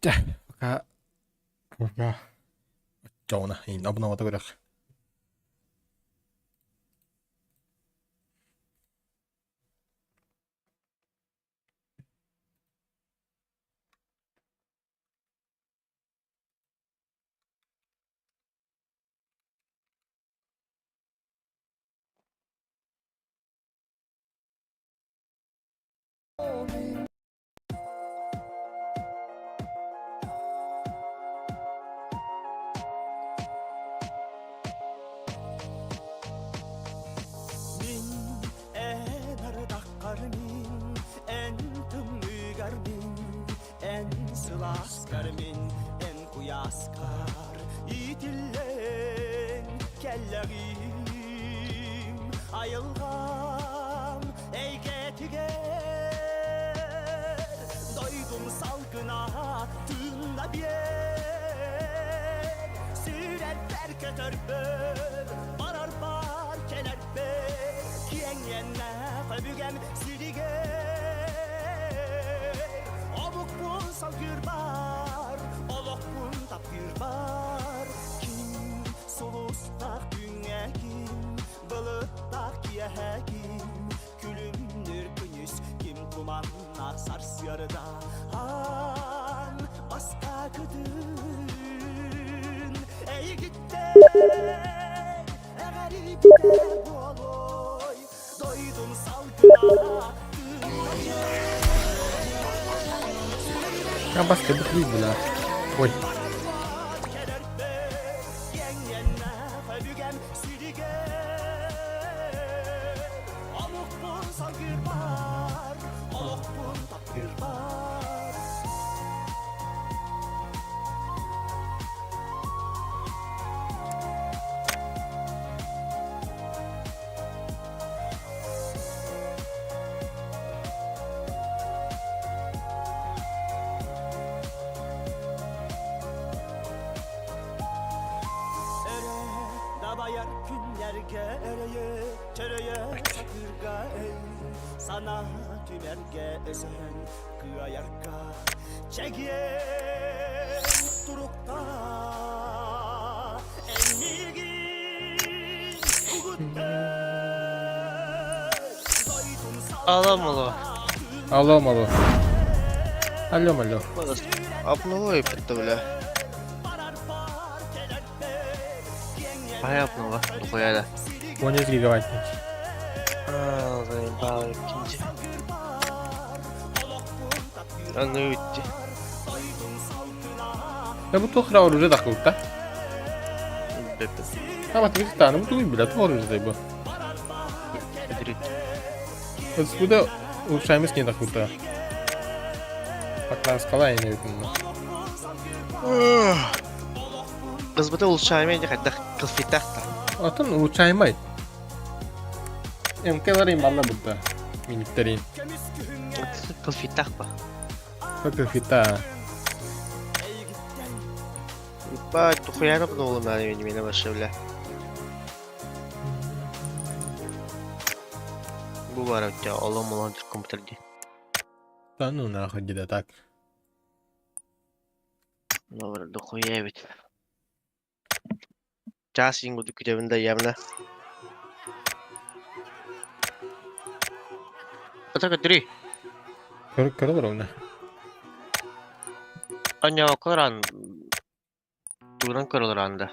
Да. Пока. Пока. Жауна, ин обнова көрөх. Мин эн ардаққар мин, эн тымныгар мин, эн сыласкар мин, эн куяскар итиллен кэллэгим айылгам эйгетигер дойдум салкына тыынна биэр сүрэрбэр көтөрбөр барар бар келербер киэҥиэннэ көбүгэм сиригер омукпун салгыыр бар олохпун таптыыр бар ким сулустаах күҥҥэ ким былыттаах киэһэ ким күлүмнүр күнүс ким туманнаах сарсыарда аан бастакытын эйигиттэн эҕэрийбитэ буолуой дойдум салгына Я бас кебит бля. Ой. Алло, мало. Алло, мало. Алло, мало. Обнова еппит бля. Хай обнова, дохуя да. 13 гигабайт. Аа, заебал иккинчи. Аны үтти. Я бу туох эрэ оружие тахсыбыта. Бэппит. Ама тыгыттааны бу тугуй бля туох оружие бу. Өдүрүт. Отсюда улучшаемость не тахсыбыта. Покраскала я не видно. Кызбыты улучшаемый диye хайдах кылфитах та. Атын улучшаемый. МК-ларин манна бутта. Миниктерин. Кылфитах ба. Кылфита. Ебать, дохуя обнову надо меня вообще, бля. Бу бар у тебя олом олом компьютер ди. Да ну нахуй где-то так. Добре, дохуя ведь. Час ингуду күтәбин да явно. Атака 3. Көр көрөр ровно. Аня околоран. Тугунан көрөлөр анда.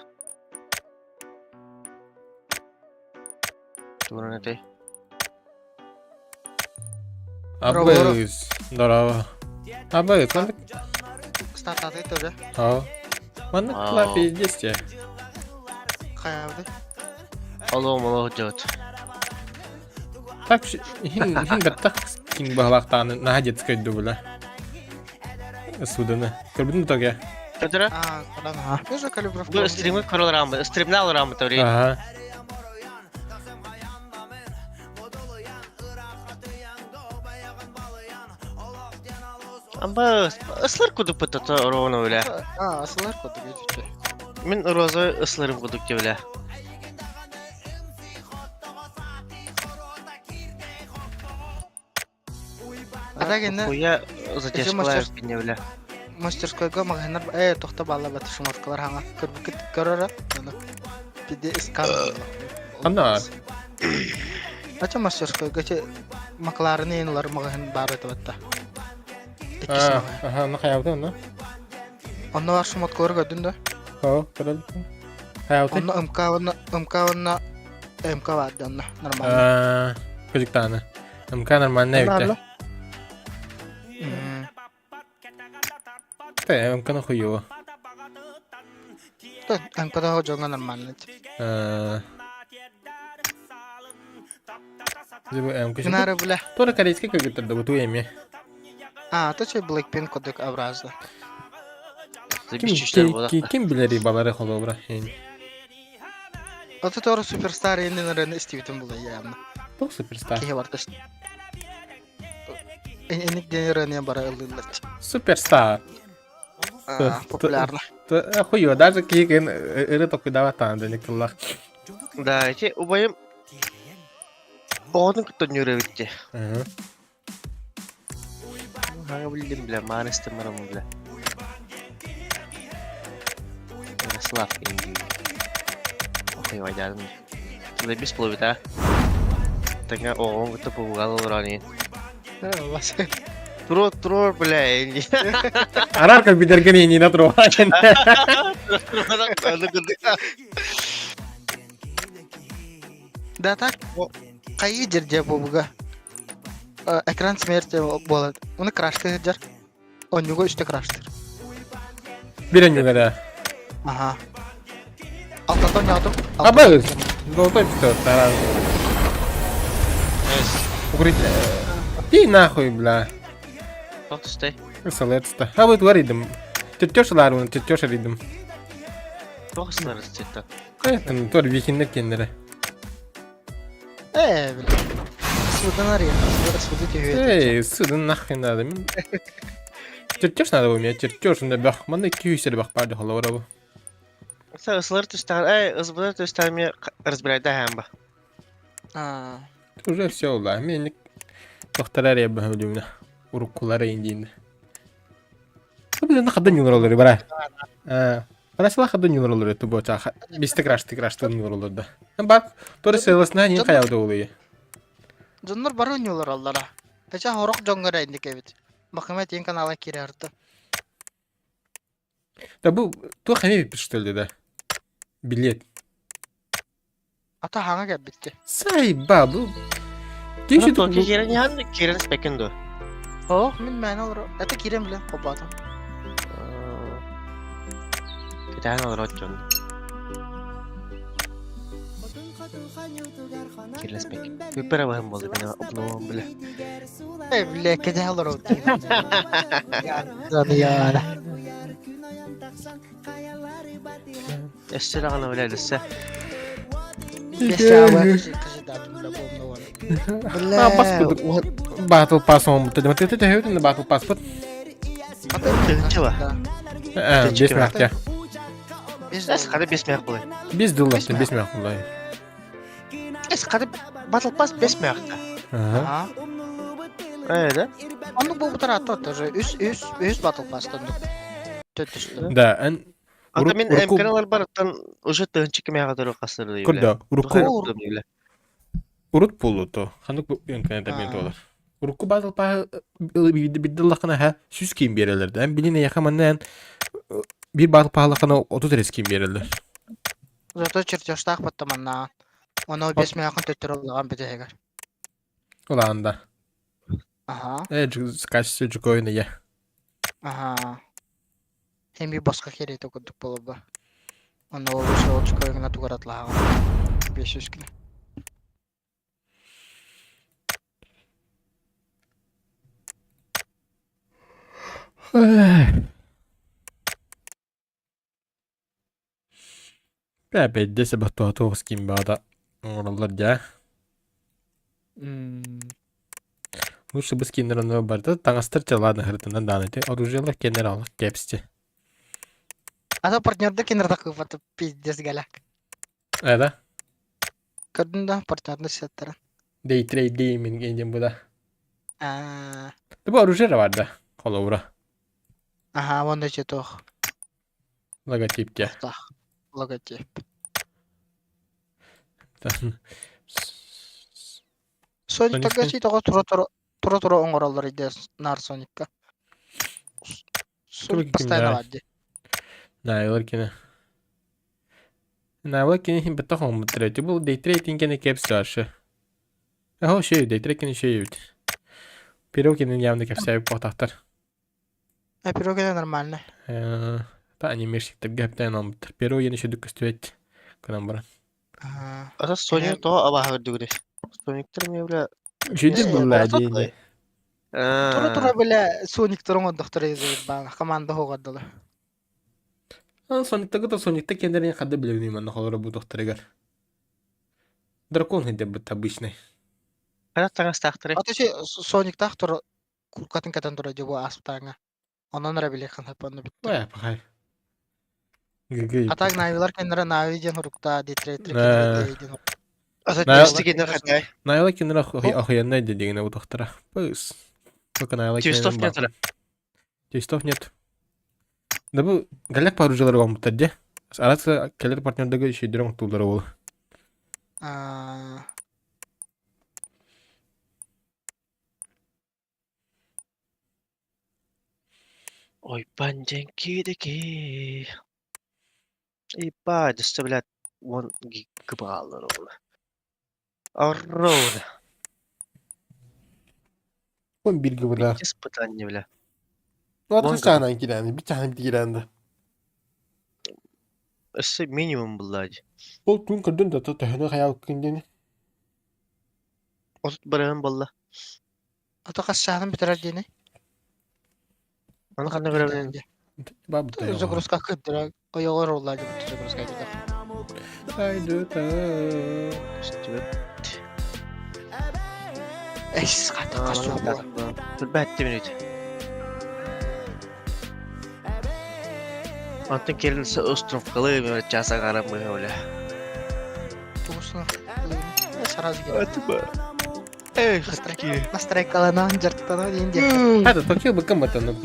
Тугунан этэй. Абыз. Здорово. Абыз, маннык... Стартаты тоже. Ау. Маннык Ау. пиздец те. Хайабды. Алло, мало делать. Так, хин хин баттах кин баһалаахтааны наһаа детскай дубула. Суданы. Көрбүтүн тоге. Көтөрө? А, кадан ха. Тоже калибровка. Бу стримы көрөлөр амы, стримне алыр амы таври. Ага. Амба ыслар кудук бытата ровно бля. А, асылар кодук эжиче. Мин роза ысларым кудук те бля. Ата кенне Хуя задержкалар пине бля. мастерскойга магазиннар э тохта балла бат шуматкалар хаңа көрбүкүт көрөрө. Аны пиде искан. Ана. Ача мастерскойга че Макларны улар магазин бар это батта. А, Аха, на хаябыты онно. Онно бар шуматкалар көрдүн да. Хоо, көрөл. Хаябыты. Онно МК онно МК онно МК бар да онно нормально. А, көжүктааны. МК нормально эбит. Те, МК на хуёво. МК да жоңга нормально. А. Зибу МК. Нары бля. Тоже корейский көгүттөр да буту эми. А, то че Blackpink кодук образда. Ким ким ким билери балары холобра. Ото тора суперстар енді нарын истибитин була явно. Тох суперстар. Кихи барташ. Эник денерын бара ылдылар. Суперстар. Популярно. Хуё, даже киген ыры токуйдава таанды никтыллах. Да, эти убайым Оғын күттен нүрі бітті. Ага, блин, бля, манысты марам, бля. Ярослав Индии. Охуй, вайдадым. Заебись плывет, а? Тогда оғын күтті пугал урани. Туро, туро, бля, Инди. Арар компьютерген ини на труаген. Да так, кайы жерде бу буга. Экран смерти болады. Уну крашты жер. Онюго үстө краштыр. Бирен югада. Ага. Алтатон ятым. Абыз. Золотой пистолет, таран. Укрыть. Ты нахуй, бля. Тоқ түсті. Салетста. А вот варидым. Чертеж ларун, чертеж ридым. Тоқ ысылар істетті. Это тор викиндер кендері. Э, бля. Судан ария. Суды түйөт. Эй, суды нахуй надо. Чертеж надо у меня, чертеж на бах. Манда күйсер бах барды холора бу. Ысылар түстэҕин, эй, ысбылар түстэҕин эмиэ разбирайда ба. Аа. Уже все ула. Мен тохтарар я баһылдымна. Уруккулар индин. Бу хадда ньулар бара. Аа. Анасыла хадда ньулар ту боча. Бисте крашты крашты ньулар да. Бар тори селосна не хаялды улы. Дьоннор бары ньулар аллара. Эча хорох дьоҥҥо инник эбит. Бакыма тиэн канала киирэрты. Да бу туох эмиэ бүппүт что ли да? Билет. Ата хаҥа кэлбитти. Сайба бу. Ну, то киирэн иһэн киирэн испэккин дуо? Ох, мин мээнэ олоро. Это киирэн билэн холбоотум. Кэтээн олорор дьон. Киирэн испэккин. Бүппэрэ баһым буолла мин обновам бile. Эй, бile, кэтээн олорор. Яна. Өссө даҕаны бile өссө. А, паспорт. Battle Pass оҥорбута. Ты төһөбүтүн Battle Passport? Тыһынча Бес мягкя. Эс хары бес мягкя булай. Бес доллар, бес мягкя булай. Эс хары Battle Pass бес мягкя. Ага. Э, да? Оннук буолбутар ата тоже үс үс үс Battle Pass'тан төттүстү. Да, эн Ата мин МК-лар барыттан уже тыһынча кимэҕэ дөрө хасырды. Курда, урукку урут буолуто. Ханнык МК-ны мен туолар. Урукку Battle Pass биддаллахына ха сүз киин биэрэлэр да. Эн билин эйэхэ манна эн бир Battle Pass-лахына 30 эрэ скин биэрэллэр. Зато чертежтаах баттаманнаан. Ону бес мээхин төттөрү улахан бүтэһигэр. Улаанда. Аха. Э, качество жукойна я. Аха. Эми босқа керете курдук буолба. Ону ол ол жукойгына тугаратлааҕа. 500 гына. Бэбэйдэ себатуатуох скимбаата оҥороллор дьэ. Лучше бы скиннер онно барда таҥастар чалаан аһырытынан дааны ти оружиелар кеннер аллах кепсти. Ата партнерды кинерда кыыпаты пиздец галяк. Э да? Көрдүн да партнерды сеттэрин. Day trade gaming диэн буда. Аа. Бу оружие бар да холобура. Аха, уонна четох. Логотипке. Логотип. Соник такси тоҕо тура тура тура тура оҥороллор идея наар Соникка. Соник постоянно бар дии. Наайлар кине. Наайлар кине хим бетта хоҥмуттар эти бул дейтрей кене кепсашы. Ахо шей дейтрей кине шей бит. Пирог кине явно кепсәбит потахтар. А пирог это нормально. Та анимешниктер гэптэн омбуттар. Пирог ени шүдүк көстүбэт. Кынан баран. Ата Соник тоҕо абааһы көрдүгүнүй? Сониктар эмиэ бля Шүдүк булла диини. Тура тура бля Сониктар оҥордохтор баана команда хоҕордулар. Сониктагы да Соникта кендерин хадда билебин манна холоро бутохтарыгар. Дракон хидебит обычный. Хайдах таҥастаахтарый? Ата Сониктаах тура куркатын кэтэн турар дьэ бу ааспытааҥҥа. Онон эрэ билиэххин сөп онно бүттэ. Ой, пахай. ГГ. А так Навилар кэннэрэ Нави диэн хуруктаа Детрейт диэн Ата Твисти кэннэр хаттай. Найла кэннэр охуенный дедигине утохтара. Пыс. Только Найла Твистов нет эрэ. Твистов нет. Да бу галяк паружалар оҥмуттар дьэ. Арас кэлэр партнердагы шейдер оҥтууллара ол. Ойбан дьэҥкидэки. Ебать, өссө блядь, уон гигабаалар ол. Орроуна. Он бир гыбыда. Испытание, бля. Ну, аты чаһынан кирэни, бит чаһан кирээнде. Өссө минимум булла дии. Ол күн көрдүн да төһөнө хайаабыккын диэни. 30 бырыһын буолла. Ата хас чаһын бүтэрэр диэни? Аны ханна көрөбүн? Бабыта Загрузка кыддыра ойоҕор уллаа дьыбыт загрузка кыддыра. Айдыта. Эс хата хас Турбэттэ минут. Онтон кэлин установкалыы бир час аҥара быһа бля. Тугусуна. Сразу кэлэр. Атыба. Эх, такие. Настройкаланан дьарыктанан диэн диэххэ. Это Токио быкым баттан.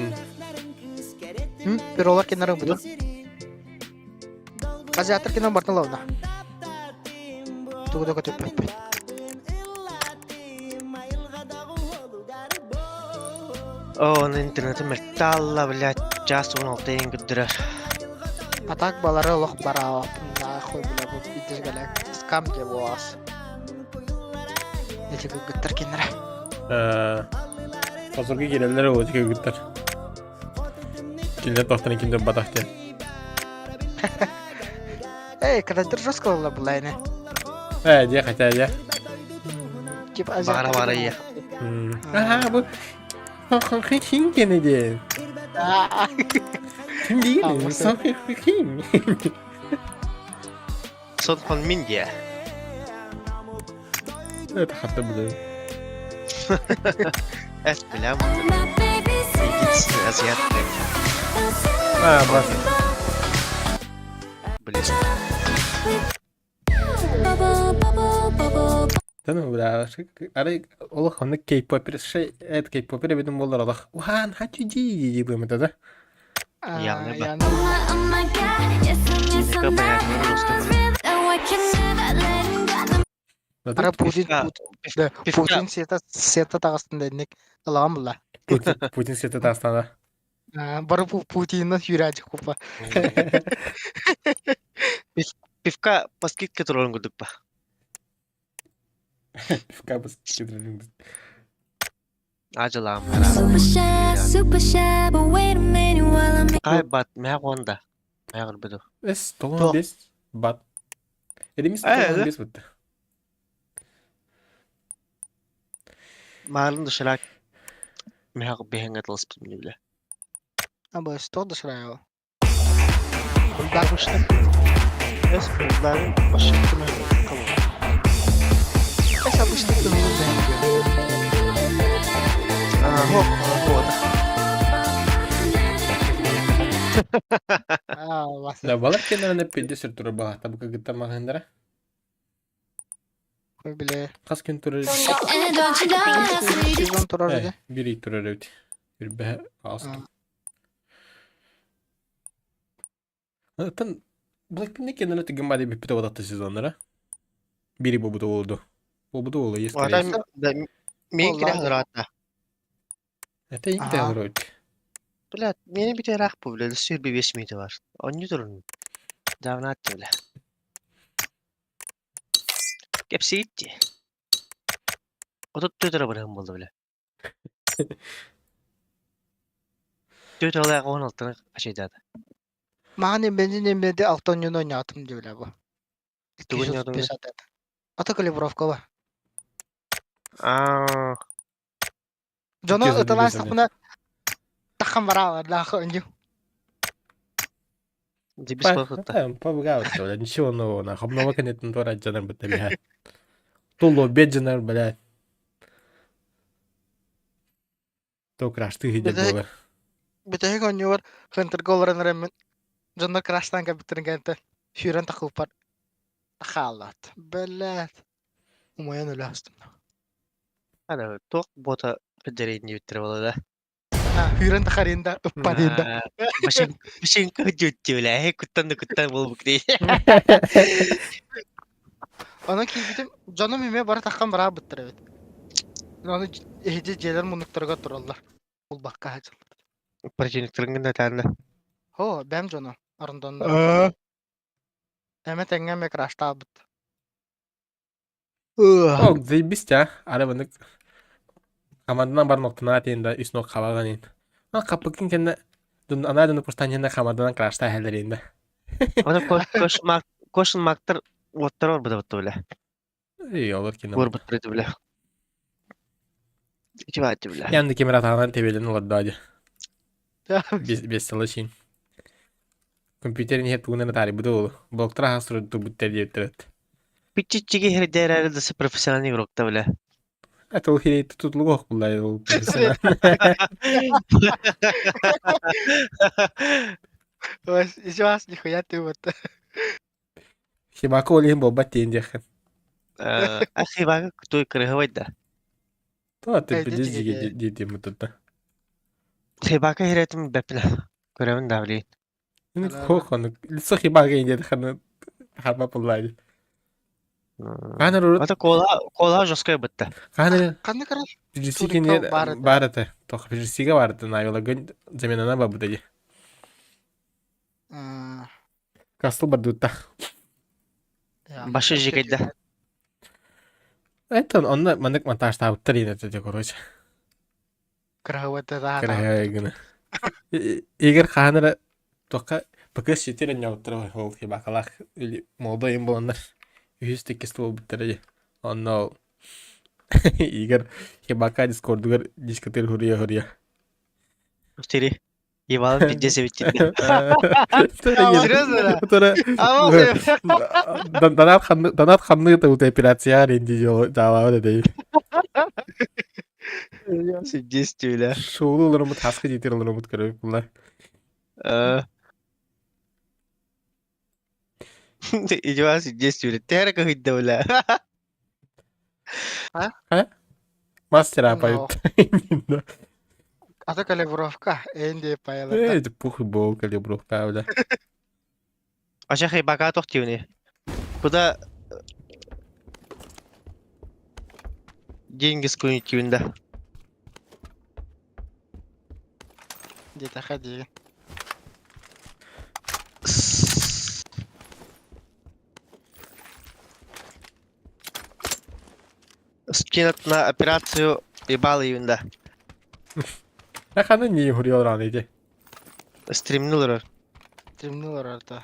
Пиролар кеннары бутун. Азиаттар кино бартын ловна. Тугу да көтөппөппүт. Оо, аны интернетим мөлтөөллө, блядь, час 16 ең көрдөрөр. А так балары олох бараабаппын нахуй бля бу пиздец гэлэк скам диэ буолаас. Эти кыргыттар кинилэрэ. Хосорго киирэллэр ол эти кыргыттар. Кинилэр тохтон киндер батах диэн. Эй, когда жестко была была ини. Э, дьэ, хотя я. Типа Баҕара баҕара ийэ. Ага, бу Хин кene диэн. Ким диэн? Сон Хин. Сон Хон Мин диэ. Это хатта билем. Эс билем. Азиат. А, бас. Блин. Таны бля, арай олох оннук кей-попер, эт кей-попер эбитим буоллар олох уһаан хачу дии дии быамыта да. Явно ба. Ара Путин Путин света света таҕыстын дэнник ылаҕан булла. Путин Путин света таҕыстана. Бары Путинна сүүрээчик купа. Пивка по скидке турарын курдук ба. Пивка по скидке турарын курдук. Ажылаам. Кай бат мэ гонда. Мэ горбуду. Эс тоҕон бес бат. Эдемис тоҕон бес бутта. Маалын доширак мэ бэһэҥэ тылыспытым биле. Абы что доширак? Булдаагышта. Эс булдаагын башыттым кылы. Эс обычно Аа, вот. Да, балар кенерine пенде сүртүрө баата бу кыгыттар маһындара. Бile. Хас күн турар Сезон турар edi. Бир ий турар эбит. Бир бэһэ ааспыт. Оттон Blackpink кенере түгэн бади бүппүтэ бодатты сезоннара. Бири буолбута буолду. Буолбута буолла, есть скорее. Мен кире хагыраата. Это им те вроде. Блядь, мени бите рах бу, блядь, сүр би бес минуты бар. Онню турун. Давно атты, бля. Кепсиитти. Отут төтөрө барыһым буолла, бля. Төт олайга он алтыны качайдаата. Маҕан имбэнин имбэди алта онньуну ойноотум диэбилэ бу. Тугу ойноотуҥ? Ата калибровка ба. Аа. Дьону ыталаастахпына таххан бараалар даах онньу. Побегал, ничего нового, нахуй. Обнова конечно, тура дьанар бытта биһэ. Тулло беджанар, блядь. То краштыы сидер буолар. Бүтэһик оонньуубар Хантерга олорон эрэммин дьоннор краштаан кэлбиттэрин кэнниттэн сүүрэн таххыппар хааллаат. Бэлээт. Умайан өлө астым. Ана туох бота көрдөрейин диэбиттэрэ буолла да. Сүүрэн тахарыйын да, ыппадыйын да. Машинка дьүттүлэ, куттан да куттан буолбук дии. Онон киирбитим, дьонум эмиэ бары таххан бараабыттар эбит. Ону эһиги дьиэлэр муннуктарыгар тураллар. Булбакка сылдьаллар. Противниктарын гына таанна. Оо, бэм дьоно, Арндоннор. Эмэ тэҥҥэ эмэ краштаабыт. О, заебись а. Ары мынык хамаданан бар ноктуна тиэн да үс нок хабаган ин. А капыкын кэннэ анаа дьону куртаньына хамаданан краштаа иһэллэр да. Оны кошын мактар уоттар орбута бутта бile. Эй, олор кине. Уорбуттар ити бile. Ити баати бile. Янды кемер атаҕынан тебелен олордоо дии. Бес сыл Компьютерин иһэ тугунан атаарыйбыта буолуо. Блоктара аһас турбуттар диэбиттэр эт. Пиччиччиги хирдээрээри да профессиональный игрокта бile. Это ол хирей тутулугу ох буллай ол профессионал. Еще раз нихуя ты вот. Хибака ол иһин буолбат диэн диэххин. А Хибака той кырыһабай да. То ты пиздец диэтим тут. Хибака иһирэтим бэппинэ. Көрөбүн да билигин. Хохону лицо Хибака диэн ханы харба пуллаadi. Хаанар урут Ата кола кола жесткая бытта. хаанар Ханна караш? PGC кине бар этэ. Тох PGC-га бар этэ наайылагын заменана бабыта ди. Кастыл бардыта. Башы жекейді. Это онно маннык монтажтаабыттар иин этэ короче. Кыраһыбыта да. Кыраһы гына. Игорь хаһан эрэ туохха ПК ситир энньоуттара ол хибакалаах или молодой им буоланнар үһүс иккис буолбуттара дии. Онно ол Игорь хибака дискордугар дискотер хуруйа-хуруйа. Тири. Иван пиздец эбит Серьезно? Донат ханны это операция аренди дала дей. Пиздец тюля. Шоулу таска жетер олорумут көрөк булар. Иван пиздец тюля. Тера кыһыйда бля. Мастера поют. А то калибровка, энди паяла. Эй, пухы бол калибровка, бля. Аша хибака тохтивни. Куда деньги скинуть да. Где-то ходи. Скинут на операцию ебал да. Ханы не хуриол раны иди. Стримнулар. Стримнулар это.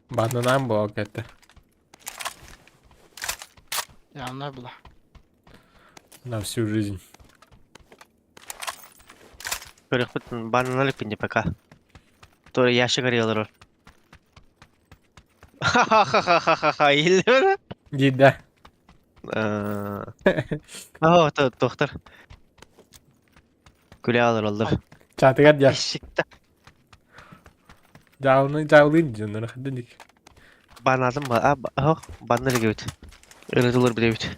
Бананам был это. Я она была. На всю жизнь. Көрөхпүт бананалы күнде пока. Тура ящик арыялар. Ха-ха-ха-ха-ха-ха. Или Дида. О, доктор. Күле алыр олдыр. Чатыгар я. Ишикта. Жаулын жаулын жоннор хадыник. Банадым ба? А, банныр кебит. Ырытылыр билебит.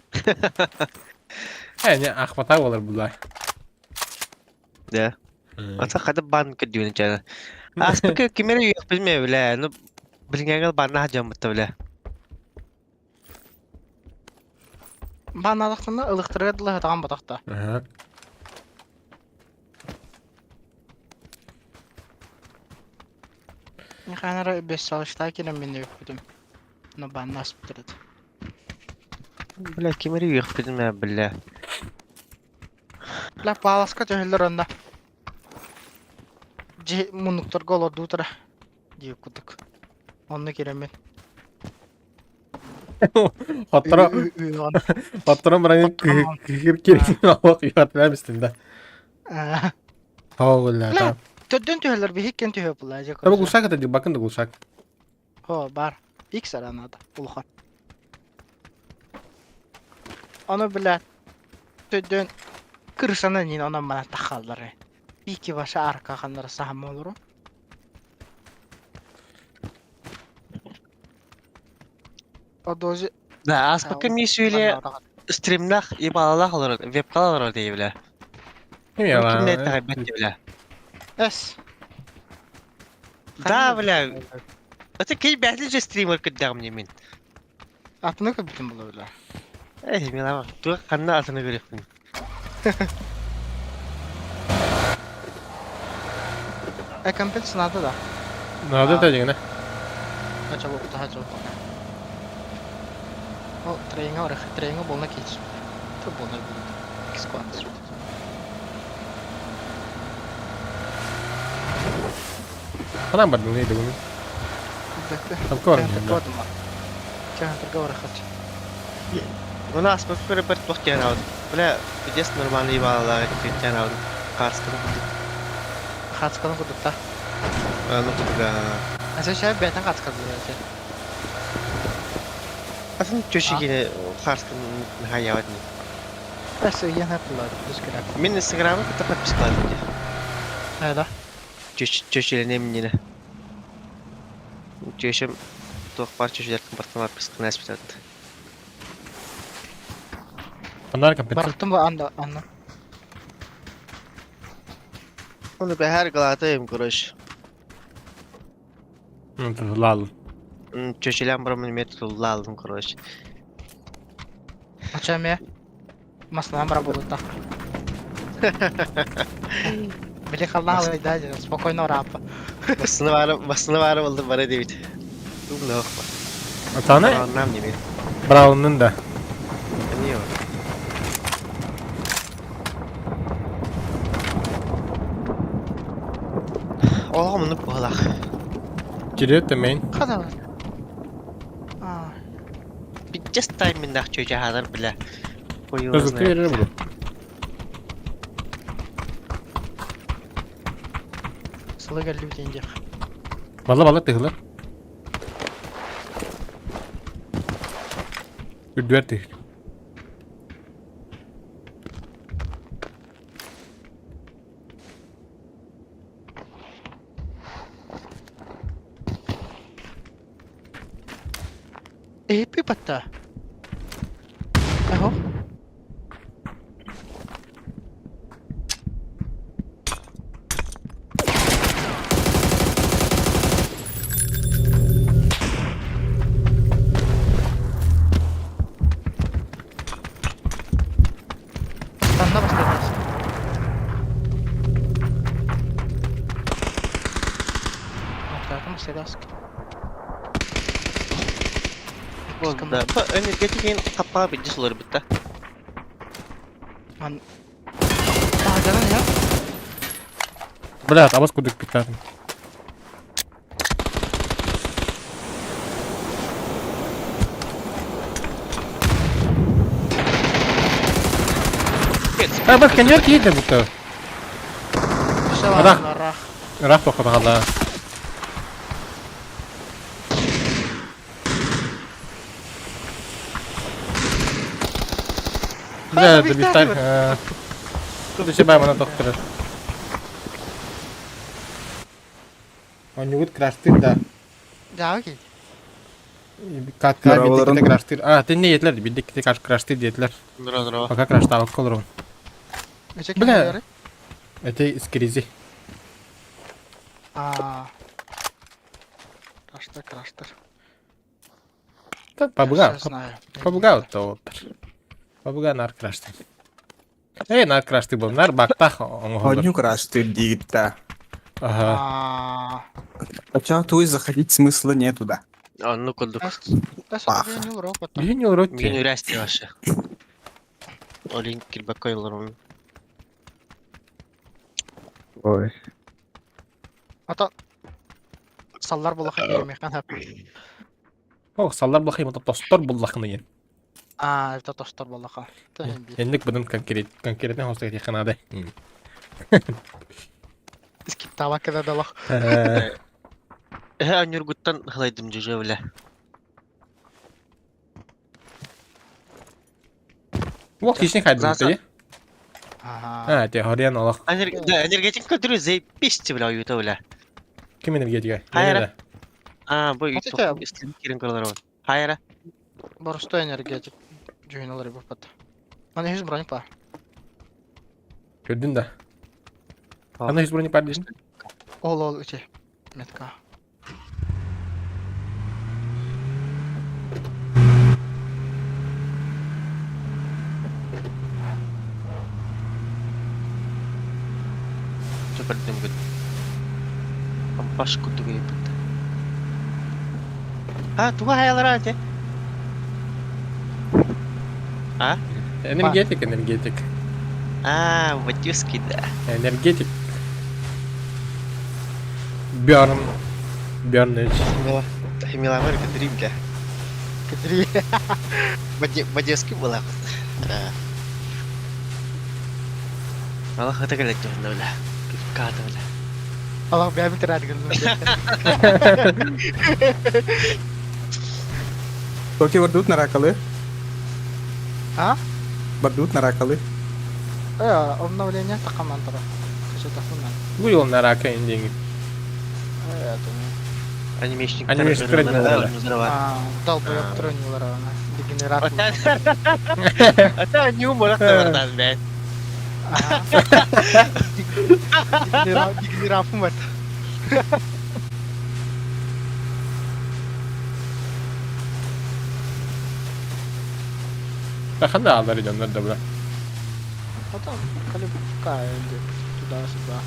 Э, не ахмата болар булар. Да. Ата кады бан көдүүнү жана. Аспык кимере үйөк билме биле. Ну билгенгел банна хажамытта биле. Банналыктына ылыктырга дылы таган батакта. Ага. Ниханара бес салышта келем мен өкүдүм. Но банна асып турат. Бля, кимере үйөк билме биле. Бля, паласка төһөллөр онда. Же мунуктар голорду тура. Дип кутук. Онны келем мен. Хоттора хоттора баран кыгыр кирин алак юатла бистинда. Хогулла. Бля, төддөн төһөллөр биһиккен төһө була же. Таба гулшак это бакын да гулшак. Хо, бар. Икс аранада. Улухан. Оны бля төддөн кырышана нин онон мана тахаллары. Ики баша арка ханнара сахам олору. Одожи Да, аспык ми сүйле стримнах ебалалах олор, вебкалар олор дей биле. Эме Кимне тагы бет биле. Эс. Да, бля. Это кей бәтле же стример көддәгем не мин. Атны көбүтүн була бля. Эй, мен ама туга канна атыны көрөкмүн. Э, компьютер надо да. Надо та дегене. Хача бу хача бу. О, тренинг ора, тренинг болна кеч. Ту болна бу. Кискуан. Анан бардын нейди буну? Там корм. Чахантырга ора хача. Уна аспык көрө бер тух тян алдым. Бля, пиздец нормальный ебалалар тян алдым. Карсканы кудук. Хацканы кудукта. Ну кудуга. Аса шай бәтен хацканы. Атын төшегене хаарскын наһаа дии. Tässä ihan happular, düzgün. Мин инстаграмы кытта подпискалаатым дии. Хайда? Чөчүлэниэм иннинэ. Чөчөм туох баар чөчүлэртэн бартан подписканы ааспытат. Анар компьютер. Барахтым ба анда анна. Оны бэһэр галатайым, короче. Лал. Чөчүлээн бараммын эмиэ тутулла алдым, короче. Ача эмиэ маслаан бара буолута. Били халлаан алайда спокойно орааппа. Массыына баара, массыына баара буолла бары диэбит. Умно. Атана Нам не Брауннун да. Эмиэ Олох муну буолах. Кирет мейн. Хада. А, Just тайминнах чөчө хазар бля. Көзүктү берер бу. сылы келди бит инде. Бала бала тыгылар. Үрдүөр тыгыл. Эпи батта. Ахо. Танна бастадыңыз. Аттардым седаск. Да, энергетикин каппа бидди сулар битта. Ман. Тагынан я. Блядь, абас кудык питатын. А, бак, коньяк едет будто. Рах. Рах. Рах тоқыда. Бля, это бистар. Тут еще баймана доктора. Он не краштыр, да. Да, окей. Катка биддиките краштыр. А, ты не етлер, биддиките краштыр диетлер. Здорово, здорово. Пока краштавак колорун. Бля. Это из кризи. А. Краштыр, краштыр. Да, побуга. Знаю. Побуга то. Побуга нар краштыр. Эй, нар краштыр был, нар бактах. Одню краштыр диета. Ага. Сначала туй заходить смысла нету, да. А, ну кудук. Паха. Бихин урот. Мин үрәсти башы. Олин килбәк кайларым. Ой. Ата саллар булаха киремехан хап. Ох, саллар булахы, мата тостор буллахны ен. А, это тостор булаха. Энник будын конкрет конкретно хостак тиханады. Скиптава кеде далах. Э, Нюргуттан хлайдым жужа бля. Ох, хищник хайды. Ага. А, те хорьян алах. Да, энергетик көтөрү заебись бля уюта бля. Ким энергетика? Хайра. А, бу ютуб истин кирен көрөлөр. Хайра. Боростой энергетик. Жүйүн алар бу пат. Аны хис броник бар. Көрдүн да. Аны хис броник бар дейсин? Ол ол ичи. Метка. Чөкөрдүм гүт. Баш кутугу бит. А, туга хаялар ате. А? Энергетик, энергетик. А, Вадюский, да. Энергетик. Бёрн. Бёрныч. Милавар кедри, бля. Кедри. Вадюский была. Аллах это келет бля. Ката, бля. Аллах бәбин тирәд гөлнү. Токи вардут на ракалы. А? Бардыбыт наракалы. Э, обновление тахаман тура. Качатахунан. Бу yol нарака индиңи. Э, это не. Анимешник. Анимешниктер var. А, долбоёб тронилар ана. Дегенерат. Ата не уморат бардан бен. Дегенератым бар. Ханна алар дьоннор да була. Потом калибка туда-сюда.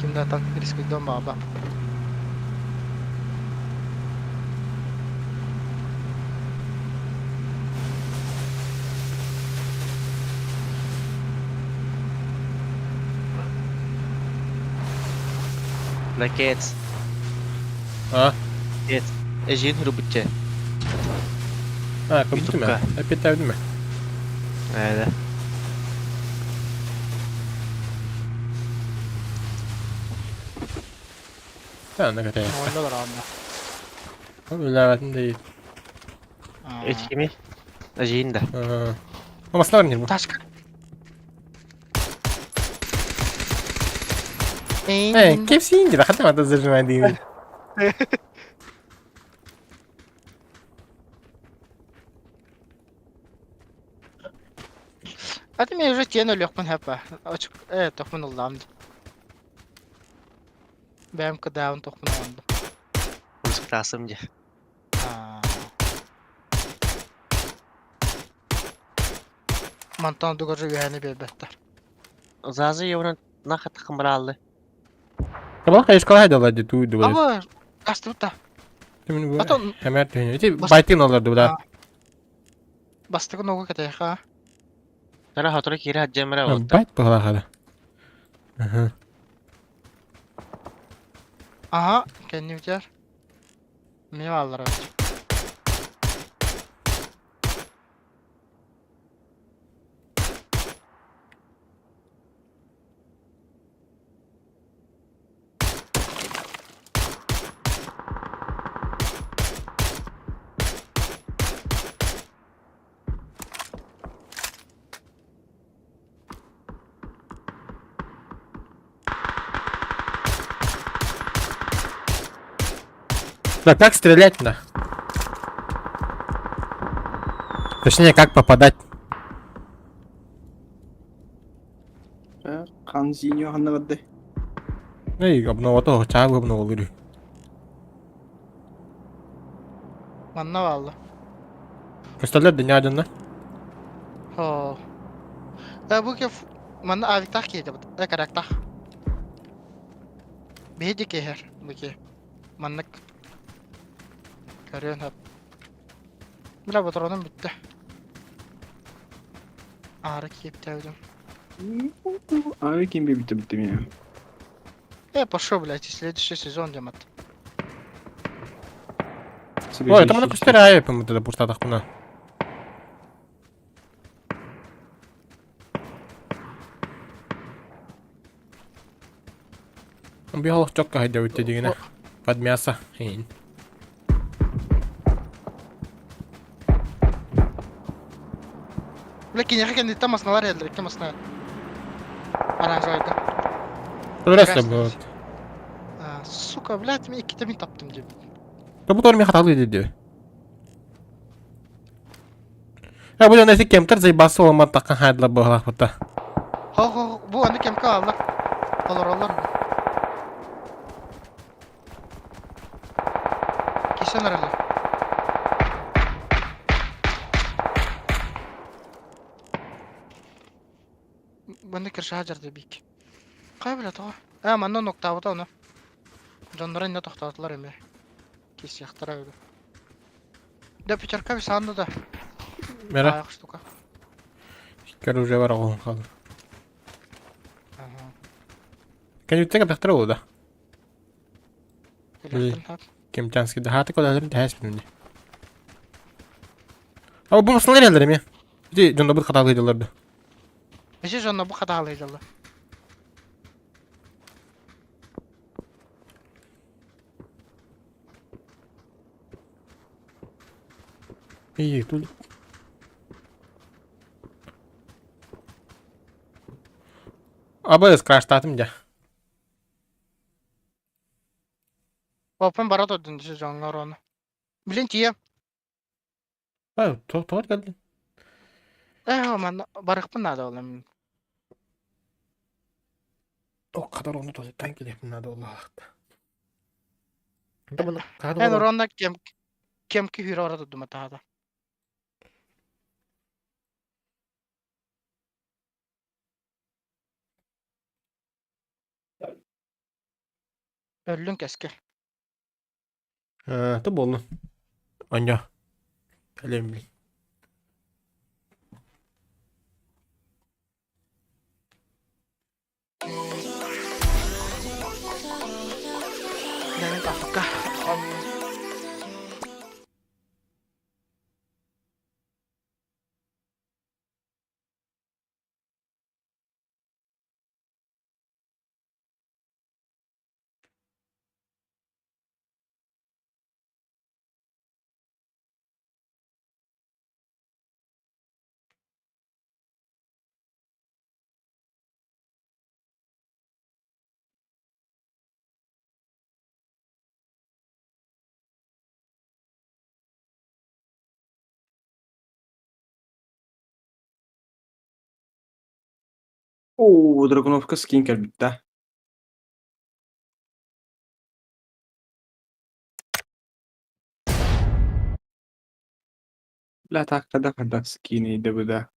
Ким да там риск дома аба. Лакет. А? Кет. Эжин рубытче. А, көбүтүм Ютубка. Эппиттээбитим Эде. Та, на кете. Oyundalar anda. Үлээбэтин да. Эчкими? Эжин да. Амаслар не бу. Ташка. Э, KFC инди, хата мата зажимай дейм. Hadi мен уже тен өлөкпүн хэпа. Очук, э, тохмун ыллам. Бэм кыдаун тохмун онду. Русктасым же. Мантан дугар жүйәне бербеттер. Зазы еврон нахат хымралды. Табал кайышкала хайдалар ди туу ду. Аба, астыбыта. Тимин бу. Потом Хэмэр түйүн. Ити байтын олар ду да. Бастыгы ногу кетеха. Тара хатыры кире хаджамра вот. Байт була хада. Аха. Ага, кеннивдер. Мен алар. Да, как стрелять на? Точнее, как попадать. Ханзиньо ханна барды. Эй, обновато, чагу обноволыры. Манна валла. Көстөлөр дыня дьонно. Хо. Э, бу кеф манна авиктах кейде бут. Э, карактах. Беди кехер, бу ке. Маннык. Көрөн хап. Бля, батроным битте. Ары киеп тәүдем. Ары ким битте битте меня. Э, пошел, блядь, следующий сезон демат. Ой, там аны көстөр айып мыты да пуртатах куна. Биолог чокка хайда өтте дегене. Под мясо. Хейн. Бля, кинеха кенди масналар элдер, икки масна. Оранжевайда. Көрөсө бу. Сука, блядь, мен икките мин таптым деп. Бу тор мен хаталы деди. Я бу жана кемтер зайбасы олман таккан хайдла бу бута. Хо хо, бу аны кемке аллар. Олар олар. Кисен аралы. Бұны кірші хажарды бик. Қай білет оға? Ә, манна ноктабыта оны. Жоннора инне тоқтатылар эме. Кис яқтыра өгі. Да, пятерка бис анды да. Мера. Аяқ штука. Көр уже бар оғын қалды. Ага. Кәнүттеге тақтыр олу да. Келектен тап. Кемтянский да хаты кодаларын тәһәс билинди. А бу масалар элдер эме. Ити жонда бу каталы дилерди. Беши жонна бу каталы жылы. Ии, тут... Абы скраштатым дьэ. Опын бара турдун дьэ дьоҥҥор ону. Билин тиийэ. Э, тоҕо кэлдин? Э, манна барыахпын наада ол мин. О, хатар ону тосуттан кэлиэхпин наада буоллаахта. Эн оронна кем кемки хүүрэ бара турдум атаада. Өллүн кэскил. Э, то буоллун. Онньо. Кэлиэм билин. Дьэ, Африка. Оо, Драгуновка скин кэлбиттэ. Бля, так когда когда скины ДВД.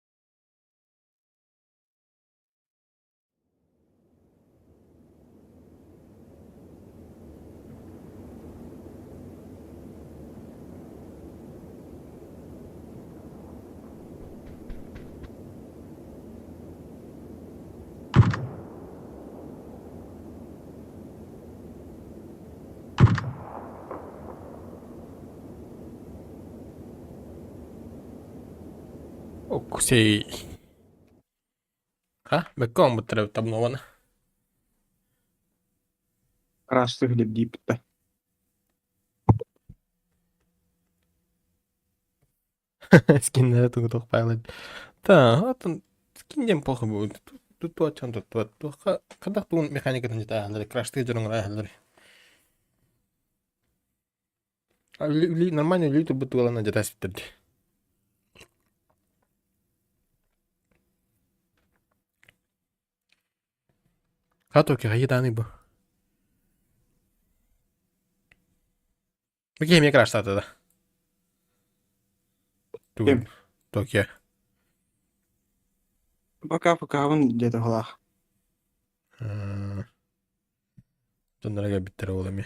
Оксей. Ха, бэккэ оҥбуттар эбит обнованы. Красных дииппиттэ. Скиннэрэ тугу туох файлы. Да, оттон скин диэн плохо будет. Тут туочан тут туот. Туохха хадах тугун механикатын дьытааһаллар, краштыы дьоруҥ ааһаллар. Үли нормально үли турбут туолана дьытааспыттар дии. Хато хайы бу. Бу киһи эмиэ краштаата да? Ким? Токио. Пока пока где-то голах. Дьонноро кэлбиттэрэ ол эмиэ.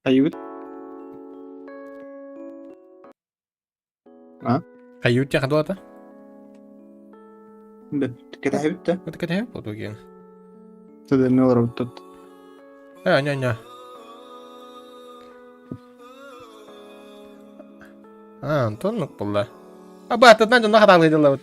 Ают? А? Аюут диэн хадуата? Кэтэһэбит да? Это кэтэһэбит буолуо диэн. Тэдэнне олоробуттат. Э, не, не. А, Антон буолла. А баатынан дьонно хатаалыйдыллабыт.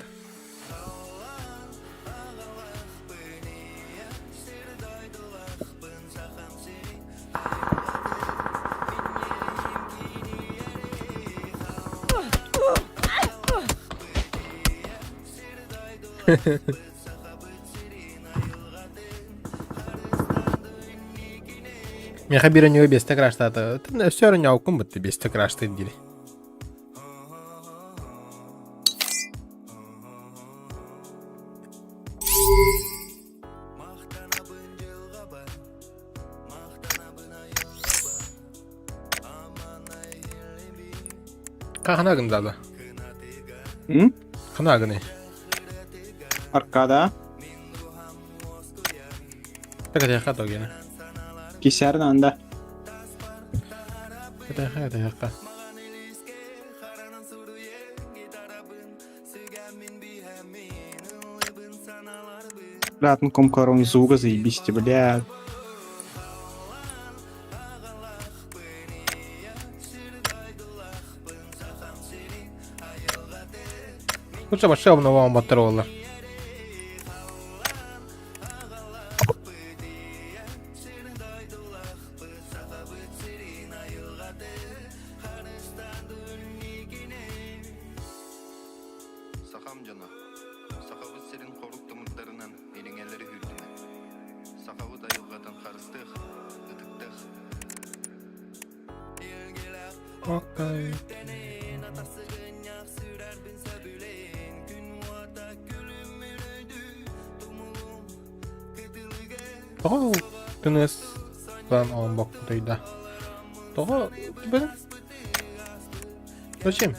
Миэхэ биир өньүгэ биэстэ краштаата. Өссө өрөньөоккун бытты биэстэ краштыыр дири. Хана гындада? М? Хана гыны? Аркада. Тэкэ тогена. Кисәрін анда. Тэкэ тэкэ. Ратын комкорон звука заебись, бля. Лучше вообще обновам Моторола. Окей. Тоҕо тыныс план оҥбоккутуйда? Тоҕо бэл Зачем?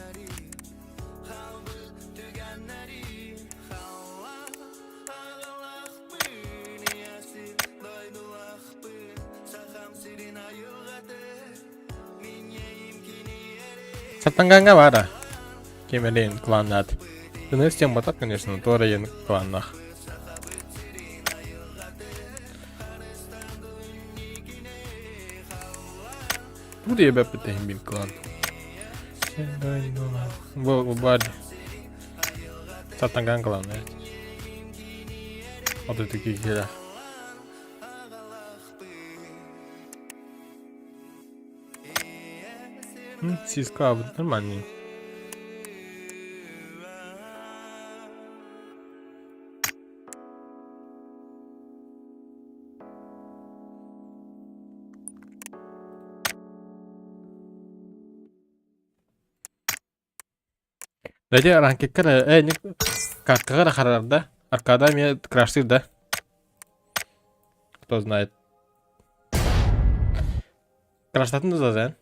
Сатанганга баара. Кемелин кланнаат. Тыныс тем батат, конечно, туора ен кланнах. Бу диэбэппит бил клан. Бу бар. Сатанган клан, Вот такие хера. Сиска нормальный. Дайте ранкеккер э карткаҕа харарар да аркада эмиэ краштыыр да кто знает краштатын да зазен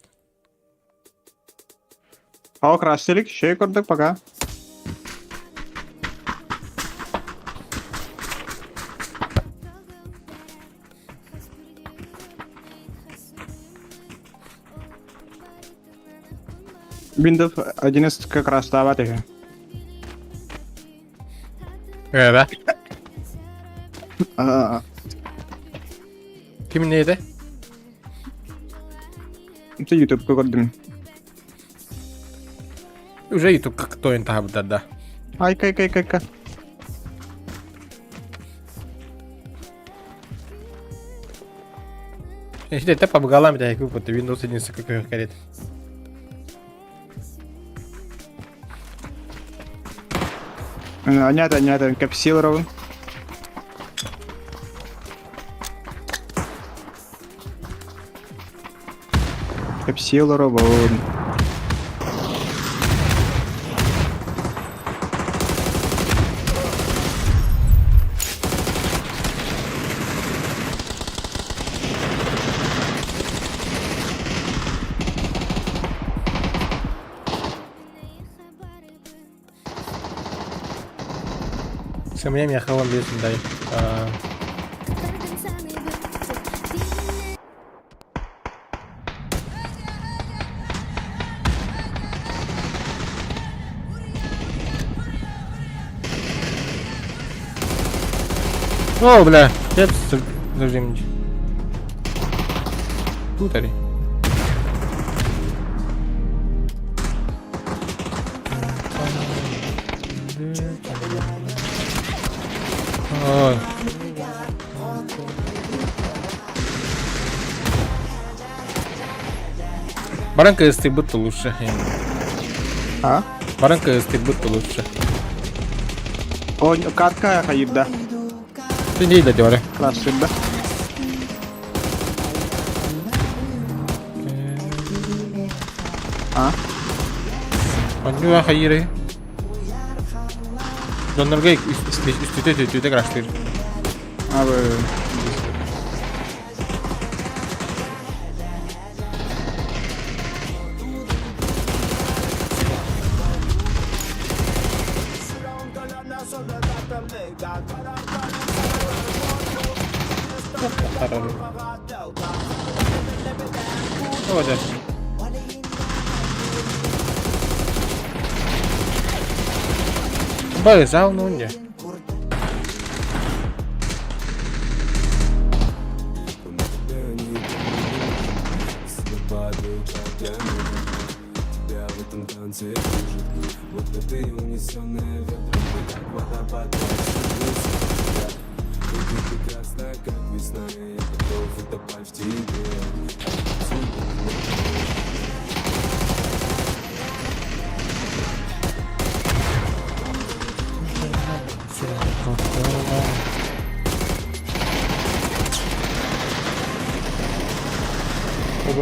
О, краштилик, еще и курдук пока. Windows 11 как раз давать их. Эбэ. Ким нейде? Это YouTube көрдүм. Уже YouTube как тойын таһабыттар да. Ай, кай, кай, кай, кай. Иште по галам это как Windows 11 как карет. Анята, анята, капсил ровно. Капсил ровно. Сэмэ миэхэ уон биэс дай. О, бля, я зажим. Тут али. Ой. Баранка будто лучше. А? Баранка будто лучше. О, катка хайда. Ты не дадёре. Класс, да. А? Оннуа хайыры. Донорга үстүтэ түтүтэ краштыр. А вы... О, да. Бай, зал, ну не.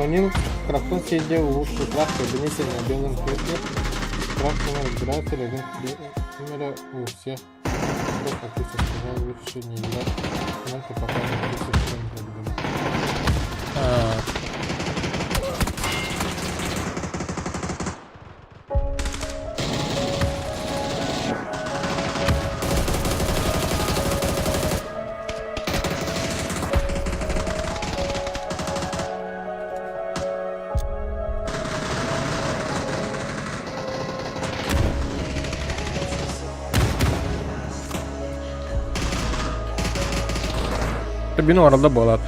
Уронил Крафтон сидя у утра в кабинете на белом кресле. Крафтон разбирается рядом камера у всех. Кто как ты сказал, лучше не играть. Но пока не присутствуем друг друга. А, Bir numarada буолаат.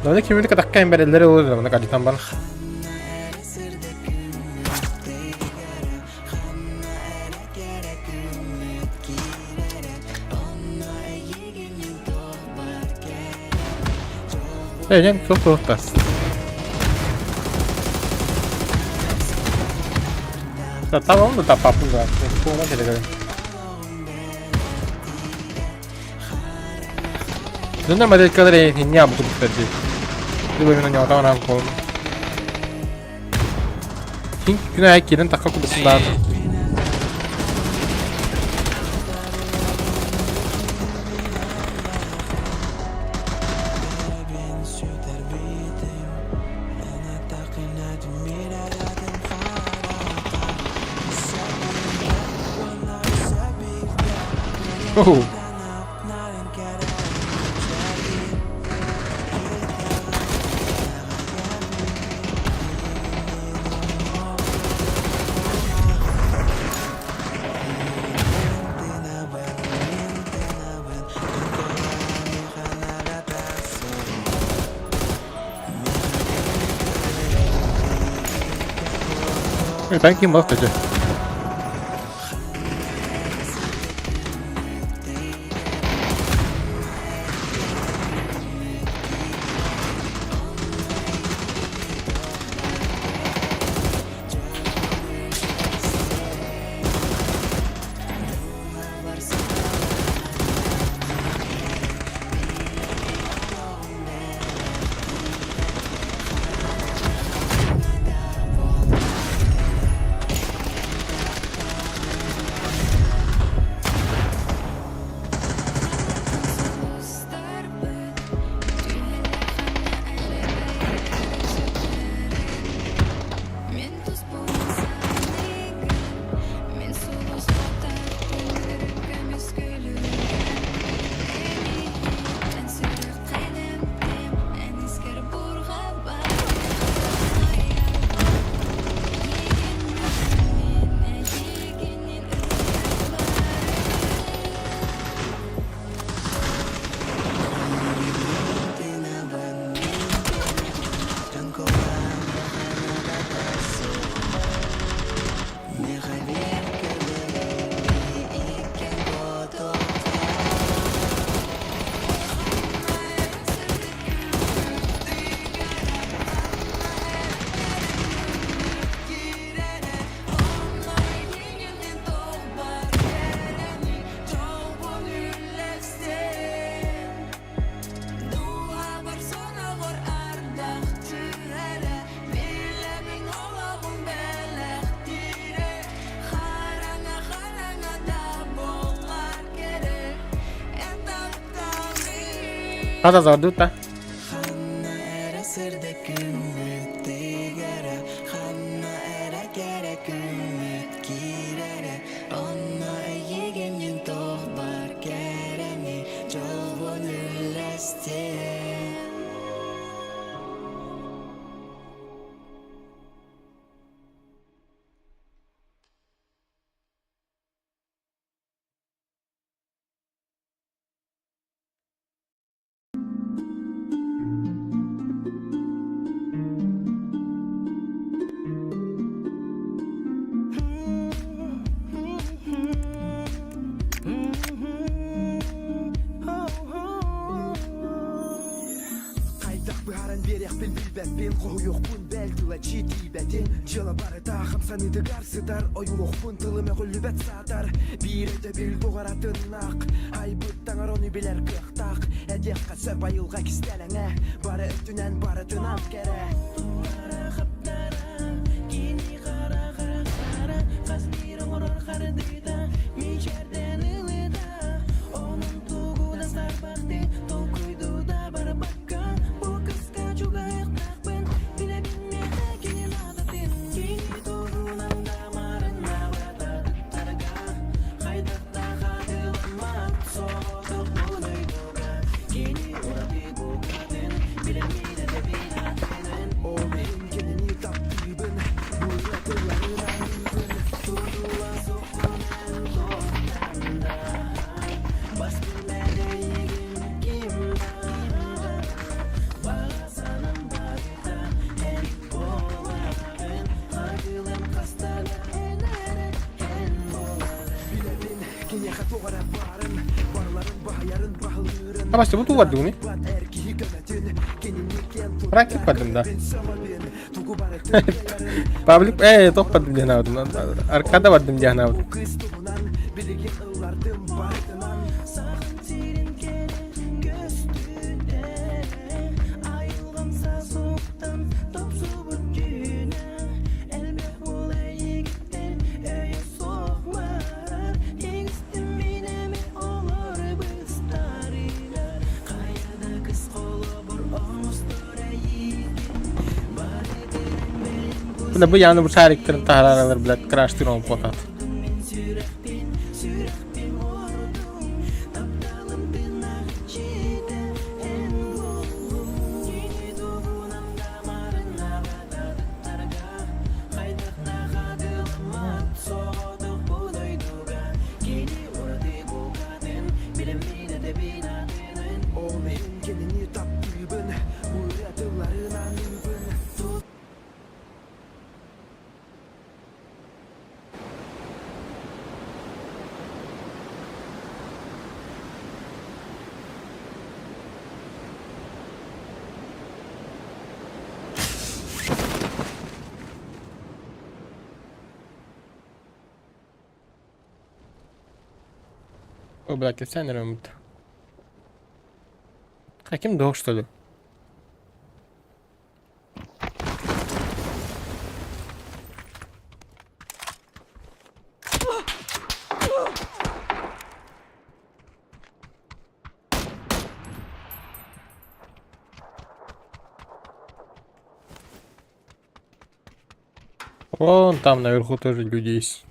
Аны кимини катакка бэрэллэр ылыр маны кадитан бар. Э, суох туохта. Tamam da tapapın da. Ona göre. Дөнөр моделькалар не абы куппер дии. Дыбы мен ньотаан кол. Кин күнә кирен такка кубысындан. Оу. Thank you most of Хата завдута. Биэриэхпин билбэппин, хоһуйуохпун бэл тыла тиийбэтин. Дьыала барыта хамсаныытыгар сытар, ойулуохпун тылым өҕүллүбэт саатар. Биир өйдөбүл туҕаратыннаах, айбыт таҥара ону билэр кыахтаах. Этиэххэ сөп айылҕа кистэлэҥэ, бары өттүнэн барытынан кэрэ. Кини хара хара хара хас биир оҥорор хардыыта мичээрдэн ылыта онон тугу да сарбахты толкуйду да барбакка бу кыска чугаһыахтаахпын билэбин миэхэ кини наадатын кини туһунан да марыннаабата ыттарга хайдах да хатыламмат соҕотох дойдуга кини ураты букатын билэммин этэбин атынын Ол иһин кинини таптыыбын, бу тылларын аныыбын. Тутула суккунан туохтан бас билбэт эйигин ким да баҕа санам барыта эн буолаҕын хатылым хаста да эн эрэ эн буолаҕын Билэбин киниэхэ туох эрэ баарын, барыларын баһыйарын баһылыырын. Абасты бу туу бардыгыный? Бат эр киһи көмөтүн, кинини киэн Практик туттар, бардым да. көрөбүн сөҕөбүн, тугу барытын кыайарын. Паблик тоқ бардым диэн аабытым. Аркада бардым диэн аабытым. Бу кыыс туһунан билигин ыллардым барытынан. Сахан сирин кэрэ көстүүтэ, айылҕам сасуктан топсубут түүнэ, элбэх уол эйигиттэн өйө суох барар, иҥстим мин эми олор быстарыыга, хайа да кыс холобур оҥостор эйигин, бары билэн бэйэм Бля, бу яны бу шариктарын таһааралар, блядь, краштыр он потат. Мин сүрэхпин, сүрэхпин уордуҥ, тапталым тыыннаах иччитэ эн буоллуҥ. Кини туһунан да марыннаабататтарга, хайдах да хатыламмат соҕотох бу дойдуга. Кини ураты букатын, билэммин этэбин атынын. Ол иһин кинини таптыыбын, ырыа тылларын аныыбын. О, блядь, кэпсээн эрэ Каким дог, что ли? Вон там наверху тоже люди есть.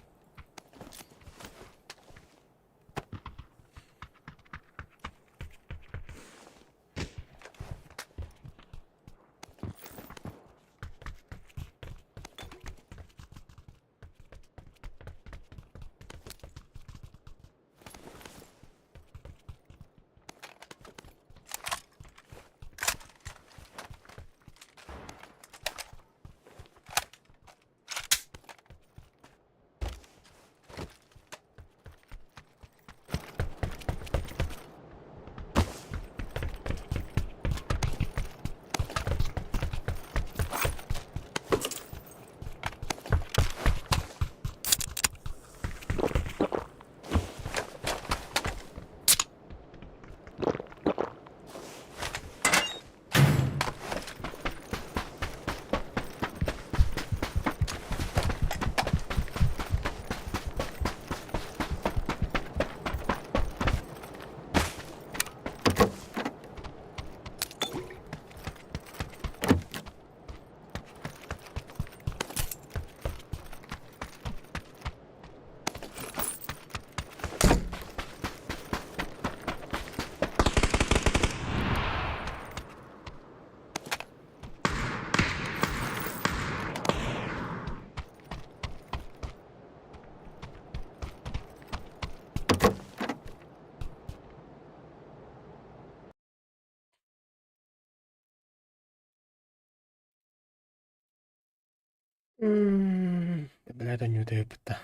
Блядь, они утуйбуттар.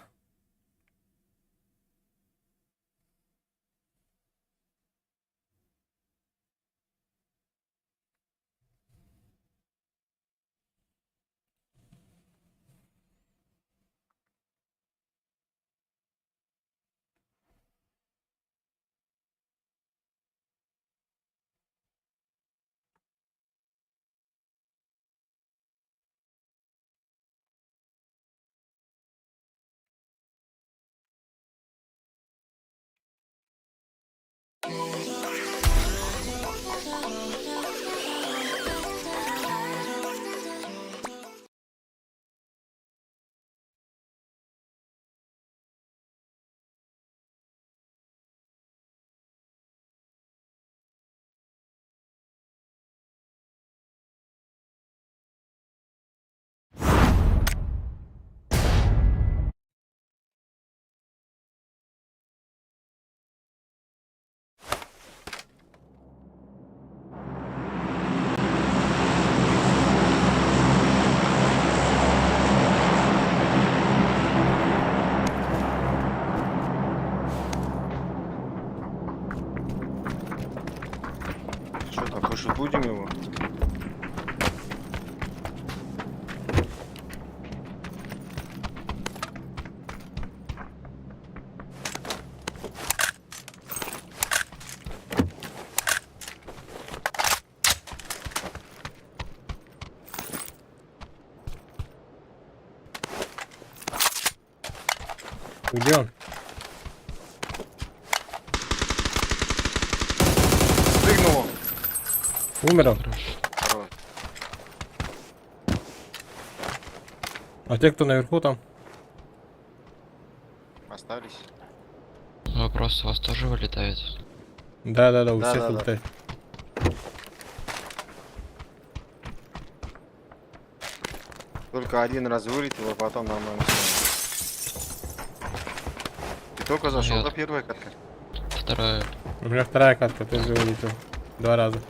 Слушай, будем его? Где он? Спрыгнул он. Умер он. Хорош. А те, кто наверху там? Остались. Вопрос, у вас тоже вылетает? Да-да-да, у Да, всех да, да. вылетает. Только один раз вылетел, а потом нормально всё. Ты только зашел, Нет. да, первая катка? Вторая. У меня вторая катка тоже вылетел. Два раза.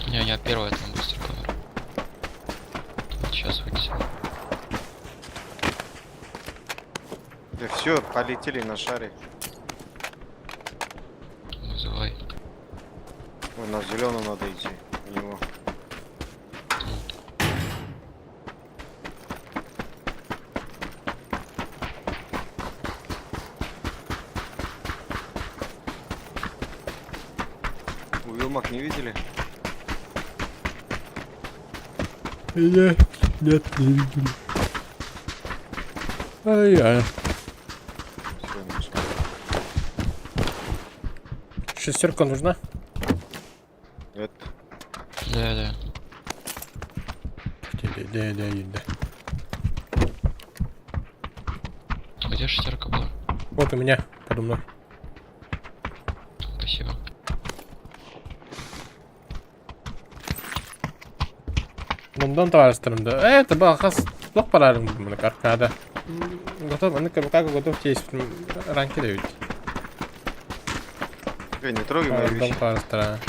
Не, у меня первая там быстро помер. Вот сейчас вылетел. Да все, полетели на шаре. Вызывай. Ой, на зеленую надо идти. В него. Уилмак не видели? Нет, нет, не видели. Ай-яй. Всё, нашли. Шестерка нужна? Нет. Да, да. Да, да, да. Где шестерка была? Вот у меня, подо мной. Спасибо. Bundan товарищтарым да. Это был хас лох парарым мына аркада. Готов, аны как готов есть ранки дают. Эй, не трогай мои Дом вещи. товарищтара.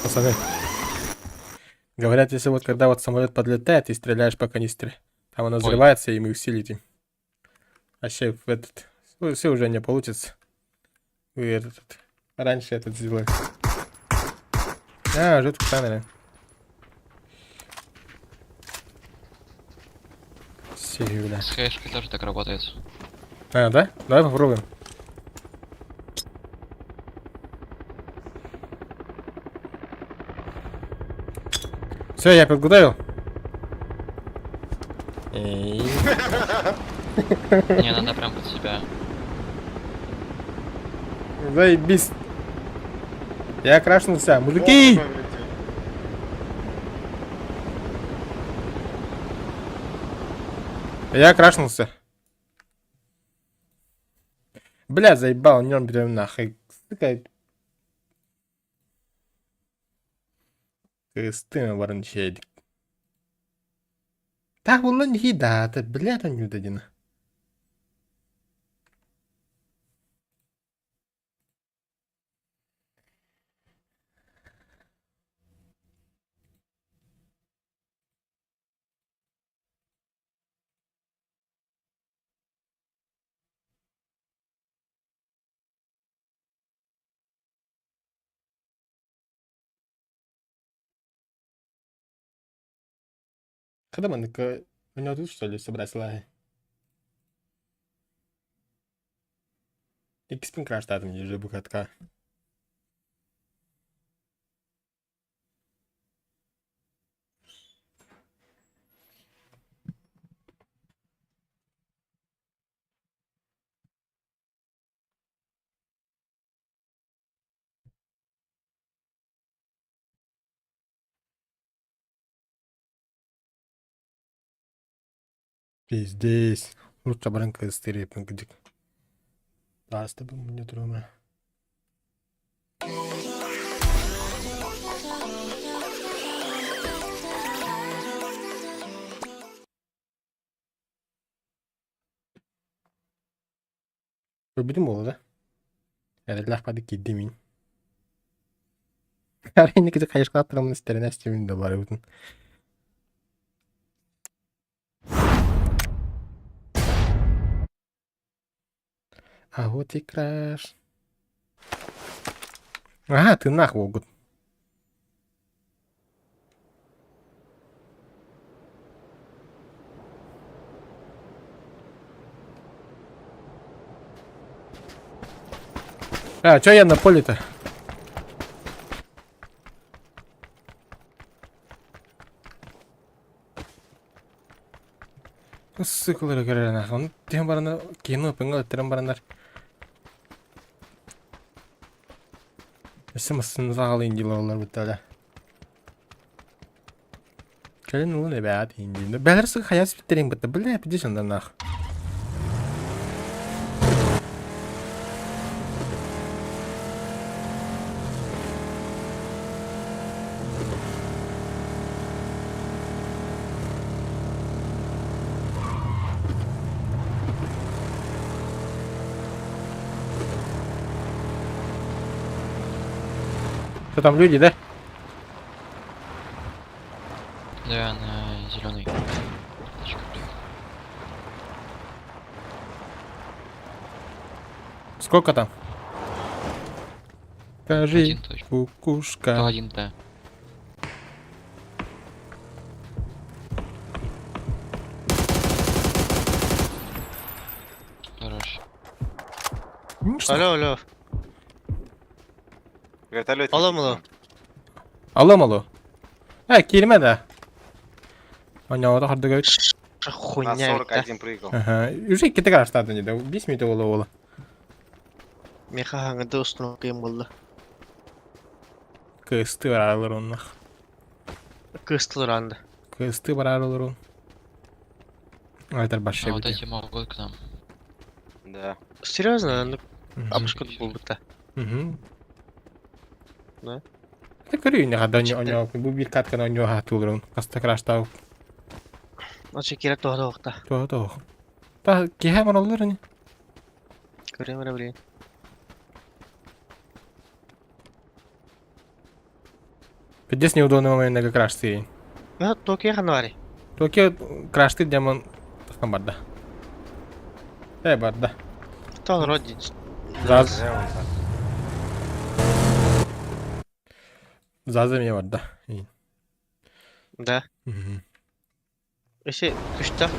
Пацаны. Говорят, если вот когда вот самолет подлетает и стреляешь по канистре, там она Ой. взрывается, и мы все летим. А ща в этот... Ну, все уже не получится. Вы этот... Раньше этот сделали. А, жутко наверное. Сильно. С хэшкой тоже так работает. А, да? Давай попробуем. Все, я подготовил. Эй. Не, надо прям под себя. Заебись. Я крашнулся. Мужики! О, какой влетел. Я крашнулся. Бля, заебал, нем берем нахуй. Сука. Кыстым барынчедик. Так булла не да, бля, там не дадина. Когда мы у него тут что ли собрать лаги? Икспин краш татым же букатка. Пиздец. Лучше баранка стерепин где. Да, с тобой мне трудно. Өлбүтүм буолла да? Эрэллээх бады киирдим мин. Арай инники хайышкалаттарымын истэринэ истибин да барыбытын. А вот и краш. Ага, тыыннаах буолгут. А, чё я на поле-то? Сыкылары көрөрөн ахан. Тиһэн барана киһини ыпыҥа ыттыран бараннар. Өссө массыына саҕалыын дьылалар буттала. Кэлин улун эбээт индиин. Бэлэр сык хайас биттерин бытта. Бля, пиздец анданах. Что там люди, да? Да, на зеленый. Тачка приехала. Сколько там? Скажи, Один точно. кукушка. Один, да. Хорош. Ну что? Алло, алло. Вертолет. Алло, алло. Алло, алло. Э, киирмэ да. Онньоҕото хардыга На Хуйня ведь, да. 41 прыгал. Ага. Уже иккитэ гаражтаатын дии. Бис мүнүүтэ буола буола. Миэхэ хаҥҥыда установка буолла. Кыысты бараалар оннох. Кыыстылар анды. Кыысты бараалар он. Айтар А башша вот бити. эти могут к нам. Да. Серьезно? Ну, Мгм. абышка буолбута. Мгм. Да. Это көрүү не хада оньо бу бир катканы оньо хатылырын. Хаста краштау. Оче кирек тоҕо тоҕта. То то. Та киһэ бараллар ини. Көрөм эрэ билигин. Пиздец неудобный момент как крашты. Ну, Токио ханна барый? Токио крашты демон тахтан барда. Э барда. Тоҕо дии. Заз. Заза эмиэ барда. Да. Өссө күстэх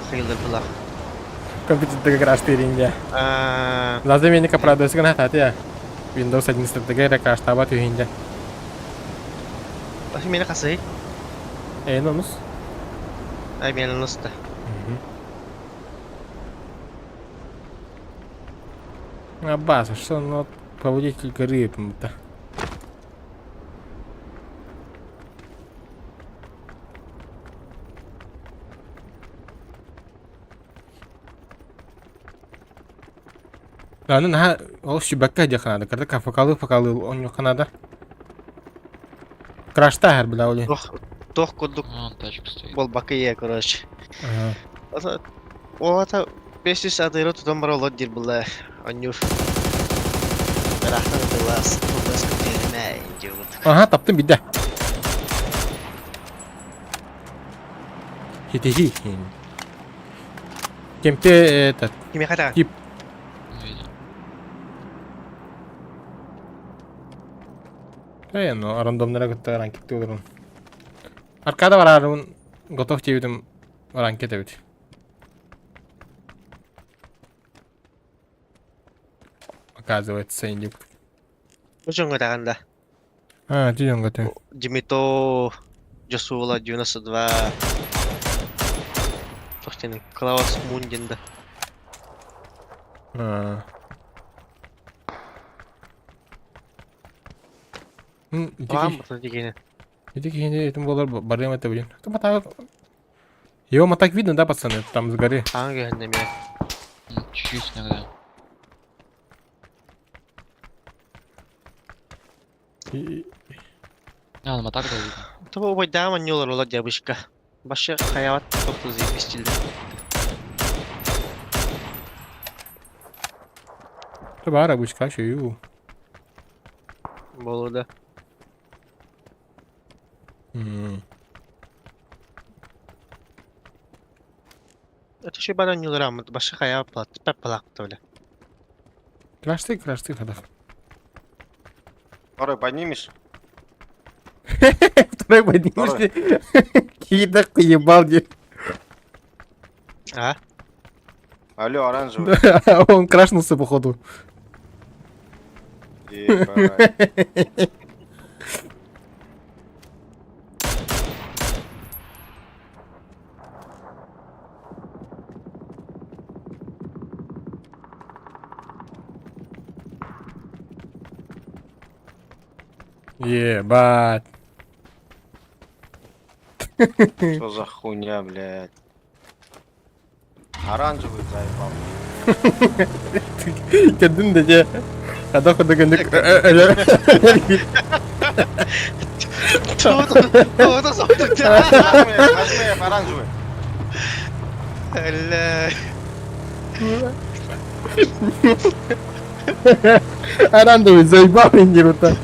хайылар былаах. Компьютердеге краштыыринге. Заза мени капрадосы гына хататы Windows 11-деге эрэ краштаабат үһүнде. Асы мени хасый? Эйн онус. Ай мени онуста. Аббас, что ну поводитель горы это. Аны наһаа ол сүбэккэ диэххэ наада. Кырдык фокалы онньуохха наада. Краштааһар бля ол Туох туох курдук Вон тачка стоит. буолбакка ийэ короче. Ол ата 500 адыра тутан бара олор диир буолла онньуур. Ыраахтан ытылаас тыллас көтүөрүмэ диир курдук. Аха, таптым бидде. Хитихи. Кемте этот Кимиэхэ даҕаны? тип Видел. Э, ну рандомнара кытта ранкетти олорун. Аркада бараарыбын готов диэбитим ранкет эбит. Оказывается, индюк. Бу дьоҥҥо даҕаны да. А, ти дьоҥҥо ты. Димито Джосуола 92 туох диэний Клаус Мундин да. А. Баам дигини. Ити киһини этим буолар барыам это блин. Это мотак. Его мотак видно, да, пацаны? Там с горы. Аҥа көһүннэ эмиэ. Чуть-чуть иногда. А, ну так да видно. Тобо убайдаам анньуолар олор дьабышка. Башы хайаабат тохту заебись. Баар обычка шею. Буолуо да. Это еще баран нюларамыт башы хая плат пеп бля. Крашты, крашты тогда. Второй поднимешь? Второй поднимешь. Кида ебал где. А? Алло, оранжевый. Он крашнулся походу. Ебать. Ебать. Что за хуйня, блядь? Оранжевый заебал. Кедин да же. Ада хода гындык. Возьми, оранжевый. Оранжевый заебал индирута.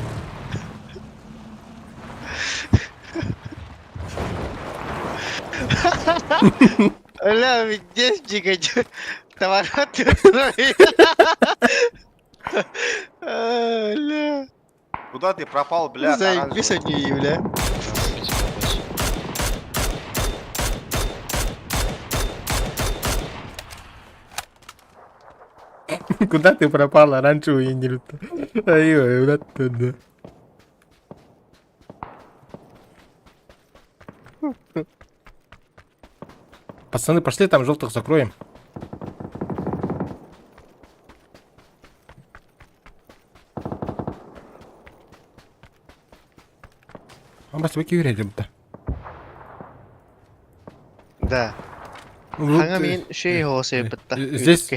Бля, здесь дигать. Товарат. Бля. Куда ты пропал, бля, Заебись они, бля. Куда ты пропал, оранжевый индирута? Ай, ой, да. Пацаны, пошли там желтых закроем. А бас выкивереді бұта. Да. Хаңа мен шей хосы бітті. Здесь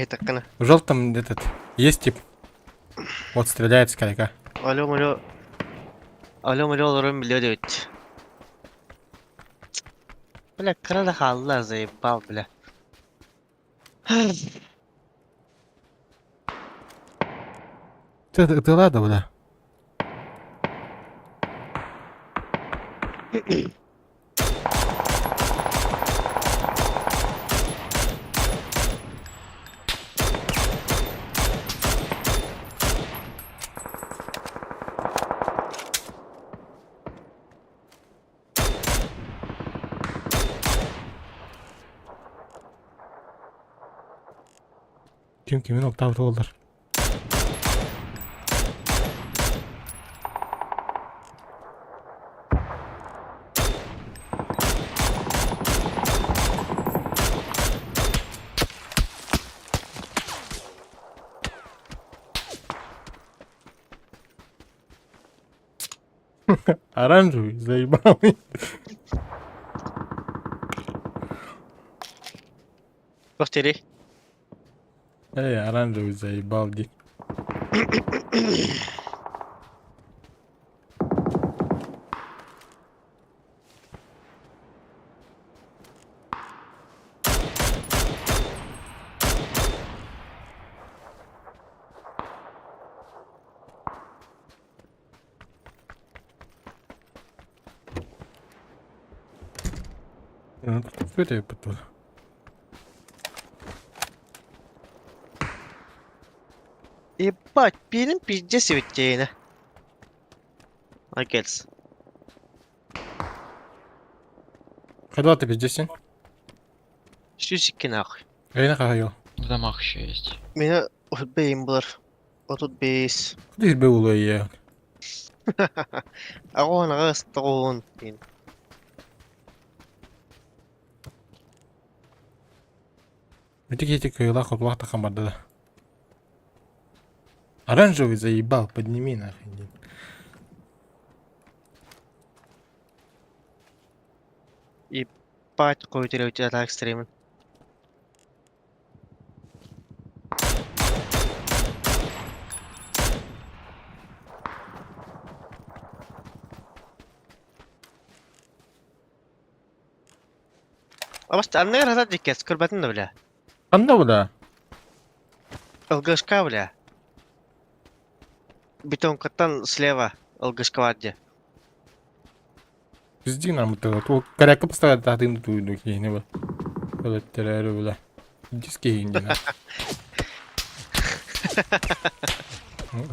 в желтом этот есть тип. Вот стреляет с коряка. Алло, алло. Алло, алло, олорун билио дебит. Бля, кыра да хаалла заебал, бля. Ты, ты ладно, бля. Ким кимин октав олар. Оранжевый, заебал. Повтори. Эй, оранжевый заебал, ди. Что это я потом? Ебать, пилим пиздец ведь Акельс. Когда ты пиздец? Сюсики нахуй. Я не хаю. В домах еще есть. Меня бейм булар. Вот тут бейс. Куда был я? Агон агас тогон. Битик етик кыйла хотлах тахамбарда да. Оранжевый заебал, подними нахуй. Ебать, какой у тебя так стримен. Абас анныгар хата диккес көрбәтин да бля. Анда буда. ЛГшка бля. Бетонкаттан слева ЛГшка дии. Пизди нам это. Ту коряка поставить татын ту киһини бу. Өлөттөрөөрү била. Диски иһин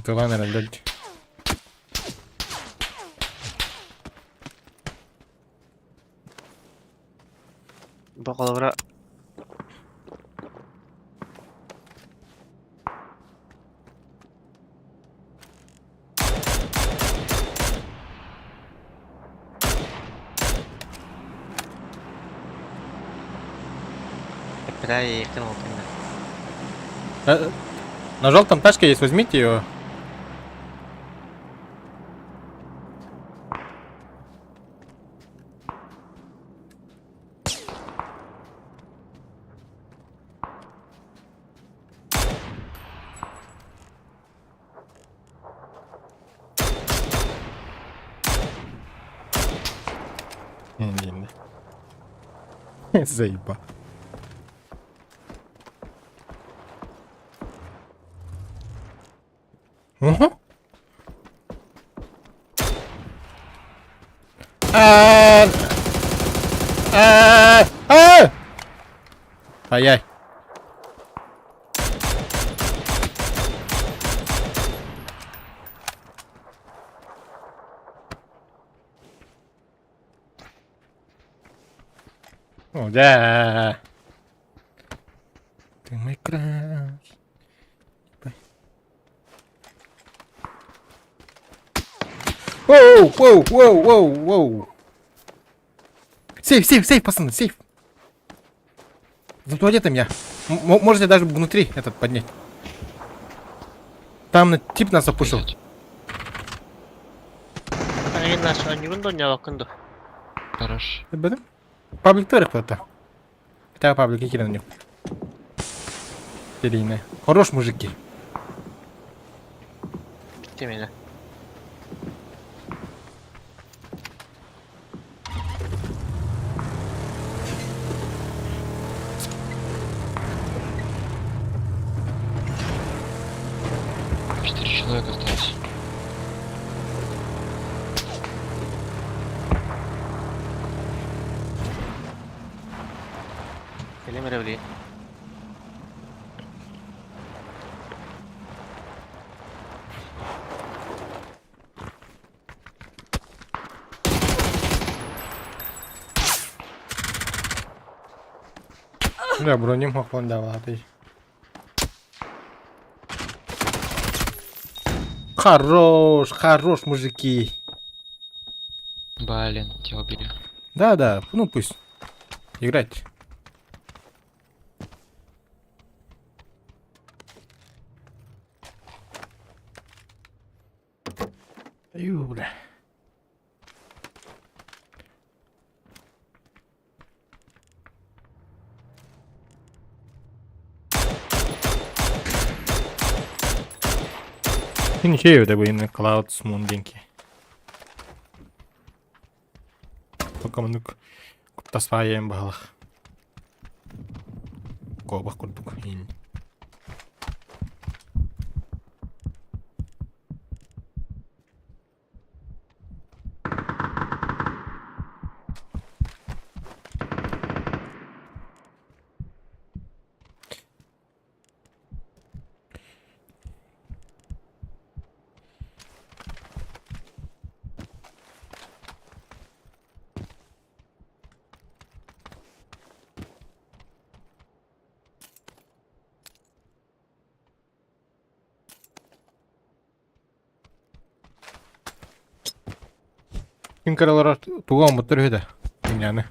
Тылан эрэллэр. Бу холобура Бля, я кинул На, на желтом тачка есть, возьмите ее. Не, не. Заеба. Угу. А, а, а! Ай-яй. О, да. Ты мой краш. Воу, воу, воу, воу, воу. Сейф, сейф, сейф, пацаны, сейф. За туалетом я. Можете даже внутри этот поднять. Там тип нас запушил. Хорош. Паблик тоже кто-то. Хотя паблик хер на нем. Серийная. Хорош, мужики. Именно. Четыре человека осталось. Или Да, броню мог он давать. Хорош, хорош, мужики. Блин, тебя убили. Да, да, ну пусть. Играть. Ю, бля. Ничего, это бы Clouds Moon деньги. Пока мы куттаспайын баһалах. Кобах курдук. Күн каралар туга омуттар үһү да. Яны.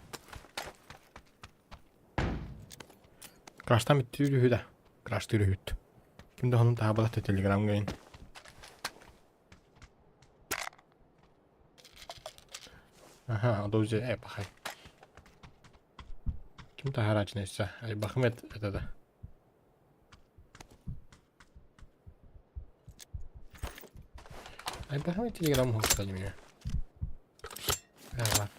Краштан битти үһү да. Краштыр үһүт. Ким да онун таабалат телеграм гайын. Ага, адозе э пахай. Ким тахарачнайса. Ай бахмет это да. Ай бахмет телеграм хостали меня. Да, ладно.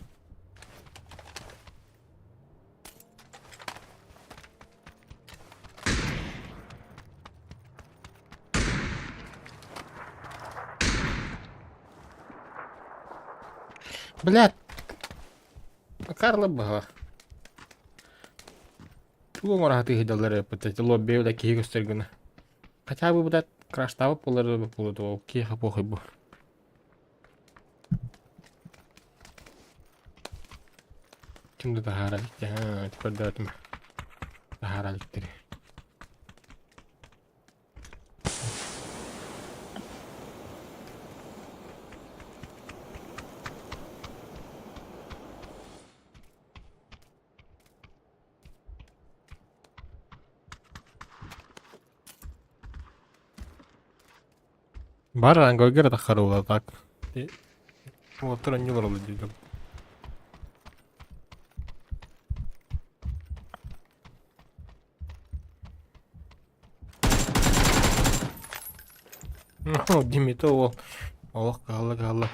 Блядь! Карла баҕа. Тугу оҥоро сатыы сылдьаллар эппит лобби бля киһи көстөр гына. Хотя бы блядь краштаабыт буолар буолуо киһиэхэ похуй бу. Ким да таһаара илик көрдөөтүм. Таһаара иликтэр. Бар ангойгар таххарула так. Уоттар онньулар олор диэтим. Ну, Димита уол олох кыһалла кыһалла.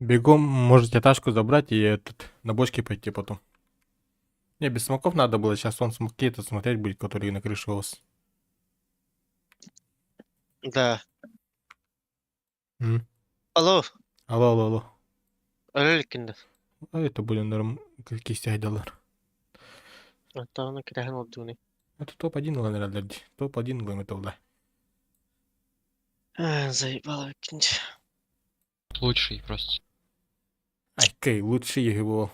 Бегом можете тачку забрать и этот, на бочке пойти потом. Не, без смоков надо было, сейчас он смоки это смотреть будет, которые на крыше у вас. Да. М. Алло, Алло, алло, алло. өлө иликкин А это блин, норм, какие айдалар. Оттоҕуна кэтэһэн олордугунуй. Это топ-1 ылан Топ-1 ылан это да. Заебало выкинуть. Лучший просто. Айкай, лучший его.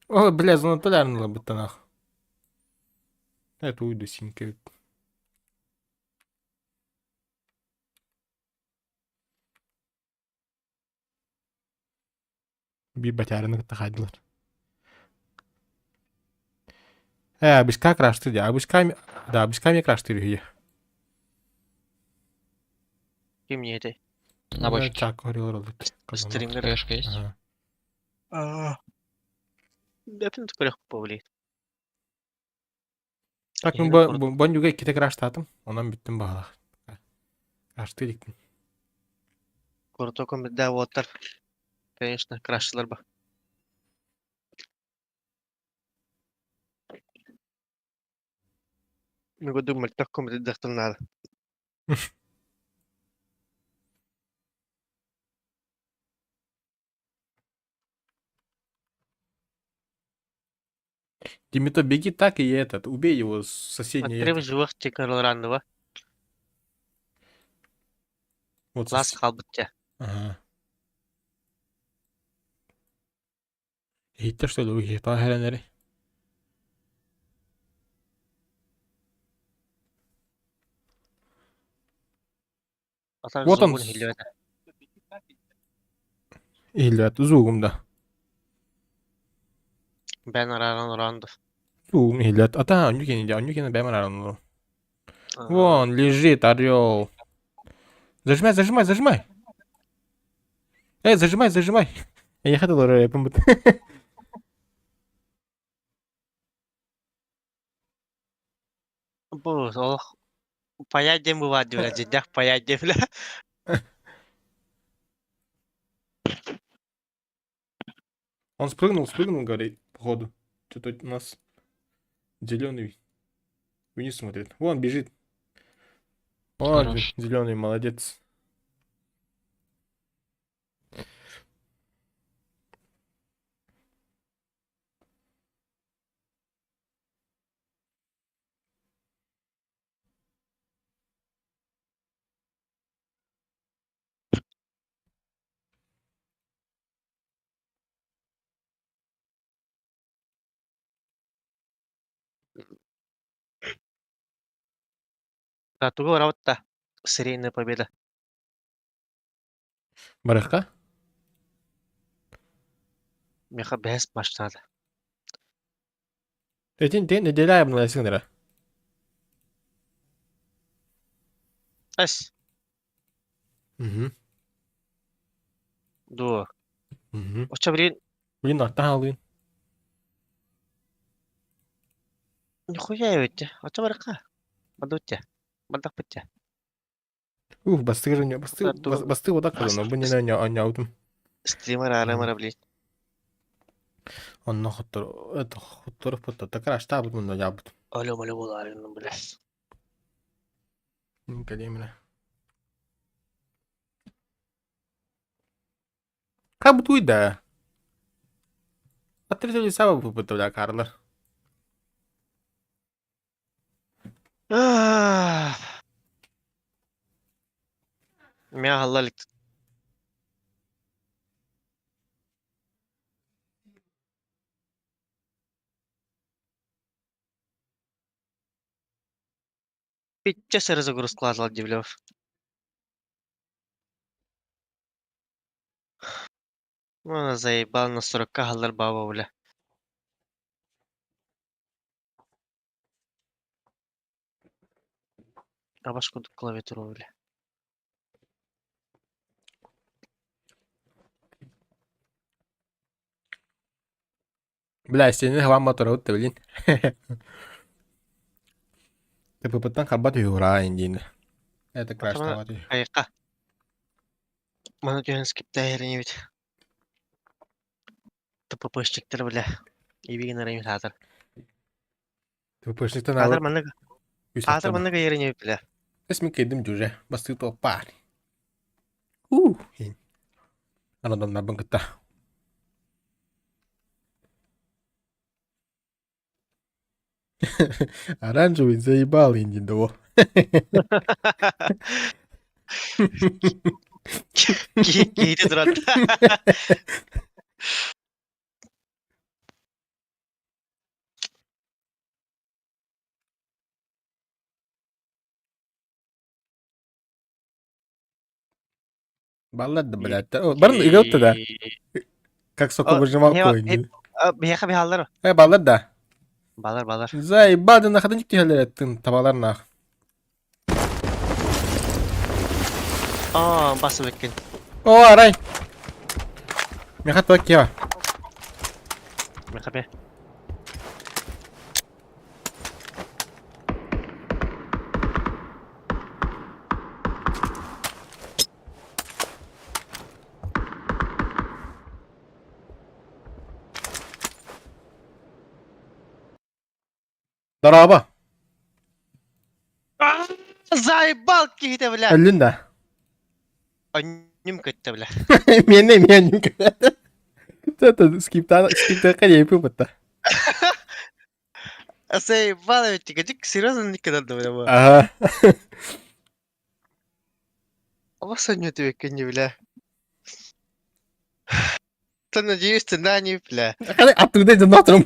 О, бля, зонатолярный бытанах. Это уйду синька. Биир батярыны кытта хаайдылар. Э, абышка крашты дии. Абышка, да, абышка мне крашты үһүйэ. Ким не этэй? На бочке. Так, говорил олордут. Стример. Хаешка есть? Ага. Бэпин көрөх повлияет. Так, мен Эһиги курдук. бандюга иккитэ краштаатым. Онон бүттүм баҕалаах. Крашты иликтим. Куртокум да уоттар. Конечно, крашылар ба. Мего думал, таком редактор надо. Димито, беги так и этот, убей его с соседней. Отрыв живых текарларандова. Вот Лас сос- халбытча. Ага. Иһиттэр что ли, уһиһтаа хэрэнэри. Атар Вот он. зубун хиллебете. Иһиллэт, зуугум да. Бен араран оранды. Зуугум иһиллэт. Ата, онньу кини, онньу кини бэйэм арааран Вон, лежит орел. Зажимай, зажимай, зажимай. Эй, зажимай, зажимай. Я хотел рэпом. Бу олох паять дем бывает бля, дедях паять дем бля. Он спрыгнул, спрыгнул, говорит, походу. Что-то у нас зеленый вниз смотрит. Вон бежит. Вон Хорош. зеленый, молодец. Тугу барабытта. Серийная победа. Барыхка? Меха бэс баштады. Этин тен неделя обналасыңдара. Эс. Угу. Ду. Угу. Оча блин. Блин, аттан алын. Нихуя эбит. Оччо барыкка. Бадучча. Бадахпытча. Ух, бастыгыр не басты басты вода казано, бу не не аняудым. Стример арамара, блядь. Онно хоттор, это хоттор фото, так раз табут мунда ябут. Алло, алло, болар, блядь. Калимина. Как да. Отрезали саба выпытывля Карла. Мя халлалик. Пичче загрузка Дивлев. Ну, заебал на 40 халлар баба, бля. Абаш курдук клавиатура, бля. Бля, сені хаван моторы блин. ТПП-тан харбат юра индин. Это краш тават. Айка. Маны түһэн скиптээһэрин эбит. ТППшниктер, бля. Ибигин арайым саатар. ТППшниктен Атар маннык. Атар маннык ерин эбит, бля. Эс мен кедим жүре. Басты то пар. Анадан набын кытта. Оранжевый заебал индин того. Кейде турат. Баллады, блядь. Барын ыгылты да. Как соковыжималку. Бияха бихаллар. Э, баллар да. Балар, балар. Заебал, нахадан тихелер еттин табалар нах. Аа, басып өткен. О, арай. Меха тоқ кева. Меха бе. Дараба. Заебал киһитэ, бля. Өллүн да. Анним көттө, бля. Мене мен Это скиптан скиптан калей пыпыта. Заебал ведь, тик серьезно никогда да, бля. Ага. Аласа не тебе бля. Ты надеюсь, ты на не, бля. Оттуда иди натром.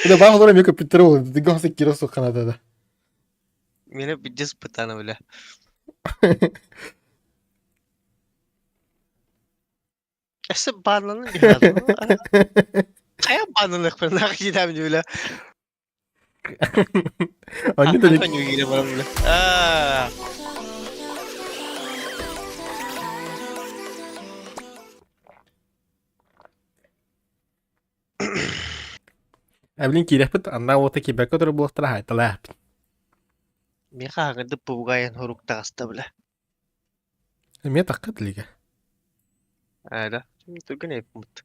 Это бах олар мека питер Ты гонсы киросу ханада да. Меня пиздец пытана, бля. Эссе банланын бихадым. Кая банланык бир нах жидам бля. Они да не бля. Аа. Эблин кирэхпит анна ота кибекке туру буохтара хайталаапит. Меха хагынды пугайын хурук тагаста бля. Эмиэ такка тилиге. Ада. Түгэн эпмут.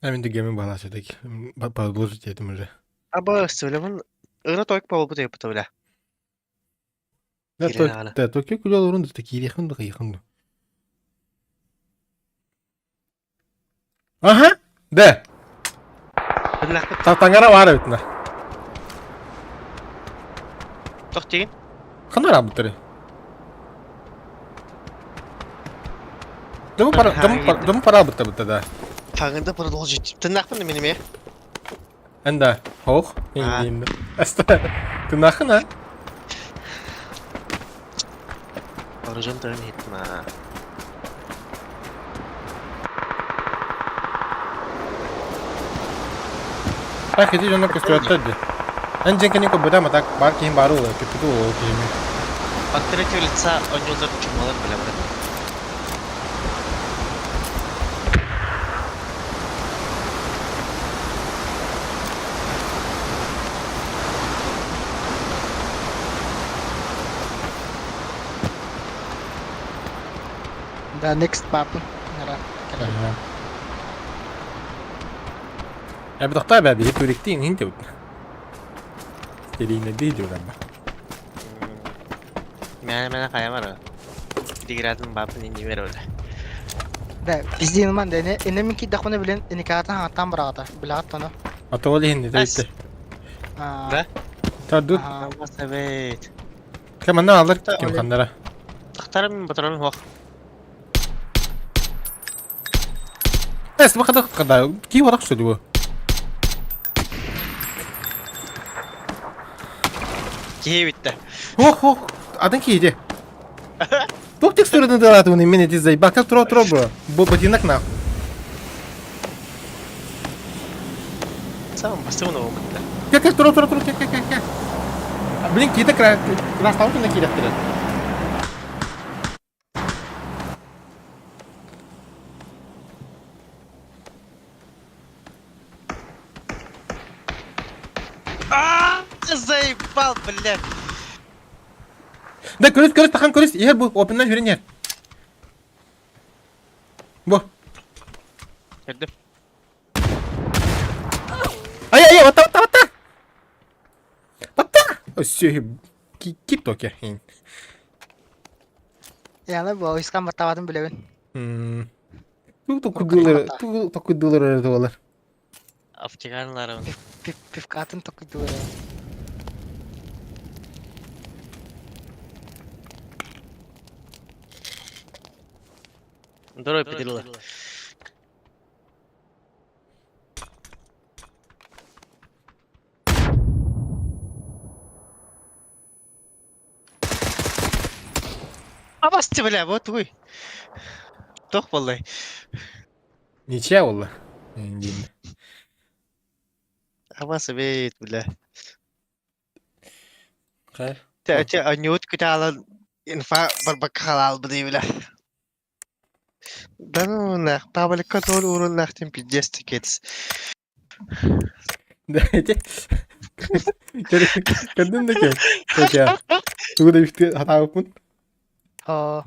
Эмин түгэмин бала все-таки. Продолжить этим уже. Аба сөйлемин ыра тойк болбут эпут бля. Да, да, только күлө орун да кириэхин да кыйхын. Аха, да. Таңара бар бит на. Тох деген? Ханара буттары. Дому пора, дому пора, дому пора бутта бутта да. Таңында продолжить. Тыннахпын менеме? Энда, хох, инде. Аста. Тыннахын а? Оружен тын хитма. Так, иди жонок көстүрөттөр ди. Эн жеңкени көбөдө так бар кийин бары ол, көпүтү ол кийин. От третьего лица оньолор чумалар бля брат. Да, next папа. Нара. Эбит охтой бә биһи туристи иҥин дебит. Серийне дии дьулар ба. Мэ мэ хайа бара. Дигратын бапын инни бер оле. Да, биздин ман да эне мин кидахуна билен эникаатын хаттан бараата. Билаат тоно. Ата ол иһин дебит. Да? Тардут. Басабет. Кем анна алар ким ханнара. Тахтарым батырын хуах. Эс бакада када ки варак сөдү. Киһи битте. Хох хох атын киһи Туох текстуратын тылаатыбын мен эти заебал. Тура тура бро. Бу ботинок нах. Сам бастыбын оҕум битте. Кэ кэ тура тура тура кэ кэ кэ кэ. Блин, киһи крастабыт на кииректер. Заебал, блядь. Да көрүс көрүс тахан көрүс. Иһэр бу опеннан хүрен иһэр. Бу. Көрдүм. Ай ай батта батта батта. Батта. Өссө кип токе. Яна бу искан баттабатын билебин. Ту токудулар ту токудулар туолар. Аптеканларым. Пивкатын токудулар. Дорой педилла. Абасты бля, вот вы. Тох боллай. Ничья болла. Абасы бейт, бля. Хай. Те те анют күтә инфа барбак халал бу бля. Да ну нах, пабликка тол урун нахтин пиздец тикетс. Да, эти. Көрдүм да ке. Көчә. Тугу да бишти хатабыппын. Оо.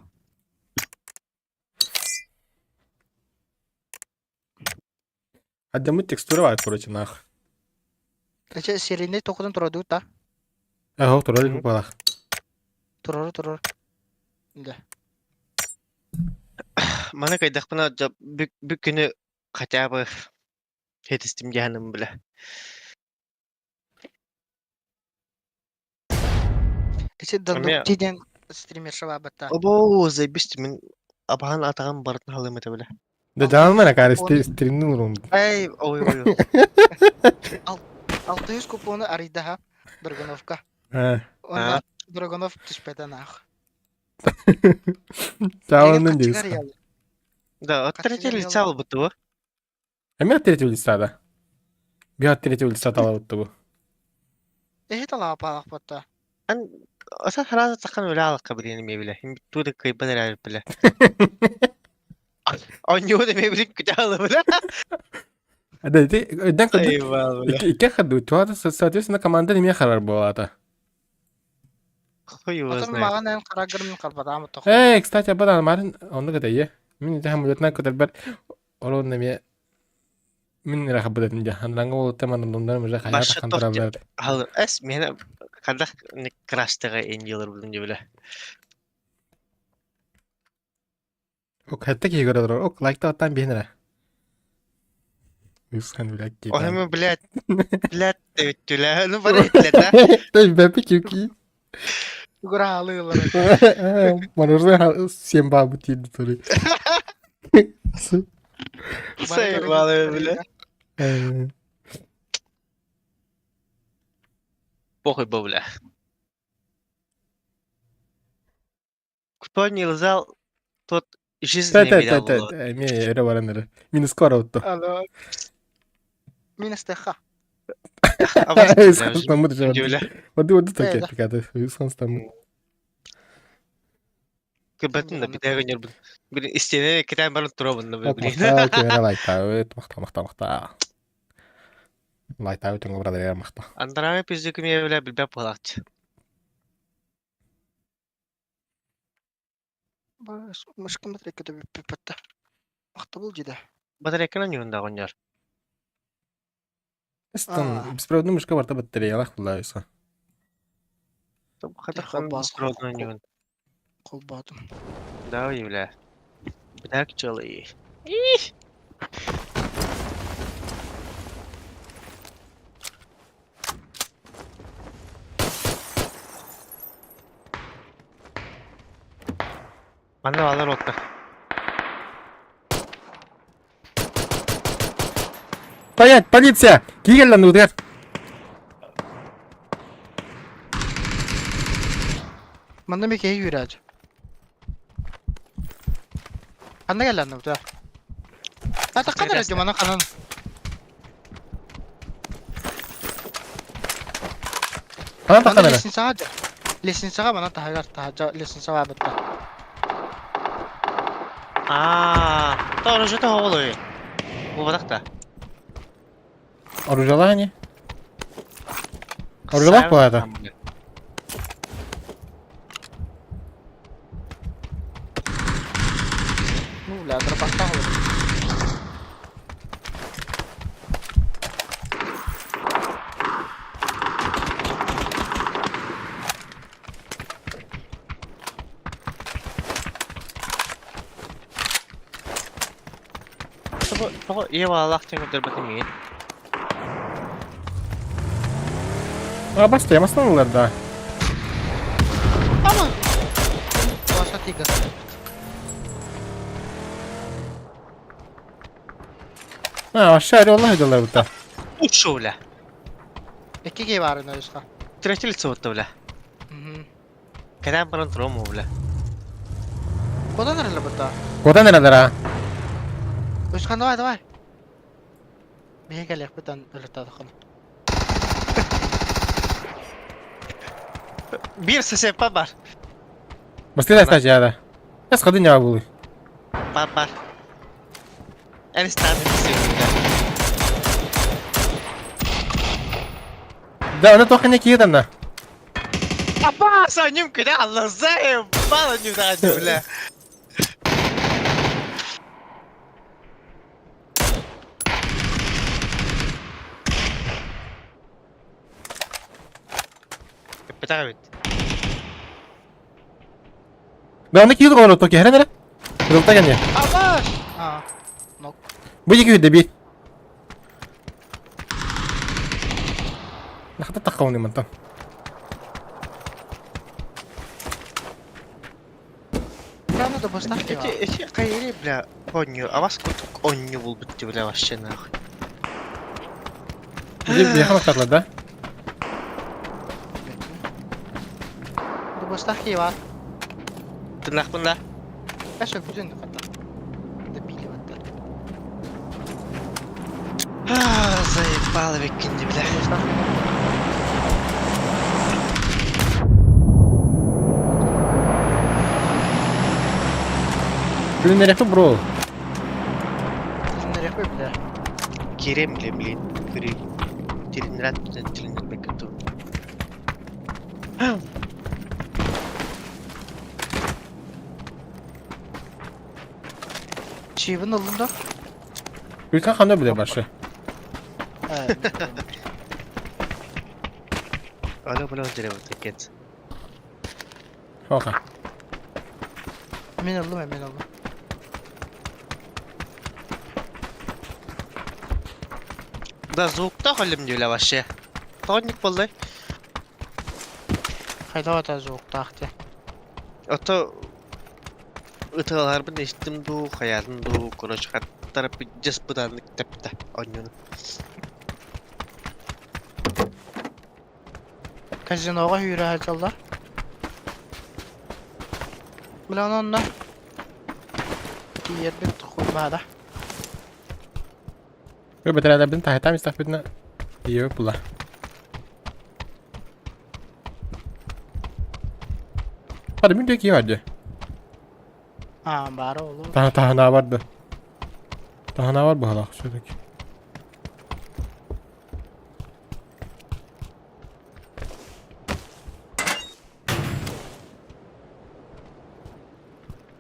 Аддамы текстура бар, короче, нах. Эче серийный токудан тураду та. Ахо, турар балах. Турар турар. Да. Маны кайдахпына бүк күнү хотя бы хетистим жаһаным бля. Эче дандук тиден стримерша бабатта. Обо заебись мин абахан атаган бартын халым это бля. Да жаалмана кары стримнин урун. Эй, ой ой. 600 купону арыйдаха Драгоновка. Онна Драгонов түспэтэ нах. Чааланын дейс. Да, от третьего лица албыты бу. Эме от третьего лица да. Би от третьего лица талабытты бу. Эһи талаапаалах батта. Ан аса сразу такан үлэ алакка билен эме биле. Туда кыйбан эрэ биле. Онньуу да эме билин күтэ алы биле. Да, ити өйдөн көрдүк. Икки хаду, туата соответственно команда неме харар буолата. Хуй его знает. Маған эн карагырмын карбадамы тохо. Эй, кстати, абадан марын онну кытайы. Мин ити хамулетна көтөрбөр орон неме мин раха будатын жа. Анранга болута манымдамдар мыжа хая тахантаралар. Ал эс мени кандах краштыга энжилер булдум биле. Ок, хәтта ки көрөр. Ок, лайкта аттан бихнere. Үсхан блядь. Ой, блядь. Блядь, өттүлэ. Ну бары итле да. Ты бәпи кюки. Угра алыылар. Манурза всем бабу тиди тури. Заебалы, бля. Похуй был, бля. Кто не лзал, тот жизнь не видал. Та-та-та-та, ме эре баран эре. Минус скоро утто. Алло. Минус теха. Воды воды таке пикаты. Үсхан Кыбатын да битәгә нербин. Бир истене китән барып торабын да блин. Махта, кемере лайта, өт, махта, махта, махта. Лайта өтүн брадер махта. Андраме пизди кеме белә билбәп булакчы. Мышка батарейката бүппүт да. Махтабыл дьида. Батарейканан юнда оҕонньор. Ыстан беспроводной мышка барта батареялаах була өсө. Хата беспроводной ньуун. Холбоотум. Да, бля. Actually. Манна балар отта. Стоять, полиция! Кигеллен удер. Манна ми киһи үүрээч. Ханна кэллэн да? Атакка да мана ханан. Ханан таххан эрэ? Лестницаҕа дьэ. Лестницаҕа мана таһыгар таһырдьа лестницаҕа бытта. Аа, то оружие оҕолой. Буолбатах да. Оружиелаах ини? Оружиелаах буолаата. Ну, бля, дробастаах олорор. Тоҕо тоҕо ийэ баалаах диэн көрдөрбөтүм миигин. А, баста, бастан ылар да. Ама! Баса тигас. А, вообще орелла дьаллар бутта. Ушел, бля. Икки киһи баар өйүскэ. Третий лицо бля. Кэтээн баран туром бля. Куодан эрэллэр бутта. Куотан эрэллэр а. Өйүскэ давай, давай. Биһи кэлиэхпит өлөттөөххүнэ. Биир сесеппа бар. Быстрее стача да. Я сходи не були. Бар бар. Эн станет Да, она только не кидан Апа, ним куда Аллах заебало не дать, бля. Бытаҕа Да, она кидан олорор токи херен эрэ. Кырылта кэнниэ. Абаш! А, Бу екі үйде би. Нахата таққауны мантан. Правда да бастах Эти, эти кайри, бля, онню, а вас кутук онню булбут бля, вообще нахуй. Бияха мактарлар да? Бастах киһи баар. Тынахпын да? Эсө бүтүн хатта. Добили баттар. Заебало беккинди, бля. Күн нерехи бро. Нерехи бля. Кирем, бля, блин, кири. Тилинрат, тилинрат беккету. Чивин ыллым да. Күлкан ханда биле башы. Алло, бля, он дерево, кет. Хока. Мен ыллым, мен ыллым. Да, звукта холим бля, вообще. Тоник болды. Хайда ата звуктаах те. Ото ытыаларбын иштим дуу, хаятым дуу, короче, хаттара пиздец быданнык тэптэ онньуну. Казиноға үйрі хажалlar. Бля, онна. Тиербит хуймада. Бу бетерәләрбин тахтам истахбитна. Ие була. Hadi bir de ki vardı. А, бары олу. Таха тахана vardı. Тахана var bu halak şuradaki.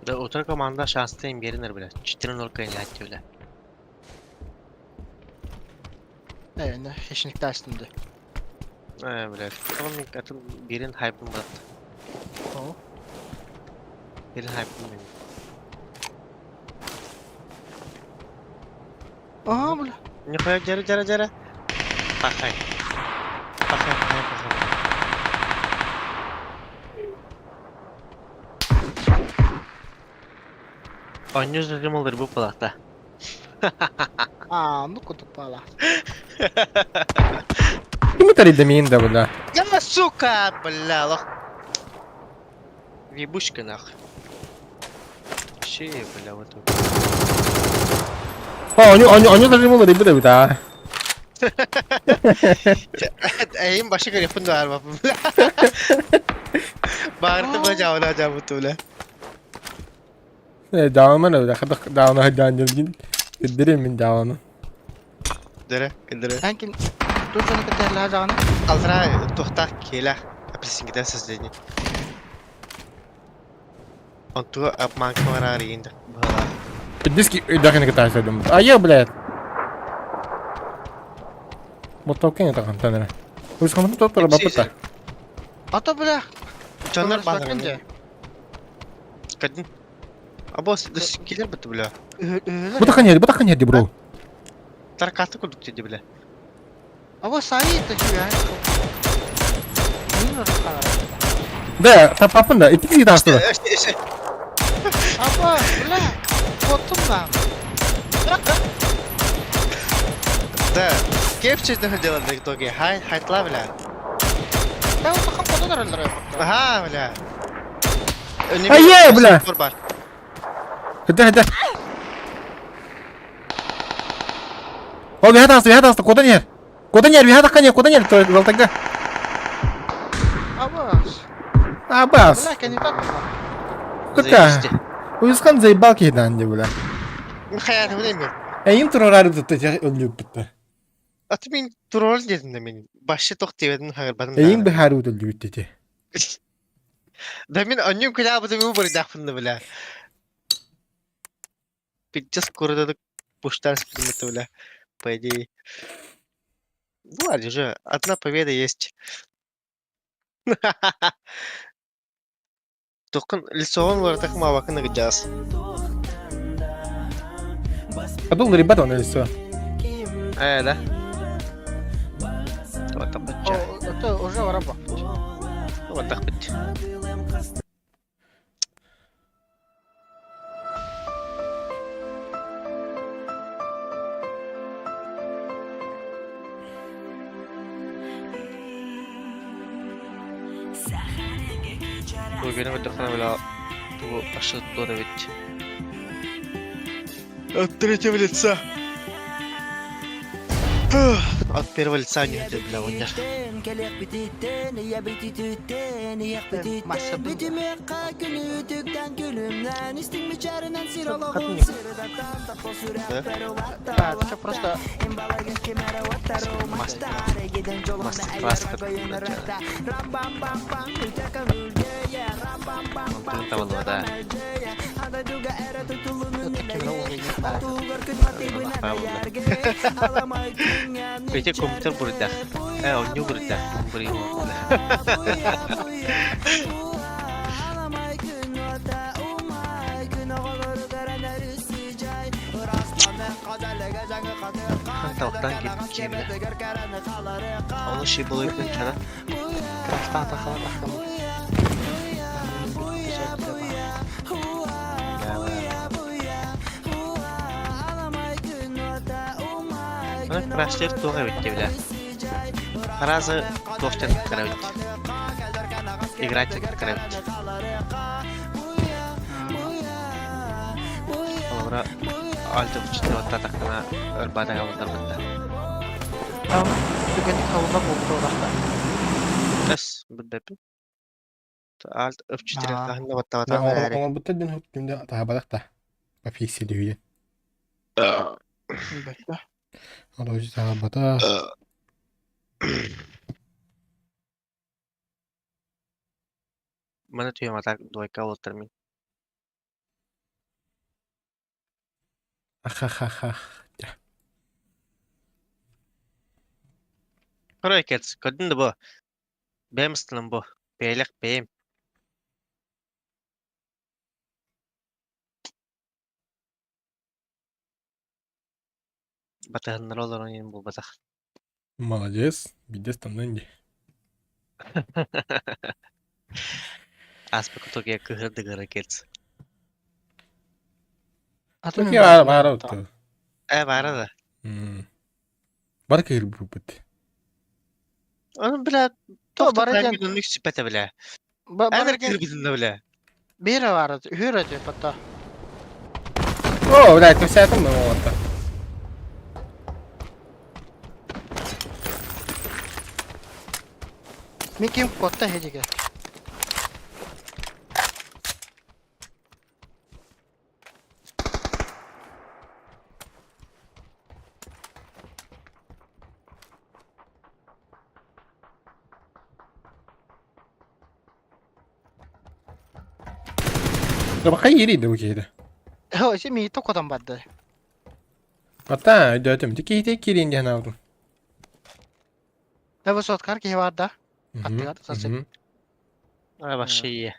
Да. Утары команда шанстайын биэринэр бля. 4-0 кыайан бля. Э, хищникте астым да. Э, блядь. Тоҕо мин атын биирин хайпын брат. О. Биирин хайпын мин. Ага, бля. Нихуя, дьэрэ, дьэрэ, дьэрэ. Пахай. Пахай, пахай, пахай. Онньу зажимал рыбу палата. А, ну куда пала. Ким тарыйда миин да бля. Я, сука, бля, лох. Ебучка нахуй. Че, бля, вот тут. О, оню оню оню зажимал рыбу да бля. Эйим башы көреппин да арбаппын, бля. Баарты бля жауна жабытты, бля. Э, дааман бля, хадах даана хаджан Кыдырым мин дааны. Дөрө, кыдыры. Әнкин тут жана кытарлаа жагана. Алра тухтах келах. Апельсинкиден создание. Онтуга обманка бараар иинде. Бала. Диски дахын кытаасадым. А я, блядь. Ботокен таган танара. Уж хамын тоттор бапыта. Ата бля. Жоннор баалар. Кадин. Абос, дыс килер бит бля. Бутахан яди, бутахан яди, бро. Таркаты курдук диди бля. Або саи это чуя. Да, та папын да, ити китасты. Аба, бля. Потум на. Да, кепче делать в итоге. Хай, хайтла, бля. Да, утахан потом роллер. Ага, бля. Ай, бля. Да, да. О, бихат асты, бихат асты, куда нер? Куда нер, бихат акка нер, куда нер, залтага. Абас. Абас. Бля, кандидат. Кука. Уйускан заебал кейдан, бля. Хайар, бля, мен. Эйим турарары бітті, өліп бітті. Аты мен турор дедим да мен. Башы тоқ тебедим хагырбадым. Эйим бихары өліп бітті. Да мен оннюм кыля бутым убыр дахпынды бля. Пиздец курда пуштар спидмыты бля. По идее. Ну ладно же, одна победа есть. Тоқын лицоғын варатақ мавакын гыджас. Подул ребята на лицо. Э, да. Вот так вот. Это уже раба. Вот так вот. Уверен, это бля, пошел ведь. От третьего лица. От первого лица не хотел, бля, унер. Да, это просто... Мастер-класс там да. Эти компьютер будет, да. Он не будет, да. Тавтан кетіп киімді. Оны ши бұл екін чара. Краста тахала тахала. Аны краштер туға бітті бля. Разы тоқтен кіре бітті. Играть кіре бітті. Олара алты бітті отта тақына ырбадаға болдар бітті. Там түгенdik хавла болду орақта. Эс, бітті. Алт өп четыре тахында баттава тахына әрі. Оңор бітті ден хөткүмдө таабадак та. Папикси дүйе. Бәтті. Орожу таабата. Мына түйем атак двойка болтыр мен. Ахахахах. Корой кец, көрдүн да бу. Бэйэм ыстыным бу. Бэйэлэх бэйэм. Батыһыннара олорон иһин буолбатах. Молодец, биирдэ станнын дии. Ааспыт кутугуйа кыһырдыгыра кец. Атын Токио баара баара отто. Э баара да. Бары кыһырбыппыт. Оны бля То бары тохтотан диэн минут сүппэтэ бля. бары Эн диэн кырбытын да бля. биир баара үһүр өтө потто. О, блядь, кэпсээтим да оҕотто. Мин ким котта хедиге. Баха ириди бу киһитэ. Хо, си ми токотан барды. Ата өйдөөтүм. Ти киһитэ киирин диэн аабытым. Да высоткар киһи бар да. Аттыгар сасып. А вообще ие.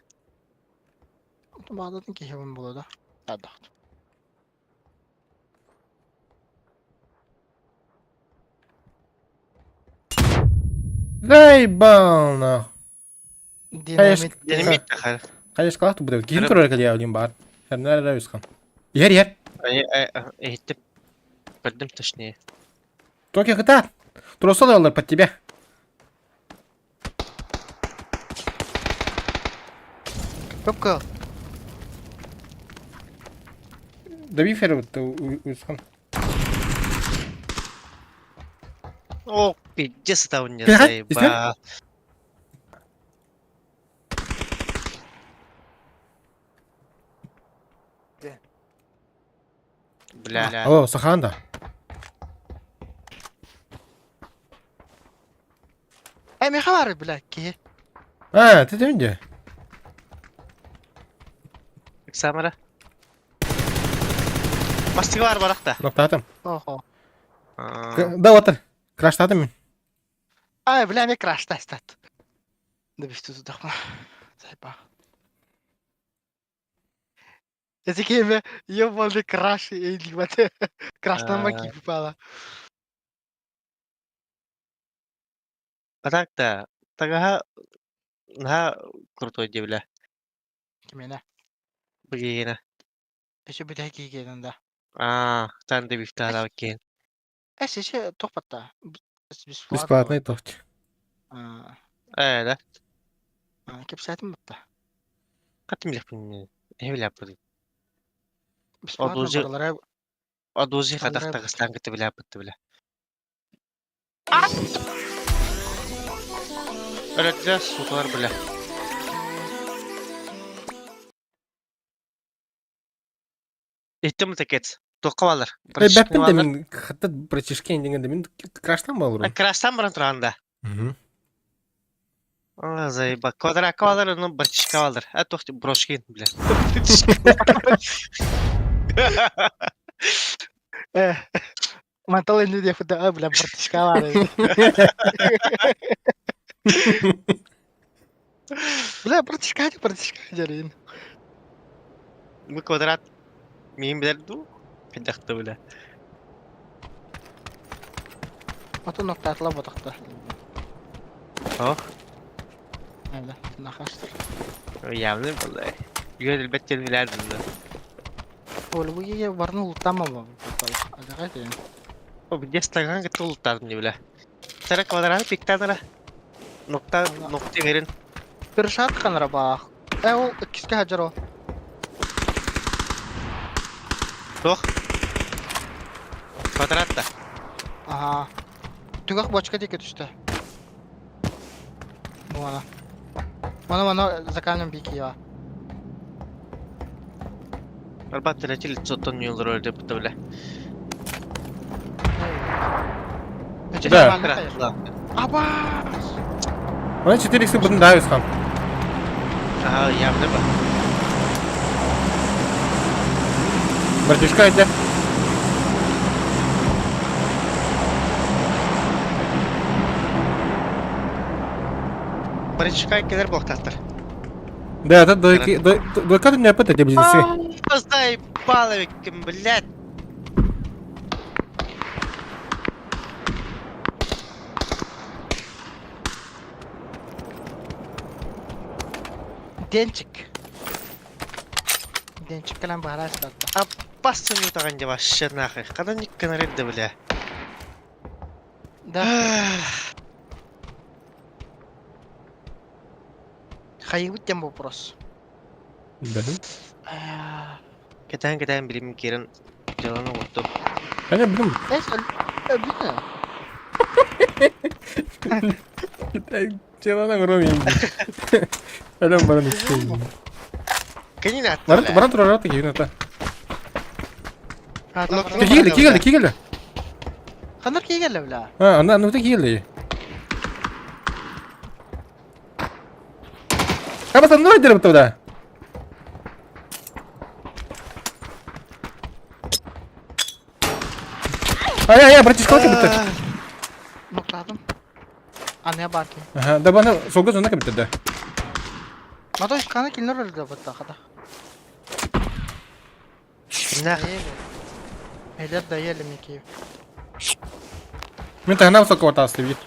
Баадатын киһи буолуо да. Ардахт. Заебал нах. Динамит. Динамит тахар. Хайышкалаах тубут. Киһин турар кэлиэ баар. Хернер эрэ үсхан. Иһэр иһэр. Иһиттим. Көрдүм точнее. Токио кытаат. Тросол алар под тебя. Көпкө. Дави фербут үсхан. О, пиздец это у меня Бля, заебал. Бля. Алло, Сахан да. Э, меха бар, бля, киһи. А, ты где? Самара. Мастыга бар барахта. Ноктатым. Охо. Да, вот. Краштатым мин. Ай, бля, мне краш стат. Да бифту тудахма. Заебал. Эти ебаный краш или вот краш на маки попала. А так-то, тага на крутой дебля. Кимена. Блин. Еще бы такие да. А, там да бифтара окей. Эс еще топата. Бесплатный торт. Э, да. Кепсәтим бутта. Катым лепин. Эвля буду. Бесплатно Одузи баралара. Одузи Баралара хатахта гыстан кыты бля бутты бля. Өлөттө суталар бля. Иттим такет. Тоққа балар. Э, бәппин да мин хатта братишкен дегенде мин краштан балырым. Краштан баран туранда. А, заеба. Квадракка балар, ну братишка балар. А тохти брошкин, бля. Э, мантал инде деп да, бля, братишка бар. Бля, братишка, братишка дерин. Бу квадрат мин билер ду. Пидахты, бля. Атын ноктатла ботакта. Ох, Бля, нахаштыр. явный был. Югер элбетте билердим да. Ол бу еге барны ултама Адага ден. О, где стаган кытыл ултадым не бля. Сара квадрат пиктанара. Нокта, нокта берин. Бир шат канара бах. Э, ол киске хаджаро. Тох. Квадрат да. Ага. Түгак бочка дике түштү. Мана. Мана мана за камнем бики я. Арбат третий лицо тон не роль деп бля. Да. Аба! Она 4 икс бұдын да өсқан. Ага, явно ба. Братишка это. Барычка кэлэр буолтаахтар. Да, это дойки, дойка ты не опыт, эти близнецы. Заебало эбиккин, блядь. Денчик. Денчик кэлэн баһараа сытарда. Аппасын утаҕан дьэ вообще нахуй. Ханан никканар да бля. Да. Хайыбыт диэн вопрос. Да. Кэтээн кэтээн билим киирэн дьаланы оҥортум. Конечно, блин. Өлбүтэ. Дьаланы оҥором Өлөн баран истейин. Кэнин атта. Баран баран турар ата киһин ата. Киһи киһи киһи. Ханар киһи кэллэ бля. А, аны аны киһи. Кабас анны өйдөрөм туда. Ай, ай, ай, братишка, кебитте. Нуктадым. Аныа баар киһи. Аха, да баны солга зона кебитте да. Мато хана кинилэр өлдө бытта хата. На. Элер да ели Микиев. Мен тахна высокого таслы вид.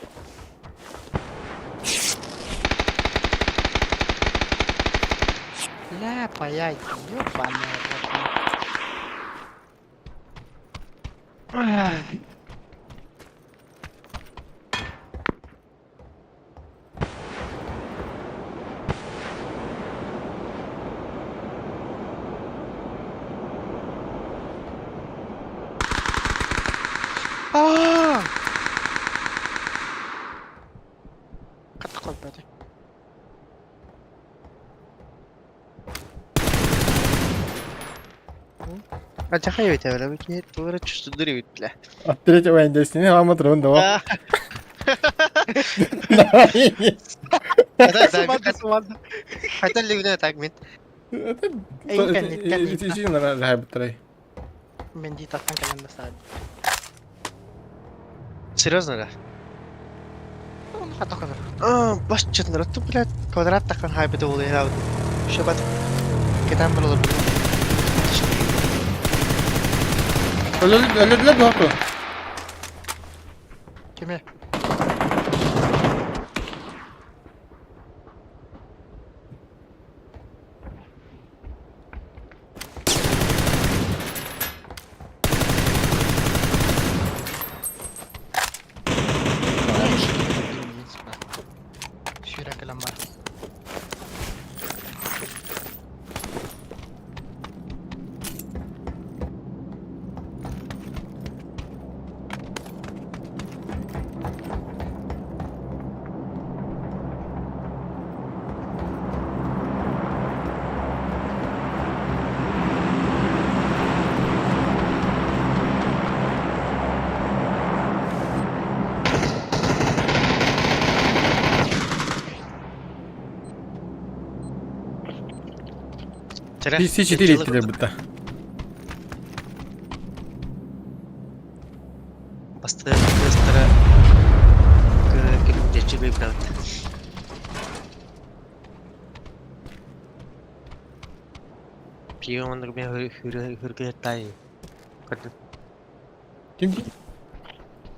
Ля, паяй, ёбаный рот. Аа! Хатта холбоото. Ачахай эбит бля, бу киһи тугу эрэ чувствуйдуур эбит бля. От третьего индейсини хама турун да. Хотя ли так мин. Мен дии тастан кэлэн да саадым. Серьезно да? Оны хата кадыр. А, бас чытныр ту блядь, квадрат такан хайбыты ол яабыт. Шабат. Кетен бар olur. Өлөдүлөр дуохту. Кими? Сүүрэ кэлэн бар. PC4 иттилер бутта. Басты бастыра ким жечи бейбрат. Пион мен хүрө хүргө тай. Ким?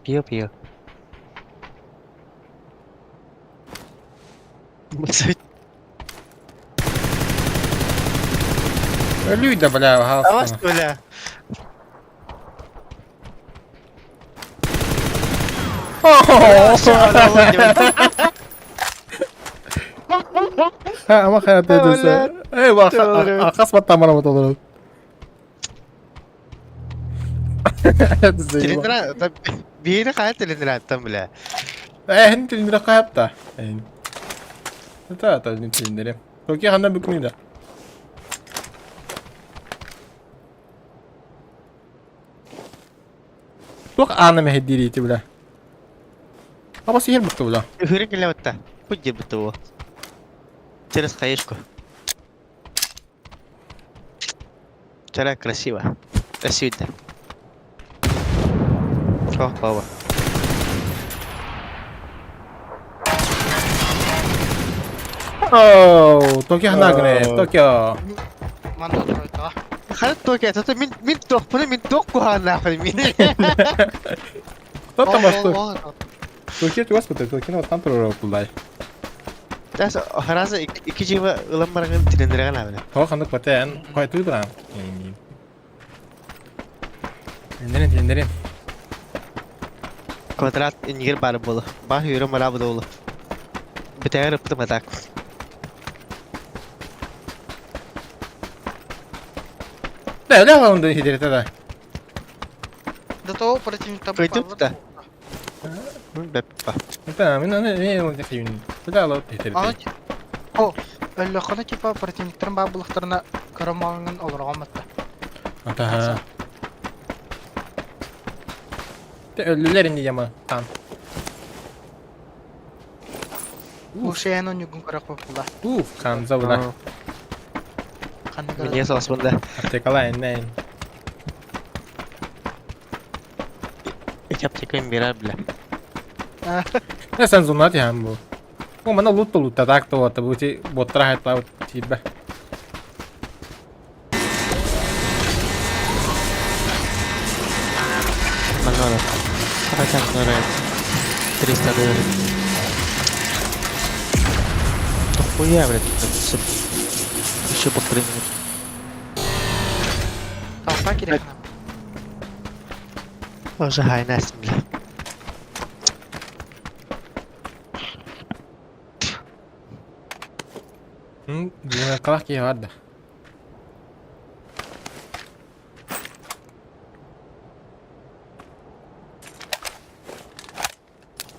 Пио пио. Өлүй да бля, Авас бля. Ама хайат эдесе. Эй, акас баттамара болот. Телендра, бири кая телендра аттан бля. Э, хин телендра каяпта. Эн. Это это не телендре. Токи ханда бүкмейді. Туох ааны мэһэдиир ити бля. Аба сиһир бутта бля. Хүрэ келе батта. Хуй бутта бу. Через хаешку. Вчера красиво. Красиво. О, баба. Оу, Токио ханаагыны, Токио. Манна тройкаҕа. Хара Токио, это мин мин туохпуна мин туох куһааннаахпын мин. Кто там вас Токио чугас бутыр, Токио оттан турар буллай. Тас хараза икки жиба ылан барагын тирендиреген абына. Тоҕо ханнык батэн, хой туй баран. Тилиннерин, тилиннерин. Квадрат иннигер баар буолу. Баар үйрө мара буолу. Бүтээр ыптым атак. Да, ля он да хидерете да. До того противника Кыйтып да. Беппа. Это мен аны не он хүйүн. Да ла хидерете. О, өллөххөнө типа противниктарын баар булахтарына көрө олоргон батта. Ата. Те өлүлөр инди яма там. Ушеян онюгун көрөх була. Уф, канза була. Мне соосмында. Аптекала эннен. Эти аптеканы берер бля. Не сен зонат яхам бу. Бу мана лут лут так то вот бу ти боттара хайтла тибе. Манора. Хотя Манора 300 долларов. Да хуя, блядь, еще полторы минуты. Толпа керек. Уже хайнас, бля. Калах ки бар да.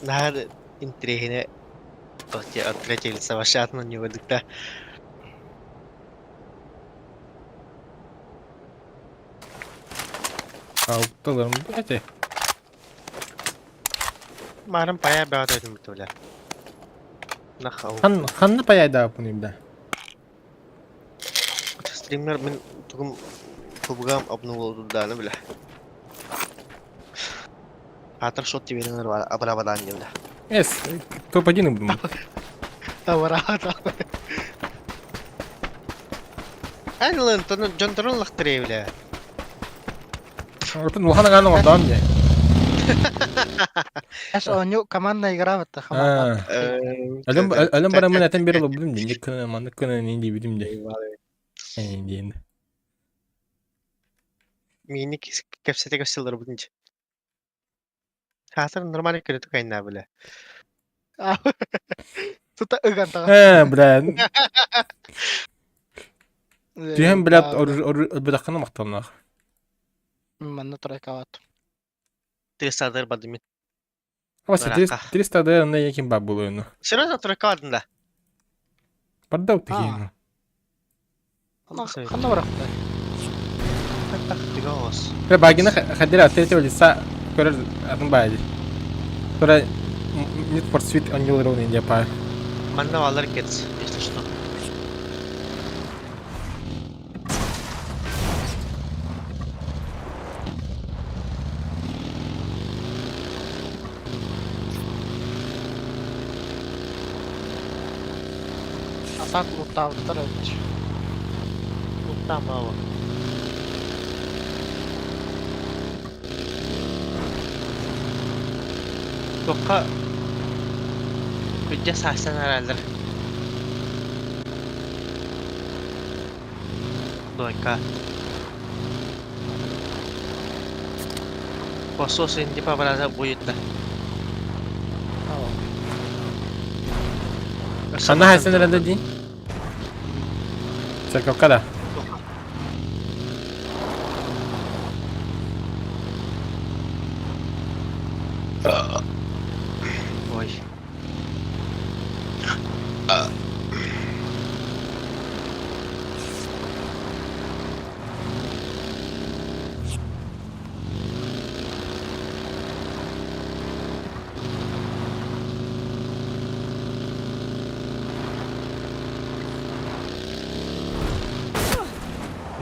Наар интригine ответили вашатно не выдыкта. Алтыларым эти. Марым пая бәгат өтүм бля. Нахау. Хан ханны паяйда пунымда. Стример мен тугум кубгам обнулу даны бля. Атыр шот тебенер абрабадан бля. Эс, топ-1 будем. Абрабадан. Айлын, тону жонторун лактыры бля. Ортын улхан ганы ордан же. Эс оню командная игра вот команда. Әлем әлем бара мен әтен бер булдым дин кына маны кына нинди бидим де. Инди. Мини кепсете көсөлөр будунчу. Хатыр нормально көрөтү кайна бля. Тута ыган Э, бля. Түйен бля ор бедакына мактаннах. Манна тройкалат. 300 доллар бадымит. Вася 300 доллар на яким баб було ну. Серьезно тройкаладын да. Бардау тигин. Ханна баракта. Так тигос. Бля багина хадира третьего лица көрөр атын байды. Тура Need for Speed Unreal Road инде па. Манна алар кетс, если что. Атак луттаабыттар эбит. Луттаабаба. Тоққа күдде саастан аралар. Дойка. Посос инди пабраза будет да. Ханна хайсен рәдә ди. Церковка да. Ой.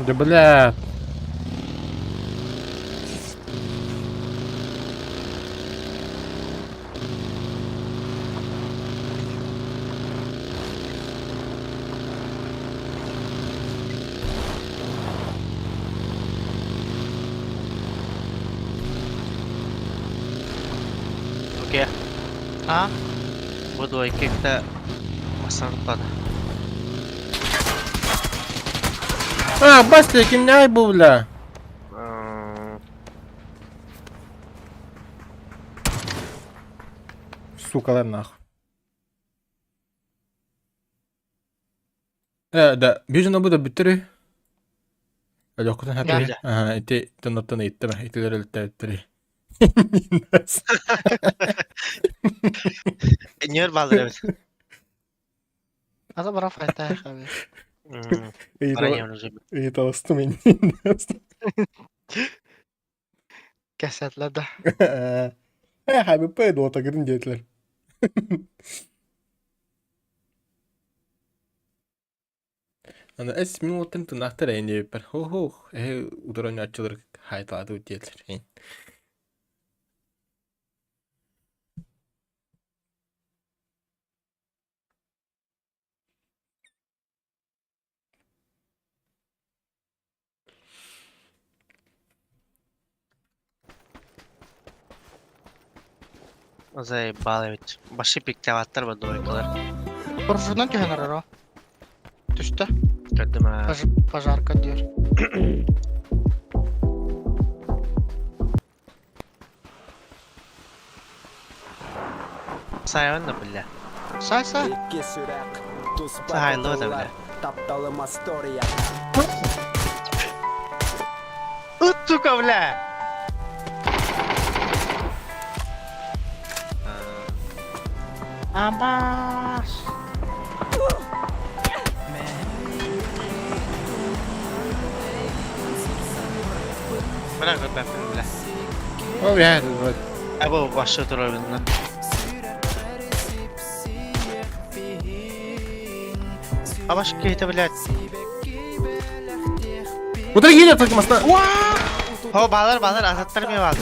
Да бля. Двойка. А? Бу двойка это бассарпады. А, Бастя, кимнәй бу, бля? Сукалар нахуй. Э, да, бижена бу да бүттүрү. Өлөккүтүн хатыры. Дьэ. Аха, ити тонноттон ыйыттым, итилер өлтөөттөрү. Нөр балыр эбит. Ата бара файта хаби. Ыйыталастым ин. Кәсәтләр да. Э, хабиппа дуотагырын диэтилер. Аны эс мин уоттан тынаахтар эйин диэбиппэр хо-хо эһи утуранньааччылар хаайталаатыбыт диэтилэр эйин. Заебал эбит. Башы пиктаваттар ба двойкалар. Буржунан түһэн эрэр о. Түстэ. Көрдүм аа. Пожарка диир. Сайван да бля. Сай сай. Сахайлы да бля. Ыт, сука, бля! Абаш. Бля, бля, бля. Ол яа, вот. Абы башы турабын. Абаш кейте, блядь. Утары киирэ только маста. Хо, балар, балар, азаттар мен балар.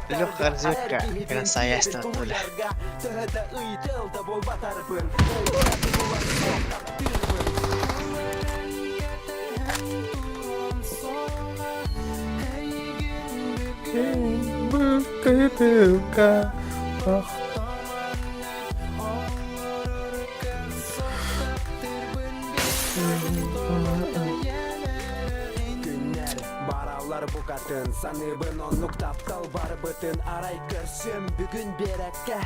Лех разведка, красавец, бля. Бутылка. Баралар букатын саныбын оннук таптал барбытын арай көрсөм бүгүн берекке.